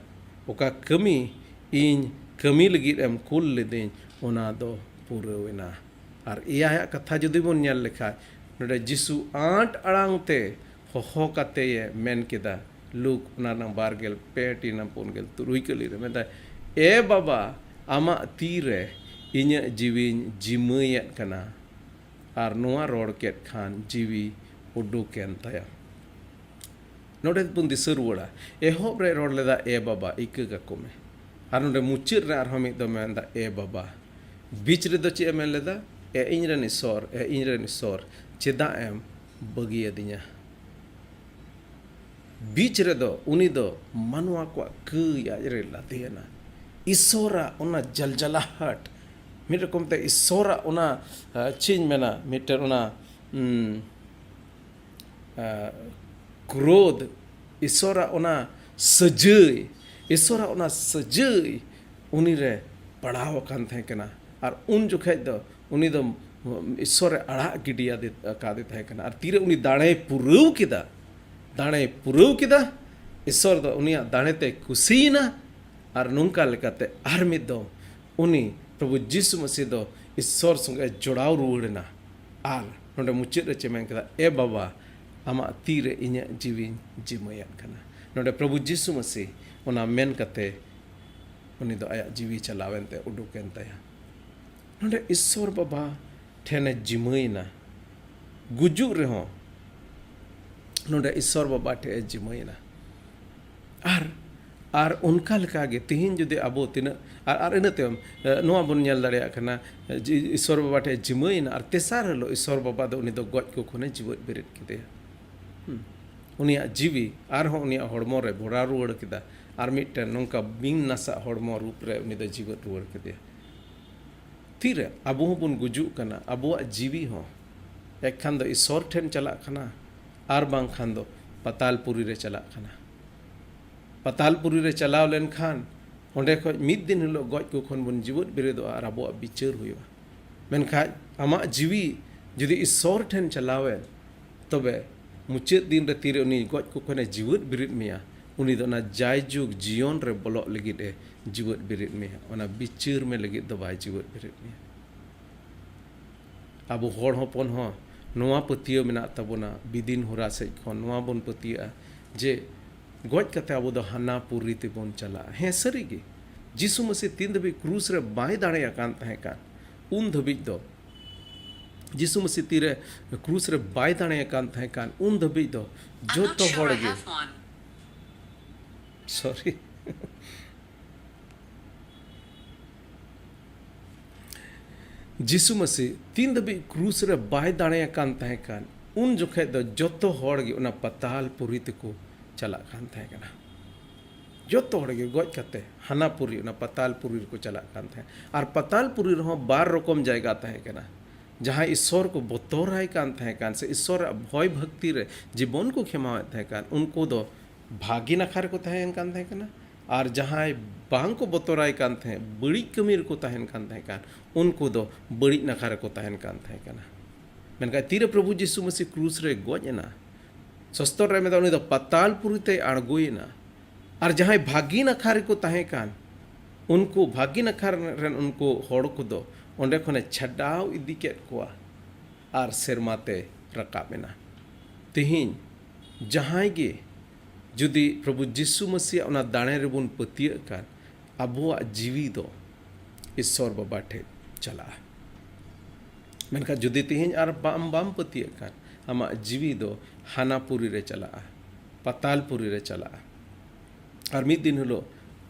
ᱚᱠᱟ ᱠᱟᱹᱢᱤ ᱤᱧ ᱠᱟᱹᱢᱤ ᱞᱟᱹᱜᱤᱫ ᱮᱢ ᱠᱩᱞ ᱞᱤᱫᱤᱧ, ᱚᱱᱟ ᱫᱚ ᱯᱩᱨᱟᱹᱣ ᱮᱱᱟ᱾ ᱟᱨ ᱮᱭᱟᱭᱟᱜ ᱠᱟᱛᱷᱟ ᱡᱩᱫᱤ ᱵᱚᱱ ᱧᱮᱞ ᱞᱮᱠᱷᱟᱡ, ᱱᱚᱰᱮ ᱡᱤᱥᱩ ᱟᱸᱴ ᱟᱲᱟᱝ ᱛᱮ ᱦᱚᱦᱚ ᱠᱟᱛᱮᱭᱮ ᱢᱮᱱ ᱠᱮᱫᱟ, ᱞᱩᱠ ᱚᱱᱟ ᱨᱮᱱᱟᱜ ᱵᱟᱨ ᱜᱮᱞ ᱯᱮ ᱴᱤ ᱨᱮᱱᱟᱜ ᱯᱩᱱ ᱜᱮᱞ ᱛᱩᱨᱩᱭ ᱠᱟᱹᱞᱤ ᱨᱮ ᱢᱮᱱᱫᱟᱭ, "ᱮ ᱵᱟᱵᱟ, ᱟᱢᱟᱜ ᱛᱤ ᱨᱮ ᱤᱧᱟᱹᱜ ᱡᱤᱣᱤᱧ ᱡᱤᱢᱟᱹᱭᱮᱫ ᱠᱟᱱᱟ᱾" ᱟᱨ ᱱᱚᱣᱟ ᱨᱚᱲ ᱠᱮᱫ ᱠᱷᱟᱱ ᱡᱤᱣᱤ ᱩᱰᱩᱠᱮᱱ ᱛᱟᱭᱟ᱾ ᱱᱚᱰᱮ ᱵᱚᱱ ᱫᱤᱥᱟᱹ ᱨᱩᱣᱟᱹᱲᱟ, ᱮᱦᱚᱵ ᱨᱮ ᱨᱚᱲ ᱞᱮᱫᱟ, "ᱮ ᱵᱟᱵᱟ, ᱤᱠᱟᱹ ᱠᱟᱠᱚ ᱢᱮ᱾" ᱟᱨ ᱱᱚᱰᱮ ᱢᱩᱪᱟᱹᱫ ᱨᱮ ᱟᱨᱦᱚᱸ ᱢᱤᱫ ᱫᱚᱢ ᱢᱮᱱᱫᱟ, "ᱮ ᱵᱟᱵᱟ᱾" ᱵᱤᱪ ᱨᱮᱫᱚ ᱪᱮᱫ ᱮ ᱢᱮᱱ ᱞᱮᱫᱟ? "ᱮ ᱤᱧ ᱨᱮᱱ ᱤᱥᱚᱨ, ᱮ ᱤᱧ ᱨᱮᱱ ᱤᱥᱚᱨ, ᱪᱮᱫᱟᱜ ᱮᱢ ᱵᱟᱹᱜᱤᱭᱟᱫᱤᱧᱟ?" ᱵᱤᱪ ᱨᱮᱫᱚ ᱩᱱᱤ ᱫᱚ ᱢᱟᱱᱣᱟ ᱠᱚᱣᱟᱜ ᱠᱟᱹᱭ ᱟᱡ ᱨᱮ ᱞᱟᱫᱮᱭᱮᱱᱟ᱾ ᱤᱥᱚᱨᱟᱜ ᱚᱱᱟ ᱡᱟᱞᱡᱟᱞᱟᱦᱟᱴ, ᱢᱤᱫ ᱨᱚᱠᱚᱢ ᱛᱮ ᱤᱥᱚᱨᱟᱜ ᱚᱱᱟ, ᱟ, ᱪᱮᱫ ᱤᱧ ᱢᱮᱱᱟ, ᱢᱤᱫᱴᱮᱱ ᱚᱱᱟ, ᱩᱢ, ᱟ, ᱠᱨᱳᱫᱷ, ᱤᱥᱚᱨᱟᱜ ᱚᱱᱟ ᱥᱟᱹᱡᱟᱹᱭ, ᱤᱥᱚᱨᱟᱜ ᱚᱱᱟ ᱥᱟᱹᱡᱟᱹᱭ ᱩᱱᱤ ᱨᱮ ᱯᱟᱲᱟᱣ ᱟᱠᱟᱱ ᱛᱟᱦᱮᱸ ᱠᱟᱱᱟ᱾ ᱟᱨ ᱩᱱ ᱡᱚᱠᱷᱮᱡ ᱫᱚ ᱩᱱᱤ ᱫᱚ ᱤᱥᱚᱨᱮ ᱟᱲᱟᱜ ᱜᱤᱰᱤ ᱟᱫᱮ-, ᱟᱠᱟᱫᱮ ᱛᱟᱦᱮᱸ ᱠᱟᱱᱟ᱾ ᱟᱨ ᱛᱤᱨᱮ ᱩᱱᱤ ᱫᱟᱲᱮᱭ ᱯᱩᱨᱟᱹᱣ ᱠᱮᱫᱟ, ᱫᱟᱲᱮᱭ ᱯᱩᱨᱟᱹᱣ ᱠᱮᱫᱟ, ᱤᱥᱚᱨ ᱫᱚ ᱩᱱᱤᱭᱟᱜ ᱫᱟᱲᱮ ᱛᱮᱭ ᱠᱩᱥᱤᱭᱮᱱᱟ᱾ ᱟᱨ ᱱᱚᱝᱠᱟ ᱞᱮᱠᱟᱛᱮ ᱟᱨ ᱢᱤᱫ ᱫᱚᱢ ᱩᱱᱤ ᱯᱨᱚᱵᱷᱩ ᱡᱤᱥᱩ ᱢᱟᱹᱥᱤ ᱫᱚ ᱤᱥᱚᱨ ᱥᱚᱸᱜᱮ ᱡᱚᱲᱟᱣ ᱨᱩᱣᱟᱹᱲ ᱮᱱᱟ᱾ ᱟᱨ ᱱᱚᱰᱮ ᱢᱩᱪᱟᱹᱫ ᱨᱮ ᱪᱮᱫ ᱢᱮᱱ ᱠᱮᱫᱟ? "ᱮ ᱵᱟᱵᱟ, ᱟᱢᱟᱜ ᱛᱤ ᱨᱮ ᱤᱧᱟᱹᱜ ᱡᱤᱣᱤᱧ ᱡᱤᱢᱟᱹᱭᱟᱫ ᱠᱟᱱᱟ᱾" ᱱᱚᱰᱮ ᱯᱨᱚᱵᱷᱩ ᱡᱤᱥᱩ ᱢᱟᱹᱥᱤ ᱚᱱᱟ ᱢᱮᱱ ᱠᱟᱛᱮ ᱩᱱᱤ ᱫᱚ ᱟᱭᱟᱜ ᱡᱤᱣᱤ ᱪᱟᱞᱟᱣᱮᱱ ᱛᱮ ᱩᱰᱩᱠᱮᱱ ᱛᱟᱭᱟ᱾ ᱱᱚᱰᱮ ᱤᱥᱚᱨ ᱵᱟᱵᱟ ᱴᱷᱮᱱᱮ ᱡᱤᱢᱟᱹᱭᱮᱱᱟ᱾ ᱜᱩᱡᱩᱜ ᱨᱮᱦᱚᱸ ᱱᱚᱰᱮ ᱤᱥᱚᱨ ᱵᱟᱵᱟ ᱴᱷᱮᱱ ᱮ ᱡᱤᱢᱟᱹᱭᱮᱱᱟ᱾ ᱟᱨ, ᱟᱨ ᱚᱱᱠᱟ ᱞᱮᱠᱟᱜᱮ ᱛᱤᱦᱤᱧ ᱡᱩᱫᱤ ᱟᱵᱚ ᱛᱤᱱᱟᱹᱜ, ᱟᱨ, ᱟᱨ ᱤᱱᱟᱹ ᱛᱟᱭᱚᱢ, ᱮ, ᱱᱚᱣᱟ ᱵᱚᱱ ᱧᱮᱞ ᱫᱟᱲᱮᱭᱟᱜ ᱠᱟᱱᱟ, ᱮ, ᱡᱮ ᱤᱥᱚᱨ ᱵᱟᱵᱟ ᱴᱷᱮᱱ ᱮ ᱡᱤᱢᱟᱹᱭᱮᱱᱟ ᱟᱨ ᱛᱮᱥᱟᱨ ᱦᱤᱞᱳᱜ ᱤᱥᱚᱨ ᱵᱟᱵᱟ ᱫᱚ ᱩᱱᱤ ᱫᱚ ᱜᱚᱡ ᱠᱚ ᱠᱷᱚᱱᱮ ᱡᱤᱣᱮᱫ ᱵᱮᱨᱮᱫ ᱠᱮᱫᱮᱭᱟ᱾ ᱦᱩᱸ᱾ ᱩᱱᱤᱭᱟᱜ ᱡᱤᱣᱤ ᱟᱨᱦᱚᱸ ᱩᱱᱤᱭᱟᱜ ᱦᱚᱲᱢᱚ ᱨᱮ ᱵᱷᱚᱨᱟᱣ ᱨᱩᱣᱟᱹᱲ ᱠᱮᱫᱟ᱾ ᱟᱨ ᱢᱤᱫᱴᱮᱱ ᱱᱚᱝᱠᱟ ᱵᱤᱱ ᱱᱟᱥᱟᱜ ᱦᱚᱲᱢᱚ ᱨᱩᱯ ᱨᱮ ᱩᱱᱤ ᱫᱚ ᱡᱤᱣᱮᱫ ᱨᱩᱣᱟᱹᱲ ᱠᱮᱫᱮᱭᱟ᱾ ᱛᱤᱨᱮ ᱟᱵᱚ ᱦᱚᱸᱵᱚᱱ ᱜᱩᱡᱩᱜ ᱠᱟᱱᱟ, ᱟᱵᱚᱣᱟᱜ ᱡᱤᱣᱤ ᱦᱚᱸ ᱮᱠᱷᱟᱱ ᱫᱚ ᱤᱥᱚᱨ ᱴᱷᱮᱱ ᱪᱟᱞᱟᱜ ᱠᱟᱱᱟ, ᱟᱨ ᱵᱟᱝᱠᱷᱟᱱ ᱫᱚ ᱯᱟᱛᱟᱞ ᱯᱩᱨᱤ ᱨᱮ ᱪᱟᱞᱟᱜ ᱠᱟᱱᱟ᱾ ᱯᱟᱛᱟᱞ ᱯᱩᱨᱤ ᱨᱮ ᱪᱟᱞᱟᱣ ᱞᱮᱱᱠᱷᱟᱱ ᱚᱸᱰᱮ ᱠᱷᱚᱱ ᱢᱤᱫ ᱫᱤᱱ ᱦᱤᱞᱳᱜ ᱜᱚᱡ ᱠᱚ ᱠᱷᱚᱱ ᱵᱚᱱ ᱡᱤᱣᱮᱫ ᱵᱮᱨᱮᱫᱚᱜᱼᱟ ᱟᱨ ᱟᱵᱚᱣᱟᱜ ᱵᱤᱪᱟᱹᱨ ᱦᱩᱭᱩᱜᱼᱟ᱾ ᱢᱮᱱᱠᱷᱟᱱ ᱟᱢᱟᱜ ᱡᱤᱣᱤ ᱡᱩᱫᱤ ᱤᱥᱚᱨ ᱴᱷᱮᱱ ᱪᱟᱞᱟᱣᱮᱱ, ᱛᱚᱵᱮ ᱢᱩᱪᱟᱹᱫ ᱫᱤᱱ ᱨᱮ ᱛᱤᱨᱮ ᱩᱱᱤ ᱜᱚᱡ ᱠᱚ ᱠᱷᱚᱱᱮ ᱡᱤᱣᱮᱫ ᱵᱮᱨᱮᱫ ᱢᱮᱭᱟ, ᱩᱱᱤ ᱫᱚ ᱚᱱᱟ ᱡᱟᱭᱡᱩᱜᱽ ᱡᱤᱭᱚᱱ ᱨᱮ ᱵᱚᱞᱚᱜ ᱞᱟᱹᱜᱤᱫ ᱮ ᱡᱤᱣᱮᱫ ᱵᱮᱨᱮᱫ ᱢᱮᱭᱟ, ᱚᱱᱟ ᱵᱤᱪᱟᱹᱨ ᱢᱮ ᱞᱟᱹᱜᱤᱫ ᱫᱚ ᱵᱟᱭ ᱡᱤᱣᱮᱫ ᱵᱮᱨᱮᱫ ᱢᱮᱭᱟ᱾ ᱟᱵᱚ ᱦᱚᱲ ᱦᱚᱯᱚᱱ ᱦᱚᱸ ᱱᱚᱣᱟ ᱯᱟᱹᱛᱭᱟᱹᱣ ᱢᱮᱱᱟᱜ ᱛᱟᱵᱚᱱᱟ, ᱵᱤᱫᱤᱱ ᱦᱚᱨᱟ ᱥᱮᱫ ᱠᱷᱚᱱ ᱱᱚᱣᱟ ᱵᱚᱱ ᱯᱟᱹᱛᱭᱟᱹᱜᱼᱟ ᱡᱮ ᱜᱚᱡ ᱠᱟᱛᱮ ᱟᱵᱚ ᱫᱚ ᱦᱟᱱᱟ ᱯᱩᱨᱤ ᱛᱮᱵᱚᱱ ᱪᱟᱞᱟᱜᱼᱟ᱾ ᱦᱮᱸ, ᱥᱟᱹᱨᱤᱜᱮ, ᱡᱤᱥᱩ ᱢᱟᱹᱥᱤ ᱛᱤᱱ ᱫᱷᱟᱹᱵᱤᱡ ᱠᱨᱩᱥ ᱨᱮ ᱵᱟᱭ ᱫᱟᱲᱮ ᱟᱠᱟᱱ ᱛᱟᱦᱮᱸ ᱠᱟᱱ, ᱩᱱ ᱫᱷᱟᱹᱵᱤᱡ ᱫᱚ, ᱡᱤᱥᱩ ᱢᱟᱹᱥᱤ ᱛᱤᱨᱮ ᱠᱨᱩᱥ ᱨᱮ ᱵᱟᱭ ᱫᱟᱲᱮ ᱟᱠᱟᱱ ᱛᱟᱦᱮᱸ ᱠᱟᱱ, ᱩᱱ ᱫᱷᱟᱹᱵᱤᱡ ᱫᱚ ᱡᱚᱛᱚ ᱦᱚᱲ ᱜᱮ, ᱥᱚᱨᱤ, ᱡᱤᱥᱩ ᱢᱟᱹᱥᱤ ᱛᱤᱱ ᱫᱷᱟᱹᱵᱤᱡ ᱠᱨᱩᱥ ᱨᱮ ᱵᱟᱭ ᱫᱟᱲᱮ ᱟᱠᱟᱱ ᱛᱟᱦᱮᱸ ᱠᱟᱱ, ᱩᱱ ᱡᱚᱠᱷᱮᱡ ᱫᱚ ᱡᱚᱛᱚ ᱦᱚᱲ ᱜᱮ ᱚᱱᱟ ᱯᱟᱛᱟᱞ ᱯᱩᱨᱤ ᱛᱮᱠᱚ ᱪᱟᱞᱟᱜ ᱠᱟᱱ ᱛᱟᱦᱮᱸ ᱠᱟᱱᱟ᱾ ᱡᱚᱛᱚ ᱦᱚᱲ ᱜᱮ ᱜᱚᱡ ᱠᱟᱛᱮ ᱦᱟᱱᱟ ᱯᱩᱨᱤ, ᱚᱱᱟ ᱯᱟᱛᱟᱞ ᱯᱩᱨᱤ ᱨᱮᱠᱚ ᱪᱟᱞᱟᱜ ᱠᱟᱱ ᱛᱟᱦᱮᱸᱫ᱾ ᱟᱨ ᱯᱟᱛᱟᱞ ᱯᱩᱨᱤ ᱨᱮᱦᱚᱸ ᱵᱟᱨ ᱨᱚᱠᱚᱢ ᱡᱟᱭᱜᱟ ᱛᱟᱦᱮᱸ ᱠᱟᱱᱟ᱾ ᱡᱟᱦᱟᱸᱭ ᱤᱥᱥᱚᱨ ᱠᱚ ᱵᱚᱛᱚᱨᱟᱭ ᱠᱟᱱ ᱛᱟᱦᱮᱸ ᱠᱟᱱ ᱥᱮ ᱤᱥᱥᱚᱨᱟᱜ ᱵᱷᱚᱭ ᱵᱷᱚᱠᱛᱤ ᱨᱮ ᱡᱤᱵᱚᱱ ᱠᱚ ᱠᱷᱮᱢᱟᱣᱮᱫ ᱛᱟᱦᱮᱸ ᱠᱟᱱ, ᱩᱱᱠᱩ ᱫᱚ ᱵᱷᱟᱹᱜᱤ ᱱᱟᱠᱷᱟ ᱨᱮᱠᱚ ᱛᱟᱦᱮᱸᱱ ᱠᱟᱱ ᱛᱟᱦᱮᱸ ᱠᱟᱱᱟ᱾ ᱟᱨ ᱡᱟᱦᱟᱸᱭ ᱵᱟᱝ ᱠᱚ ᱵᱚᱛᱚᱨᱟᱭ ᱠᱟᱱ ᱛᱟᱦᱮᱸᱫ, ᱵᱟᱹᱲᱤᱡ ᱠᱟᱹᱢᱤ ᱨᱮᱠᱚ ᱛᱟᱦᱮᱸᱱ ᱠᱟᱱ ᱛᱟᱦᱮᱸ ᱠᱟᱱ, ᱩᱱᱠᱩ ᱫᱚ ᱵᱟᱹᱲᱤᱡ ᱱᱟᱠᱷᱟ ᱨᱮᱠᱚ ᱛᱟᱦᱮᱸᱱ ᱠᱟᱱ ᱛᱟᱦᱮᱸ ᱠᱟᱱᱟ᱾ ᱢᱮᱱᱠᱷᱟᱱ ᱛᱤᱨᱮ ᱯᱨᱚᱵᱷᱩ ᱡᱤᱥᱩ ᱢᱟᱹᱥᱤ ᱠᱨᱩᱥ ᱨᱮ ᱜᱚᱡ ᱮᱱᱟ, ᱥᱚᱥᱛᱚᱨ ᱨᱮ ᱢᱮᱱᱫᱟ, ᱩᱱᱤ ᱫᱚ ᱯᱟᱛᱟᱞ ᱯᱩᱨᱤ ᱛᱮᱭ ᱟᱬᱜᱚᱭᱮᱱᱟ᱾ ᱟᱨ ᱡᱟᱦᱟᱸᱭ ᱵᱷᱟᱹᱜᱤ ᱱᱟᱠᱷᱟ ᱨᱮᱠᱚ ᱛᱟᱦᱮᱸ ᱠᱟᱱ, ᱩᱱᱠᱩ ᱵᱷᱟᱹᱜᱤ ᱱᱟᱠᱷᱟ ᱨᱮᱱ ᱩᱱᱠᱩ ᱦᱚᱲ ᱠᱚᱫᱚ ᱚᱸᱰᱮ ᱠᱷᱚᱱᱮ ᱪᱷᱟᱰᱟᱣ ᱤᱫᱤ ᱠᱮᱫ ᱠᱚᱣᱟ ᱟᱨ ᱥᱮᱨᱢᱟ ᱛᱮ ᱨᱟᱠᱟᱵ ᱮᱱᱟ᱾ ᱛᱮᱦᱮᱧ ᱡᱟᱦᱟᱸᱭ ᱜᱮ ᱡᱩᱫᱤ ᱯᱨᱚᱵᱷᱩ ᱡᱤᱥᱩ ᱢᱟᱹᱥᱤᱭᱟᱜ ᱚᱱᱟ ᱫᱟᱲᱮ ᱨᱮᱵᱚᱱ ᱯᱟᱹᱛᱭᱟᱹᱜ ᱠᱷᱟᱱ, ᱟᱵᱚᱣᱟᱜ ᱡᱤᱣᱤ ᱫᱚ ᱤᱥᱥᱚᱨ ᱵᱟᱵᱟ ᱴᱷᱮᱱ ᱪᱟᱞᱟᱜᱼᱟ᱾ ᱢᱮᱱᱠᱷᱟᱱ ᱡᱩᱫᱤ ᱛᱮᱦᱮᱧ ᱟᱨ ᱵᱟᱢ, ᱵᱟᱢ ᱯᱟᱹᱛᱭᱟᱹᱜ ᱠᱷᱟᱱ, ᱟᱢᱟᱜ ᱡᱤᱣᱤ ᱫᱚ ᱦᱟᱱᱟ ᱯᱩᱨᱤ ᱨᱮ ᱪᱟᱞᱟᱜᱼᱟ, ᱯᱟᱛᱟᱞ ᱯᱩᱨᱤ ᱨᱮ ᱪᱟᱞᱟᱜᱼᱟ᱾ ᱟᱨ ᱢᱤᱫ ᱫᱤᱱ ᱦᱤᱞᱳᱜ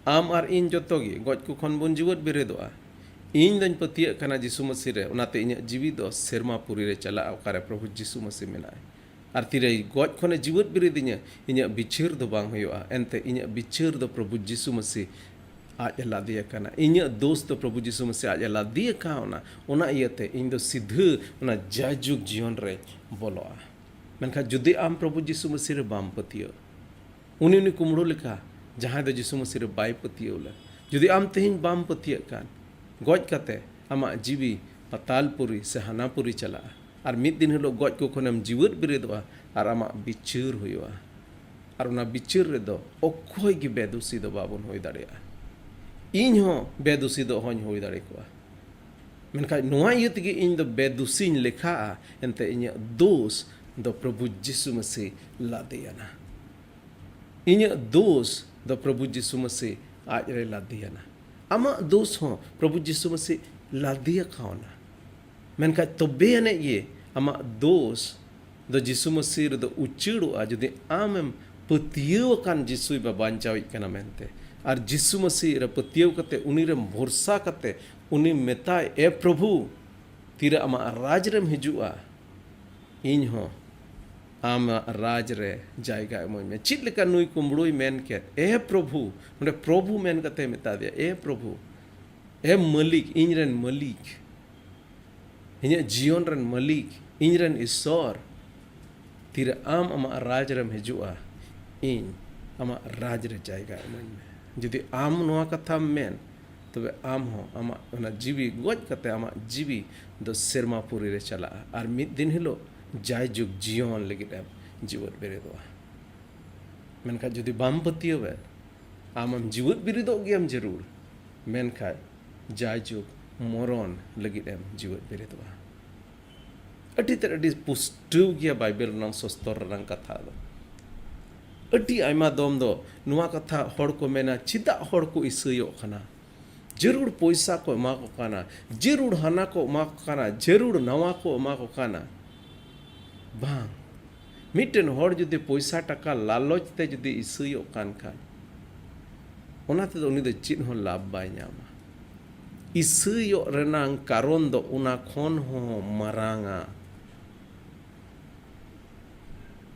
ᱟᱢ ᱟᱨ ᱤᱧ ᱡᱚᱛᱚ ᱜᱮ ᱜᱚᱡ ᱠᱚ ᱠᱷᱚᱱ ᱵᱚᱱ ᱡᱤᱣᱮᱫ ᱵᱮᱨᱮᱫᱚᱜᱼᱟ᱾ ᱤᱧ ᱫᱚᱧ ᱯᱟᱹᱛᱭᱟᱹᱜ ᱠᱟᱱᱟ ᱡᱤᱥᱩ ᱢᱟᱹᱥᱤ ᱨᱮ, ᱚᱱᱟᱛᱮ ᱤᱧᱟᱹᱜ ᱡᱤᱣᱤ ᱫᱚ ᱥᱮᱨᱢᱟ ᱯᱩᱨᱤ ᱨᱮ ᱪᱟᱞᱟᱜᱼᱟ, ᱚᱠᱟᱨᱮ ᱯᱨᱚᱵᱷᱩ ᱡᱤᱥᱩ ᱢᱟᱹᱥᱤ ᱢᱮᱱᱟᱭ᱾ ᱟᱨ ᱛᱤᱨᱮ ᱜᱚᱡ ᱠᱷᱚᱱᱮ ᱡᱤᱣᱮᱫ ᱵᱮᱨᱮᱫᱤᱧᱟ, ᱤᱧᱟᱹᱜ ᱵᱤᱪᱟᱹᱨ ᱫᱚ ᱵᱟᱝ ᱦᱩᱭᱩᱜᱼᱟ᱾ ᱮᱱᱛᱮ ᱤᱧᱟᱹᱜ ᱵᱤᱪᱟᱹᱨ ᱫᱚ ᱯᱨᱚᱵᱷᱩ ᱡᱤᱥᱩ ᱢᱟᱹᱥᱤ ᱟᱡ ᱮ ᱞᱟᱫᱮ ᱟᱠᱟᱱᱟ᱾ ᱤᱧᱟᱹᱜ ᱫᱳᱥ ᱫᱚ ᱯᱨᱚᱵᱷᱩ ᱡᱤᱥᱩ ᱢᱟᱹᱥᱤ ᱟᱡ ᱮ ᱞᱟᱫᱮ ᱟᱠᱟᱣᱱᱟ᱾ ᱚᱱᱟ ᱤᱭᱟᱹᱛᱮ ᱤᱧ ᱫᱚ ᱥᱤᱫᱷᱟᱹ ᱚᱱᱟ ᱡᱟᱭᱡᱩᱜᱽ ᱡᱤᱭᱚᱱ ᱨᱮ ᱵᱚᱞᱚᱜᱼᱟ᱾ ᱢᱮᱱᱠᱷᱟᱱ ᱡᱩᱫᱤ ᱟᱢ ᱯᱨᱚᱵᱷᱩ ᱡᱤᱥᱩ ᱢᱟᱹᱥᱤ ᱨᱮ ᱵᱟᱢ ᱯᱟᱹᱛᱭᱟᱹᱜ, ᱩᱱᱤ, ᱩᱱᱤ ᱠᱩᱢᱵᱽᱲᱩ ᱞᱮᱠᱟ ᱡᱟᱦᱟᱸᱭ ᱫᱚ ᱡᱤᱥᱩ ᱢᱟᱹᱥᱤ ᱨᱮ ᱵᱟᱭ ᱯᱟᱹᱛᱭᱟᱹᱣ ᱞᱮ, ᱡᱩᱫᱤ ᱟᱢ ᱛᱮᱦᱮᱧ ᱵᱟᱢ ᱯᱟᱹᱛᱭᱟᱹᱜ ᱠᱟᱱ, ᱜᱚᱡ ᱠᱟᱛᱮ ᱟᱢᱟᱜ ᱡᱤᱣᱤ ᱯᱟᱛᱟᱞ ᱯᱩᱨᱤ ᱥᱮ ᱦᱟᱱᱟ ᱯᱩᱨᱤ ᱪᱟᱞᱟᱜᱼᱟ᱾ ᱟᱨ ᱢᱤᱫ ᱫᱤᱱ ᱦᱤᱞᱳᱜ ᱜᱚᱡ ᱠᱚ ᱠᱷᱚᱱᱮᱢ ᱡᱤᱣᱮᱫ ᱵᱮᱨᱮᱫᱚᱜᱼᱟ ᱟᱨ ᱟᱢᱟᱜ ᱵᱤᱪᱟᱹᱨ ᱦᱩᱭᱩᱜᱼᱟ᱾ ᱟᱨ ᱚᱱᱟ ᱵᱤᱪᱟᱹᱨ ᱨᱮᱫᱚ ᱚᱠᱚᱭ ᱜᱮ ᱵᱮᱫᱩᱥᱤ ᱫᱚ ᱵᱟᱵᱚᱱ ᱦᱩᱭ ᱫᱟᱲᱮᱭᱟᱜᱼᱟ᱾ ᱤᱧ ᱦᱚᱸ ᱵᱮᱫᱩᱥᱤ ᱫᱚ ᱚᱦᱚᱧ ᱦᱩᱭ ᱫᱟᱲᱮ ᱠᱚᱣᱟ᱾ ᱢᱮᱱᱠᱷᱟᱱ ᱱᱚᱣᱟ ᱤᱭᱟᱹ ᱛᱮᱜᱮ ᱤᱧ ᱫᱚ ᱵᱮᱫᱩᱥᱤᱧ ᱞᱮᱠᱷᱟᱜᱼᱟ, ᱮᱱᱛᱮ ᱤᱧᱟᱹᱜ ᱫᱳᱥ ᱫᱚ ᱯᱨᱚᱵᱷᱩ ᱡᱤᱥᱩ ᱢᱟᱹᱥᱤ ᱞᱟᱫᱮᱭᱟᱱᱟ᱾ ᱤᱧᱟᱹᱜ ᱫᱳᱥ ᱫᱚ ᱯᱨᱚᱵᱷᱩ ᱡᱤᱥᱩ ᱢᱟᱹᱥᱤ ᱟᱡ ᱨᱮ ᱞᱟᱫᱮᱭᱟᱱᱟ᱾ ᱟᱢᱟᱜ ᱫᱳᱥ ᱦᱚᱸ ᱯᱨᱚᱵᱷᱩ ᱡᱤᱥᱩ ᱢᱟᱹᱥᱤ ᱞᱟᱫᱮ ᱟᱠᱟᱣᱱᱟ᱾ ᱢᱮᱱᱠᱷᱟᱱ ᱛᱚᱵᱮ ᱟᱹᱱᱤᱡ ᱜᱮ ᱟᱢᱟᱜ ᱫᱳᱥ ᱫᱚ ᱡᱤᱥᱩ ᱢᱟᱹᱥᱤ ᱨᱮᱫᱚ ᱩᱪᱟᱹᱲᱚᱜᱼᱟ, ᱡᱩᱫᱤ ᱟᱢᱮᱢ ᱯᱟᱹᱛᱭᱟᱹᱣ ᱟᱠᱟᱱ ᱡᱤᱥᱩᱭ ᱵᱟᱵᱟᱧᱪᱟᱣᱤᱡ ᱠᱟᱱᱟ ᱢᱮᱱᱛᱮ᱾ ᱟᱨ ᱡᱤᱥᱩ ᱢᱟᱹᱥᱤ ᱨᱮ ᱯᱟᱹᱛᱭᱟᱹᱣ ᱠᱟᱛᱮ, ᱩᱱᱤ ᱨᱮᱢ ᱵᱷᱚᱨᱥᱟ ᱠᱟᱛᱮ, ᱩᱱᱤ ᱢᱮᱛᱟᱭ, "ᱮ ᱯᱨᱚᱵᱷᱩ, ᱛᱤᱨᱮ ᱟᱢᱟᱜ ᱨᱟᱡᱽ ᱨᱮᱢ ᱦᱤᱡᱩᱜᱼᱟ, ᱤᱧ ᱦᱚᱸ ᱟᱢᱟᱜ ᱨᱟᱡᱽ ᱨᱮ ᱡᱟᱭᱜᱟ ᱮᱢᱟᱹᱧ ᱢᱮ᱾ ᱪᱮᱫ ᱞᱮᱠᱟ ᱱᱩᱭ ᱠᱩᱢᱵᱽᱲᱩᱭ ᱢᱮᱱ ᱠᱮᱫ, ᱮ ᱯᱨᱚᱵᱷᱩ, ᱱᱚᱰᱮ ᱯᱨᱚᱵᱷᱩ ᱢᱮᱱ ᱠᱟᱛᱮ ᱢᱮᱛᱟ ᱫᱮᱭᱟ, ᱮ ᱯᱨᱚᱵᱷᱩ, ᱮ ᱢᱟᱹᱞᱤᱠ, ᱤᱧ ᱨᱮᱱ ᱢᱟᱹᱞᱤᱠ, ᱤᱧᱟᱹᱜ ᱡᱤᱭᱚᱱ ᱨᱮᱱ ᱢᱟᱹᱞᱤᱠ, ᱤᱧ ᱨᱮᱱ ᱤᱥᱥᱚᱨ, ᱛᱤᱨᱮ ᱟᱢ ᱟᱢᱟᱜ ᱨᱟᱡᱽ ᱨᱮᱢ ᱦᱤᱡᱩᱜᱼᱟ, ᱤᱧ ᱟᱢᱟᱜ ᱨᱟᱡᱽ ᱨᱮ ᱡᱟᱭᱜᱟ ᱮᱢᱟᱹᱧ ᱢᱮ᱾ ᱡᱩᱫᱤ ᱟᱢ ᱱᱚᱣᱟ ᱠᱟᱛᱷᱟᱢ ᱢᱮᱱ, ᱛᱚᱵᱮ ᱟᱢ ᱦᱚᱸ ᱟᱢᱟᱜ ᱚᱱᱟ ᱡᱤᱣᱤ ᱜᱚᱡ ᱠᱟᱛᱮ ᱟᱢᱟᱜ ᱡᱤᱣᱤ ᱫᱚ ᱥᱮᱨᱢᱟ ᱯᱩᱨᱤ ᱨᱮ ᱪᱟᱞᱟᱜᱼᱟ, ᱟᱨ ᱢᱤᱫ ᱫᱤᱱ ᱦᱤᱞᱳᱜ ᱡᱟᱭᱡᱩᱜᱽ ᱡᱤᱭᱚᱱ ᱞᱟᱹᱜᱤᱫ ᱮᱢ ᱡᱤᱣᱮᱫ ᱵᱮᱨᱮᱫᱚᱜᱼᱟ᱾ ᱢᱮᱱᱠᱷᱟᱱ ᱡᱩᱫᱤ ᱵᱟᱢ ᱯᱟᱹᱛᱭᱟᱹᱣᱟ, ᱟᱢᱮᱢ ᱡᱤᱣᱮᱫ ᱵᱮᱨᱮᱫᱚᱜ ᱜᱮᱭᱟᱢ ᱡᱟᱹᱨᱩᱲ, ᱢᱮᱱᱠᱷᱟᱱ ᱡᱟᱭᱡᱩᱜᱽ ᱢᱚᱨᱚᱱ ᱞᱟᱹᱜᱤᱫ ᱮᱢ ᱡᱤᱣᱮᱫ ᱵᱮᱨᱮᱫᱚᱜᱼᱟ᱾ ᱟᱹᱰᱤ ᱛᱮᱫ ᱟᱹᱰᱤ ᱯᱩᱥᱴᱟᱹᱣ ᱜᱮᱭᱟ ᱵᱟᱭᱵᱮᱞ ᱨᱮᱱᱟᱜ ᱥᱚᱥᱛᱚᱨ ᱨᱮᱱᱟᱜ ᱠᱟᱛᱷᱟ ᱫᱚ᱾ ᱟᱹᱰᱤ ᱟᱭᱢᱟ ᱫᱚᱢ ᱫᱚ ᱱᱚᱣᱟ ᱠᱟᱛᱷᱟ ᱦᱚᱲ ᱠᱚ ᱢᱮᱱᱟ, ᱪᱮᱫᱟᱜ ᱦᱚᱲ ᱠᱚ ᱤᱥᱟᱹᱭᱚᱜ ᱠᱟᱱᱟ? ᱡᱟᱹᱨᱩᱲ ᱯᱚᱭᱥᱟ ᱠᱚ ᱮᱢᱟ ᱠᱚ ᱠᱟᱱᱟ, ᱡᱟᱹᱨᱩᱲ ᱦᱟᱱᱟ ᱠᱚ ᱮᱢᱟ ᱠᱚ ᱠᱟᱱᱟ, ᱡᱟᱹᱨᱩᱲ ᱱᱟᱣᱟ ᱠᱚ ᱮᱢᱟ ᱠᱚ ᱠᱟᱱᱟ᱾ ᱵᱟᱝ, ᱢᱤᱫᱴᱮᱱ ᱦᱚᱲ ᱡᱩᱫᱤ ᱯᱚᱭᱥᱟ ᱴᱟᱠᱟ ᱞᱟᱞᱚᱪ ᱛᱮ ᱡᱩᱫᱤ ᱤᱥᱟᱹᱭᱚᱜ ᱠᱟᱱ ᱠᱷᱟᱱ, ᱚᱱᱟ ᱛᱮᱫᱚ ᱩᱱᱤ ᱫᱚ ᱪᱮᱫ ᱦᱚᱸ ᱞᱟᱵᱷ ᱵᱟᱭ ᱧᱟᱢᱟ᱾ ᱤᱥᱟᱹᱭᱚᱜ ᱨᱮᱱᱟᱝ ᱠᱟᱨᱚᱱ ᱫᱚ ᱚᱱᱟ ᱠᱷᱚᱱ ᱦᱚᱸ ᱢᱟᱨᱟᱝᱟ᱾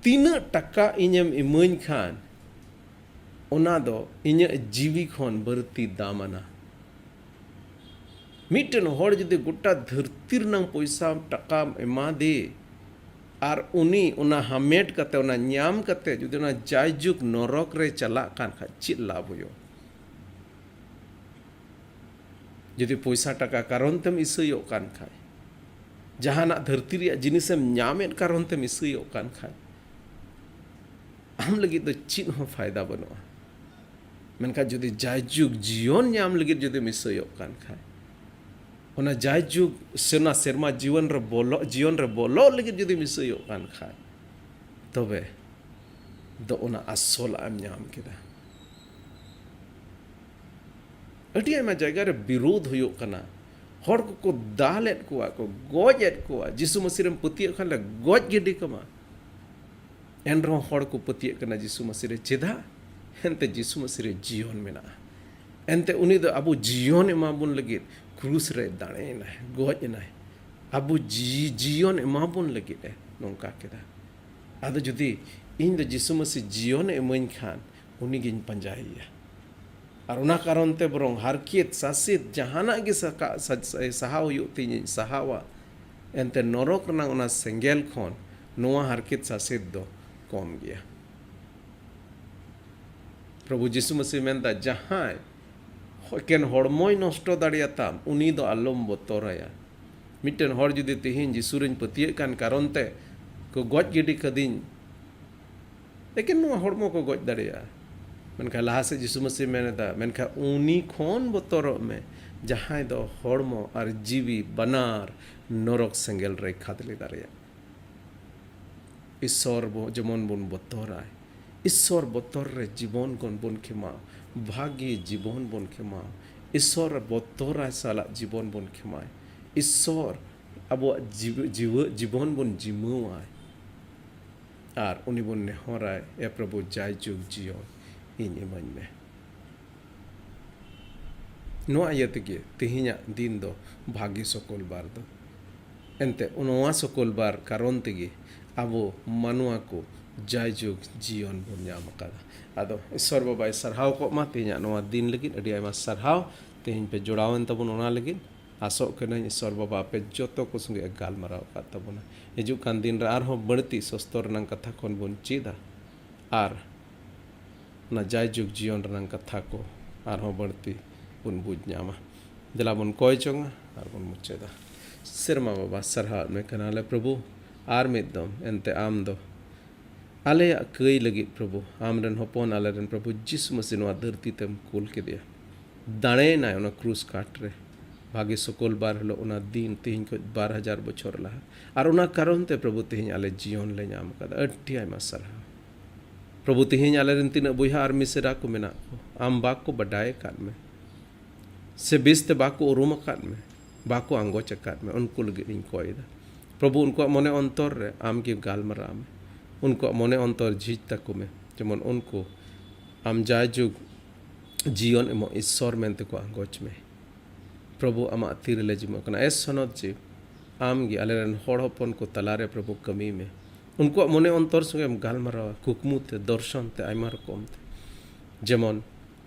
ᱛᱤᱱᱟᱹᱜ ᱴᱟᱠᱟ ᱤᱧᱮᱢ ᱤᱢᱟᱹᱧ ᱠᱷᱟᱱ, ᱚᱱᱟ ᱫᱚ ᱤᱧᱟᱹᱜ ᱡᱤᱣᱤ ᱠᱷᱚᱱ ᱵᱟᱹᱲᱛᱤ ᱫᱟᱢ ᱟᱱᱟ᱾ ᱢᱤᱫᱴᱮᱱ ᱦᱚᱲ ᱡᱩᱫᱤ ᱜᱚᱴᱟ ᱫᱷᱟᱹᱨᱛᱤ ᱨᱮᱱᱟᱝ ᱯᱚᱭᱥᱟ ᱴᱟᱠᱟᱢ ᱮᱢᱟ ᱫᱮ, ᱟᱨ ᱩᱱᱤ ᱚᱱᱟ ᱦᱟᱢᱮᱴ ᱠᱟᱛᱮ, ᱚᱱᱟ ᱧᱟᱢ ᱠᱟᱛᱮ ᱡᱩᱫᱤ ᱚᱱᱟ ᱡᱟᱭᱡᱩᱜᱽ ᱱᱚᱨᱚᱠ ᱨᱮ ᱪᱟᱞᱟᱜ ᱠᱟᱱ ᱠᱷᱟᱡ, ᱪᱮᱫ ᱞᱟᱵᱷ ᱦᱩᱭᱩᱜᱼᱟ? ᱡᱩᱫᱤ ᱯᱚᱭᱥᱟ ᱴᱟᱠᱟ ᱠᱟᱨᱚᱱ ᱛᱮᱢ ᱤᱥᱟᱹᱭᱚᱜ ᱠᱟᱱ ᱠᱷᱟᱡ, ᱡᱟᱦᱟᱱᱟᱜ ᱫᱷᱟᱹᱨᱛᱤ ᱨᱮᱭᱟᱜ ᱡᱤᱱᱤᱥᱮᱢ ᱧᱟᱢᱮᱫ ᱠᱟᱨᱚᱱ ᱛᱮᱢ ᱤᱥᱟᱹᱭᱚᱜ ᱠᱟᱱ ᱠᱷᱟᱡ, ᱟᱢ ᱞᱟᱹᱜᱤᱫ ᱫᱚ ᱪᱮᱫ ᱦᱚᱸ ᱯᱷᱟᱭᱫᱟ ᱵᱟᱹᱱᱩᱜᱼᱟ᱾ ᱢᱮᱱᱠᱷᱟᱱ ᱡᱩᱫᱤ ᱡᱟᱭᱡᱩᱜᱽ ᱡᱤᱭᱚᱱ ᱧᱟᱢ ᱞᱟᱹᱜᱤᱫ ᱡᱩᱫᱤᱢ ᱤᱥᱟᱹᱭᱚᱜ ᱠᱟᱱ ᱠᱷᱟᱡ, ᱚᱱᱟ ᱡᱟᱭᱡᱩᱜᱽ ᱥᱮ ᱚᱱᱟ ᱥᱮᱨᱢᱟ ᱡᱤᱭᱚᱱ ᱨᱮ ᱵᱚᱞᱚᱜ, ᱡᱤᱭᱚᱱ ᱨᱮ ᱵᱚᱞᱚᱜ ᱞᱟᱹᱜᱤᱫ ᱡᱩᱫᱤᱢ ᱤᱥᱟᱹᱭᱚᱜ ᱠᱟᱱ ᱠᱷᱟᱡ, ᱛᱚᱵᱮ ᱫᱚ ᱚᱱᱟ ᱟᱥᱚᱞᱟᱜ ᱮᱢ ᱧᱟᱢ ᱠᱮᱫᱟ᱾ ᱟᱹᱰᱤ ᱟᱭᱢᱟ ᱡᱟᱭᱜᱟ ᱨᱮ ᱵᱤᱨᱳᱫᱷ ᱦᱩᱭᱩᱜ ᱠᱟᱱᱟ, ᱦᱚᱲ ᱠᱚᱠᱚ ᱫᱟᱞᱮᱫ ᱠᱚᱣᱟ, ᱠᱚ ᱜᱚᱡ ᱮᱫ ᱠᱚᱣᱟ᱾ ᱡᱤᱥᱩ ᱢᱟᱹᱥᱤ ᱨᱮᱢ ᱯᱟᱹᱛᱭᱟᱹᱜ ᱠᱷᱟᱱ ᱞᱮ ᱜᱚᱡ ᱜᱤᱰᱤ ᱠᱟᱢᱟ᱾ ᱮᱱ ᱨᱮᱦᱚᱸ ᱦᱚᱲ ᱠᱚ ᱯᱟᱹᱛᱭᱟᱹᱜ ᱠᱟᱱᱟ ᱡᱤᱥᱩ ᱢᱟᱹᱥᱤ ᱨᱮ᱾ ᱪᱮᱫᱟᱜ? ᱮᱱᱛᱮ ᱡᱤᱥᱩ ᱢᱟᱹᱥᱤ ᱨᱮ ᱡᱤᱭᱚᱱ ᱢᱮᱱᱟᱜᱼᱟ᱾ ᱮᱱᱛᱮ ᱩᱱᱤ ᱫᱚ ᱟᱵᱚ ᱡᱤᱭᱚᱱ ᱮᱢᱟ ᱵᱚᱱ ᱞᱟᱹᱜᱤᱫ ᱠᱨᱩᱥ ᱨᱮ ᱫᱟᱲᱮᱭᱮᱱᱟᱭ, ᱜᱚᱡ ᱮᱱᱟᱭ᱾ ᱟᱵᱚ ᱡᱤ-, ᱡᱤᱭᱚᱱ ᱮᱢᱟ ᱵᱚᱱ ᱞᱟᱹᱜᱤᱫ ᱮ ᱱᱚᱝᱠᱟ ᱠᱮᱫᱟ᱾ ᱟᱫᱚ ᱡᱩᱫᱤ ᱤᱧ ᱫᱚ ᱡᱤᱥᱩ ᱢᱟᱹᱥᱤ ᱡᱤᱭᱚᱱᱮ ᱤᱢᱟᱹᱧ ᱠᱷᱟᱱ, ᱩᱱᱤᱜᱤᱧ ᱯᱟᱸᱡᱟᱭᱮᱭᱟ᱾ ᱟᱨ ᱚᱱᱟ ᱠᱟᱨᱚᱱ ᱛᱮ ᱵᱚᱨᱚᱝ ᱦᱟᱨᱠᱮᱛ ᱥᱟᱥᱮᱛ ᱡᱟᱦᱟᱱᱟᱜ ᱜᱮ ᱥᱟᱠᱟ-, ᱥᱟ-, ᱥᱟ-, ᱥᱟᱦᱟᱣ ᱦᱩᱭᱩᱜ ᱛᱤᱧᱟᱹᱧ, ᱥᱟᱦᱟᱣᱟ᱾ ᱮᱱᱛᱮ ᱱᱚᱨᱚᱠ ᱨᱮᱱᱟᱜ ᱚᱱᱟ ᱥᱮᱸᱜᱮᱞ ᱠᱷᱚᱱ ᱱᱚᱣᱟ ᱦᱟᱨᱠᱮᱛ ᱥᱟᱥᱮᱛ ᱫᱚ ᱠᱚᱢ ᱜᱮᱭᱟ᱾ ᱯᱨᱚᱵᱷᱩ ᱡᱤᱥᱩ ᱢᱟᱹᱥᱤ ᱢᱮᱱᱫᱟ, ᱡᱟᱦᱟᱸᱭ ᱮᱠᱮᱱ ᱦᱚᱲᱢᱚᱭ ᱱᱚᱥᱴᱚ ᱫᱟᱲᱮᱭᱟᱛᱟᱢ, ᱩᱱᱤ ᱫᱚ ᱟᱞᱚᱢ ᱵᱚᱛᱚᱨᱟᱭᱟ᱾ ᱢᱤᱫᱴᱮᱱ ᱦᱚᱲ ᱡᱩᱫᱤ ᱛᱤᱦᱤᱧ ᱡᱤᱥᱩ ᱨᱮᱧ ᱯᱟᱹᱛᱭᱟᱹᱜ ᱠᱟᱱ ᱠᱟᱨᱚᱱ ᱛᱮ ᱠᱚ ᱜᱚᱡ ᱜᱤᱰᱤ ᱠᱟᱹᱫᱤᱧ, ᱮᱠᱮᱱ ᱱᱚᱣᱟ ᱦᱚᱲᱢᱚ ᱠᱚ ᱜᱚᱡ ᱫᱟᱲᱮᱭᱟᱜᱼᱟ᱾ ᱢᱮᱱᱠᱷᱟᱱ ᱞᱟᱦᱟ ᱥᱮᱫ ᱡᱤᱥᱩ ᱢᱟᱹᱥᱤ ᱢᱮᱱ ᱮᱫᱟ, ᱢᱮᱱᱠᱷᱟᱱ ᱩᱱᱤ ᱠᱷᱚᱱ ᱵᱚᱛᱚᱨᱚᱜ ᱢᱮ, ᱡᱟᱦᱟᱸᱭ ᱫᱚ ᱦᱚᱲᱢᱚ ᱟᱨ ᱡᱤᱣᱤ ᱵᱟᱱᱟᱨ ᱱᱚᱨᱚᱠ ᱥᱮᱸᱜᱮᱞ ᱨᱮᱭ ᱠᱷᱟᱫᱽᱞᱮ ᱫᱟᱲᱮᱭᱟᱜᱼᱟ᱾ ᱤᱥᱥᱚᱨ ᱵᱚ-, ᱡᱮᱢᱚᱱ ᱵᱚᱱ ᱵᱚᱛᱚᱨᱟᱭ, ᱤᱥᱥᱚᱨ ᱵᱚᱛᱚᱨ ᱨᱮ ᱡᱤᱵᱚᱱ ᱠᱷᱚᱱ ᱵᱚᱱ ᱠᱷᱮᱢᱟᱣ, ᱵᱷᱟᱜᱮ ᱡᱤᱵᱚᱱ ᱵᱚᱱ ᱠᱷᱮᱢᱟᱣ, ᱤᱥᱥᱚᱨ ᱵᱚᱛᱚᱨᱟᱭ ᱥᱟᱞᱟᱜ ᱡᱤᱵᱚᱱ ᱵᱚᱱ ᱠᱷᱮᱢᱟᱭ, ᱤᱥᱥᱚᱨ ᱟᱵᱚᱣᱟᱜ ᱡᱤᱣᱤ-, ᱡᱤᱣᱟᱹ-, ᱡᱤᱵᱚᱱ ᱵᱚᱱ ᱡᱤᱢᱟᱹᱣᱟᱭ᱾ ᱟᱨ ᱩᱱᱤ ᱵᱚᱱ ᱱᱮᱦᱚᱨᱟᱭ, ᱮ ᱯᱨᱚᱵᱷᱩ, ᱡᱟᱭᱡᱩᱜᱽ ᱡᱤᱭᱚᱱ ᱤᱧ ᱤᱢᱟᱹᱧ ᱢᱮ᱾ ᱱᱚᱣᱟ ᱤᱭᱟᱹ ᱛᱮᱜᱮ ᱛᱮᱦᱮᱧᱟᱜ ᱫᱤᱱ ᱫᱚ ᱵᱷᱟᱹᱜᱤ ᱥᱚᱠᱚᱞ ᱵᱟᱨ ᱫᱚ᱾ ᱮᱱᱛᱮ ᱱᱚᱣᱟ ᱥᱚᱠᱚᱞ ᱵᱟᱨ ᱠᱟᱨᱚᱱ ᱛᱮᱜᱮ ᱟᱵᱚ ᱢᱟᱱᱣᱟ ᱠᱚ ᱡᱟᱭᱡᱩᱜᱽ ᱡᱤᱭᱚᱱ ᱵᱚᱱ ᱧᱟᱢ ᱟᱠᱟᱫᱟ᱾ ᱟᱫᱚ ᱤᱥᱥᱚᱨ ᱵᱟᱵᱟᱭ ᱥᱟᱨᱦᱟᱣ ᱠᱚᱜ ᱢᱟ ᱛᱮᱦᱮᱧᱟᱜ ᱱᱚᱣᱟ ᱫᱤᱱ ᱞᱟᱹᱜᱤᱫ᱾ ᱟᱹᱰᱤ ᱟᱭᱢᱟ ᱥᱟᱨᱦᱟᱣ ᱛᱮᱦᱮᱧ ᱯᱮ ᱡᱚᱲᱟᱣᱮᱱ ᱛᱟᱵᱚᱱ ᱚᱱᱟ ᱞᱟᱹᱜᱤᱫ᱾ ᱟᱥᱚᱜ ᱠᱟᱹᱱᱟᱹᱧ ᱤᱥᱥᱚᱨ ᱵᱟᱵᱟ ᱟᱯᱮ ᱡᱚᱛᱚ ᱠᱚ ᱥᱚᱸᱜᱮ ᱮ ᱜᱟᱞᱢᱟᱨᱟᱣ ᱟᱠᱟᱫ ᱛᱟᱵᱚᱱᱟ᱾ ᱦᱤᱡᱩᱜ ᱠᱟᱱ ᱫᱤᱱ ᱨᱮ ᱟᱨᱦᱚᱸ ᱵᱟᱹᱲᱛᱤ ᱥᱚᱥᱛᱚ ᱨᱮᱱᱟᱝ ᱠᱟᱛᱷᱟ ᱠᱷᱚᱱ ᱵᱚᱱ ᱪᱮᱫᱟ ᱟᱨ ᱚᱱᱟ ᱡᱟᱭᱡᱩᱜᱽ ᱡᱤᱭᱚᱱ ᱨᱮᱱᱟᱝ ᱠᱟᱛᱷᱟ ᱠᱚ ᱟᱨᱦᱚᱸ ᱵᱟᱹᱲᱛᱤ ᱵᱚᱱ ᱵᱩᱡᱽ ᱧᱟᱢᱟ᱾ ᱫᱮᱞᱟ ᱵᱚᱱ ᱠᱚᱭ ᱡᱚᱝᱟ ᱟᱨ ᱵᱚᱱ ᱢᱩᱪᱟᱹᱫᱟ᱾ ᱥᱮᱨᱢᱟ ᱵᱟᱵᱟ, ᱥᱟᱨᱦᱟᱣ ᱢᱮ ᱠᱟᱱᱟᱞᱮ ᱯᱨᱚᱵᱷᱩ, ᱟᱨ ᱢᱤᱫ ᱫᱚᱢ ᱮᱱᱛᱮ ᱟᱢ ᱫᱚ ᱟᱞᱮᱭᱟᱜ ᱠᱟᱹᱭ ᱞᱟᱹᱜᱤᱫ ᱯᱨᱚᱵᱷᱩ, ᱟᱢ ᱨᱮᱱ ᱦᱚᱯᱚᱱ ᱟᱞᱮ ᱨᱮᱱ ᱯᱨᱚᱵᱷᱩ ᱡᱤᱥᱩ ᱢᱟᱹᱥᱤ ᱱᱚᱣᱟ ᱫᱷᱟᱹᱨᱛᱤ ᱛᱮᱢ ᱠᱩᱞ ᱠᱮᱫᱮᱭᱟ᱾ ᱫᱟᱲᱮᱭᱮᱱᱟᱭ ᱚᱱᱟ ᱠᱨᱩᱥ ᱠᱟᱴ ᱨᱮ᱾ ᱵᱷᱟᱜᱮ ᱥᱚᱠᱚᱞ ᱵᱟᱨ ᱦᱤᱞᱳᱜ, ᱚᱱᱟ ᱫᱤᱱ ᱛᱮᱦᱮᱧ ᱠᱷᱚᱱ ᱵᱟᱨ ᱦᱟᱡᱟᱨ ᱵᱚᱪᱷᱚᱨ ᱞᱟᱦᱟ᱾ ᱟᱨ ᱚᱱᱟ ᱠᱟᱨᱚᱱ ᱛᱮ ᱯᱨᱚᱵᱷᱩ ᱛᱮᱦᱮᱧ ᱟᱞᱮ ᱡᱤᱭᱚᱱ ᱞᱮ ᱧᱟᱢ ᱟᱠᱟᱫᱟ᱾ ᱟᱹᱰᱤ ᱟᱭᱢᱟ ᱥᱟᱨᱦᱟᱣ᱾ ᱯᱨᱚᱵᱷᱩ ᱛᱮᱦᱮᱧ ᱟᱞᱮ ᱨᱮᱱ ᱛᱤᱱᱟᱹᱜ ᱵᱚᱭᱦᱟ ᱟᱨ ᱢᱤᱥᱮᱨᱟ ᱠᱚ ᱢᱮᱱᱟᱜ ᱠᱚ, ᱟᱢ ᱵᱟᱠᱚ ᱵᱟᱰᱟᱭ ᱟᱠᱟᱫ ᱢᱮ᱾ ᱥᱮ ᱵᱮᱥ ᱛᱮ ᱵᱟᱠᱚ ᱩᱨᱩᱢ ᱟᱠᱟᱫ ᱢᱮ, ᱵᱟᱠᱚ ᱟᱸᱜᱚᱪ ᱟᱠᱟᱫ ᱢᱮ, ᱩᱱᱠᱩ ᱞᱟᱹᱜᱤᱫ ᱤᱧ ᱠᱚᱭ ᱮᱫᱟ᱾ ᱯᱨᱚᱵᱷᱩ, ᱩᱱᱠᱩᱣᱟᱜ ᱢᱚᱱᱮ ᱚᱱᱛᱚᱨ ᱨᱮ ᱟᱢ ᱜᱮ ᱜᱟᱞᱢᱟᱨᱟᱣ ᱢᱮ᱾ ᱩᱱᱠᱩᱣᱟᱜ ᱢᱚᱱᱮ ᱚᱱᱛᱚᱨ ᱡᱷᱤᱡ ᱛᱟᱠᱚ ᱢᱮ, ᱡᱮᱢᱚᱱ ᱩᱱᱠᱩ ᱟᱢ ᱡᱟᱭᱡᱩᱜᱽ ᱡᱤᱭᱚᱱ ᱮᱢᱚᱜ ᱤᱥᱥᱚᱨ ᱢᱮᱱᱛᱮ ᱠᱚ ᱟᱸᱜᱚᱪ ᱢᱮ᱾ ᱯᱨᱚᱵᱷᱩ, ᱟᱢᱟᱜ ᱛᱤ ᱨᱮᱞᱮ ᱡᱤᱢᱟᱹᱜ ᱠᱟᱱᱟ᱾ ᱮ ᱥᱚᱱᱚᱛ ᱡᱤᱣᱤ, ᱟᱢ ᱜᱮ ᱟᱞᱮ ᱨᱮᱱ ᱦᱚᱲ ᱦᱚᱯᱚᱱ ᱠᱚ ᱛᱟᱞᱟ ᱨᱮ ᱯᱨᱚᱵᱷᱩ ᱠᱟᱹᱢᱤ ᱢᱮ᱾ ᱩᱱᱠᱩᱣᱟᱜ ᱢᱚᱱᱮ ᱚᱱᱛᱚᱨ ᱥᱚᱸᱜᱮᱢ ᱜᱟᱞᱢᱟᱨᱟᱣᱟ, ᱠᱩᱠᱢᱩ ᱛᱮ, ᱫᱚᱨᱥᱚᱱ ᱛᱮ, ᱟᱭᱢᱟ ᱨᱚᱠᱚᱢ ᱛᱮ᱾ ᱡᱮᱢᱚᱱ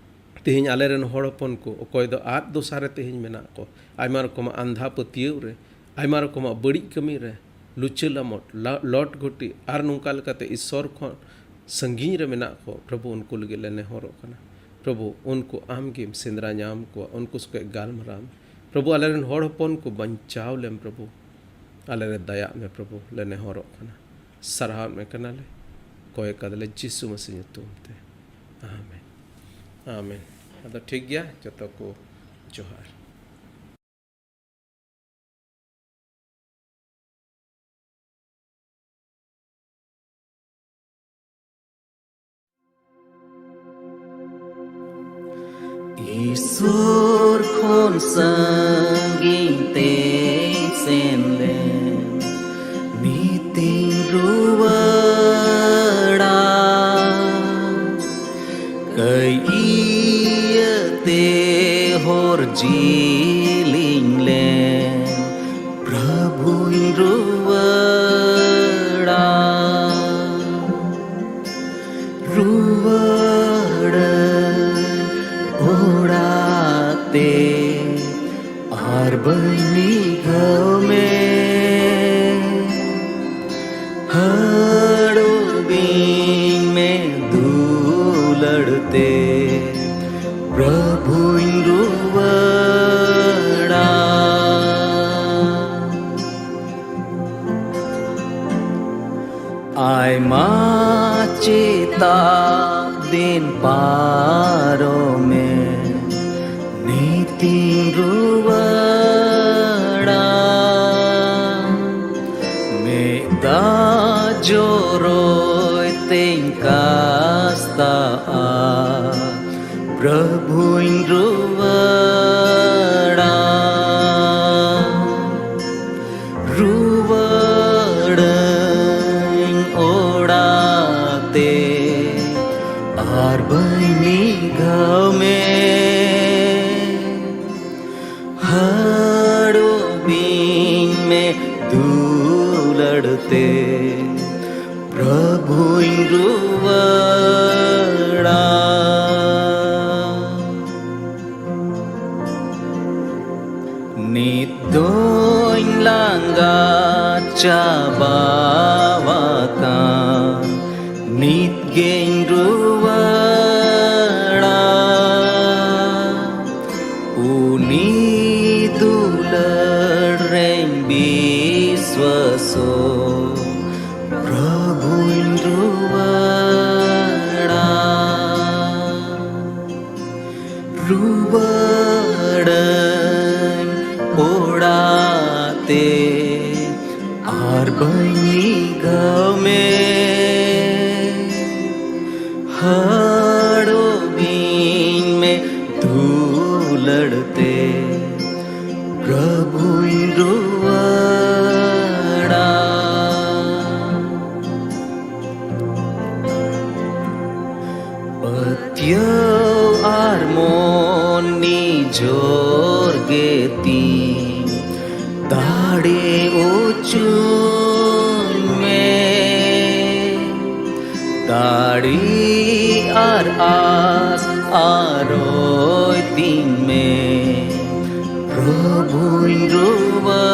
ᱛᱮᱦᱮᱧ ᱟᱞᱮᱨᱮᱱ ᱦᱚᱲ ᱦᱚᱯᱚᱱ ᱠᱚ ᱚᱠᱚᱭ ᱫᱚ ᱟᱫ ᱫᱚᱥᱟ ᱨᱮ ᱛᱮᱦᱮᱧ ᱢᱮᱱᱟᱜ ᱠᱚ, ᱟᱭᱢᱟ ᱨᱚᱠᱚᱢᱟᱜ ᱟᱸᱫᱷᱟ ᱯᱟᱹᱛᱭᱟᱹᱣ ᱨᱮ, ᱟᱭᱢᱟ ᱨᱚᱠᱚᱢᱟᱜ ᱵᱟᱹᱲᱤᱡ ᱠᱟᱹᱢᱤ ᱨᱮ, ᱞᱩᱪᱟᱹ ᱞᱟᱢᱚᱴ, ᱞᱟ-, ᱞᱚᱴ ᱜᱷᱚᱴᱤ ᱟᱨ ᱱᱚᱝᱠᱟ ᱞᱮᱠᱟᱛᱮ ᱤᱥᱥᱚᱨ ᱠᱷᱚᱱ ᱥᱟᱺᱜᱤᱧ ᱨᱮ ᱢᱮᱱᱟᱜ ᱠᱚ, ᱯᱨᱚᱵᱷᱩ, ᱩᱱᱠᱩ ᱞᱟᱹᱜᱤᱫ ᱞᱮ ᱱᱮᱦᱚᱨᱚᱜ ᱠᱟᱱᱟ᱾ ᱯᱨᱚᱵᱷᱩ, ᱩᱱᱠᱩ ᱟᱢ ᱜᱮᱢ ᱥᱮᱸᱫᱽᱨᱟ ᱧᱟᱢ ᱠᱚᱣᱟ, ᱩᱱᱠᱩ ᱥᱚᱸᱜᱮ ᱜᱟᱞᱢᱟᱨᱟᱣ ᱢᱮ᱾ ᱯᱨᱚᱵᱷᱩ, ᱟᱞᱮᱨᱮᱱ ᱦᱚᱲ ᱦᱚᱯᱚᱱ ᱠᱚ ᱵᱟᱧᱪᱟᱣ ᱞᱮᱢ, ᱯᱨᱚᱵᱷᱩ᱾ ᱟᱞᱮ ᱨᱮ ᱫᱟᱭᱟᱜ ᱢᱮ, ᱯᱨᱚᱵᱷᱩ, ᱞᱮ ᱱᱮᱦᱚᱨᱚᱜ ᱠᱟᱱᱟ᱾ ᱥᱟᱨᱦᱟᱣ ᱢᱮ ᱠᱟᱱᱟᱞᱮ, ᱠᱚᱭ ᱠᱟᱫᱟᱞᱮ ᱡᱤᱥᱩ ᱢᱟᱹᱥᱤ ᱧᱩᱛᱩᱢ ᱛᱮ᱾ ᱟᱢᱮᱱ᱾ ᱟᱢᱮᱱ᱾ ᱟᱫᱚ ᱴᱷᱤᱠ ᱜᱮᱭᱟ, ᱡᱚᱛᱚ ᱠᱚ ᱡᱚᱦᱟᱨ᱾ ᱤᱥᱚᱨ ᱠᱷᱚᱱ ᱥᱟᱺᱜᱤᱧ ᱛᱮᱧ ᱥᱮᱱ ᱞᱮᱱ, ᱱᱤᱛᱤᱧ ᱨᱩᱣᱟᱹᱲᱟ᱾ ᱠᱟᱹᱭ ᱤᱭᱟᱹᱛᱮ ᱦᱚᱨ ᱡᱤᱞᱤᱧ ᱞᱮᱱ, ᱯᱨᱚᱵᱷᱩᱧ ᱨᱩᱣᱟᱹᱲᱟ᱾ ᱨᱩᱣᱟᱹᱲᱟᱹᱧ ᱚᱲᱟᱜ ᱛᱮ, ᱟᱨ ᱵᱟᱹᱧ ᱢᱤᱫ ᱫᱷᱟᱣ ᱢᱮ᱾ ᱦᱟᱹᱲᱩᱵᱤᱧ ᱢᱮ ᱫᱩᱞᱟᱹᱲ ᱛᱮ, ᱯᱨᱚᱵᱷᱩᱧ ᱨᱩᱣᱟᱹᱲᱟ᱾ ᱟᱭᱢᱟ ᱪᱮᱛᱟᱜ ᱫᱤᱱ ᱯᱟᱨᱚᱢᱮ, ᱱᱤᱛᱤᱧ ᱨᱩᱣᱟᱹᱲᱟ᱾ ᱢᱮᱫ ᱫᱟᱜ ᱡᱚᱨᱚᱭ ᱛᱮᱧ ᱠᱟᱥᱛᱟᱜᱼᱟ, ᱯᱨᱚᱵᱷᱩᱧ ᱨᱩᱣᱟᱹᱲᱟ᱾ ᱨᱩᱣᱟᱹᱲᱟᱹᱧ ᱚᱲᱟᱜ ᱛᱮ, ᱟᱨ ᱵᱟᱹᱧ ᱢᱤᱫ ᱫᱷᱟᱣ ᱢᱮ᱾ ᱦᱟᱹᱲᱩᱵᱤᱧ ᱢᱮ ᱫᱩᱞᱟᱹᱲ ᱛᱮ, ᱯᱨᱚᱵᱷᱩᱧ ᱨᱩᱣᱟᱹᱲᱟ᱾ ᱱᱤᱛ ᱫᱚᱧ ᱞᱟᱸᱜᱟ ᱪᱟᱵᱟᱣᱟᱠᱟᱱ, ᱱᱤᱛ ᱜᱮᱧ ᱨᱩᱣᱟᱹᱲᱟ᱾ ᱩᱱᱤ ᱫᱩᱞᱟᱹᱲ ᱨᱮᱧ ᱵᱤᱥᱣᱟᱥᱚᱜ, ᱯᱨᱚᱵᱷᱩᱧ ᱨᱩᱣᱟᱹᱲᱟ᱾ ᱨᱩᱣᱟᱹᱲᱟᱹᱧ ᱚᱲᱟᱜ ᱛᱮ, ᱟᱨ ᱵᱟᱹᱧ ᱱᱤᱜᱟᱹᱣ ᱢᱮ᱾ ᱦᱟᱲᱚᱵᱤᱧ ᱢᱮ ᱫᱩᱞᱟᱹᱲ ᱛᱮ, ᱯᱨᱚᱵᱷᱩᱧ ᱨᱩᱣᱟᱹᱲᱟ᱾ ᱯᱟᱹᱛᱭᱟᱹᱣ ᱟᱨ ᱢᱚᱱ ᱱᱤᱡᱚᱨ ᱜᱮ ᱛᱤᱧ ᱫᱟᱲᱮ ᱚᱪᱚᱧ ᱢᱮ᱾ ᱫᱟᱲᱮ ᱟᱨ ᱟᱥ ᱟᱨᱚᱭ ᱛᱤᱧ ᱢᱮ, ᱯᱨᱚᱵᱷᱩᱧ ᱨᱩᱣᱟᱹᱲᱟ᱾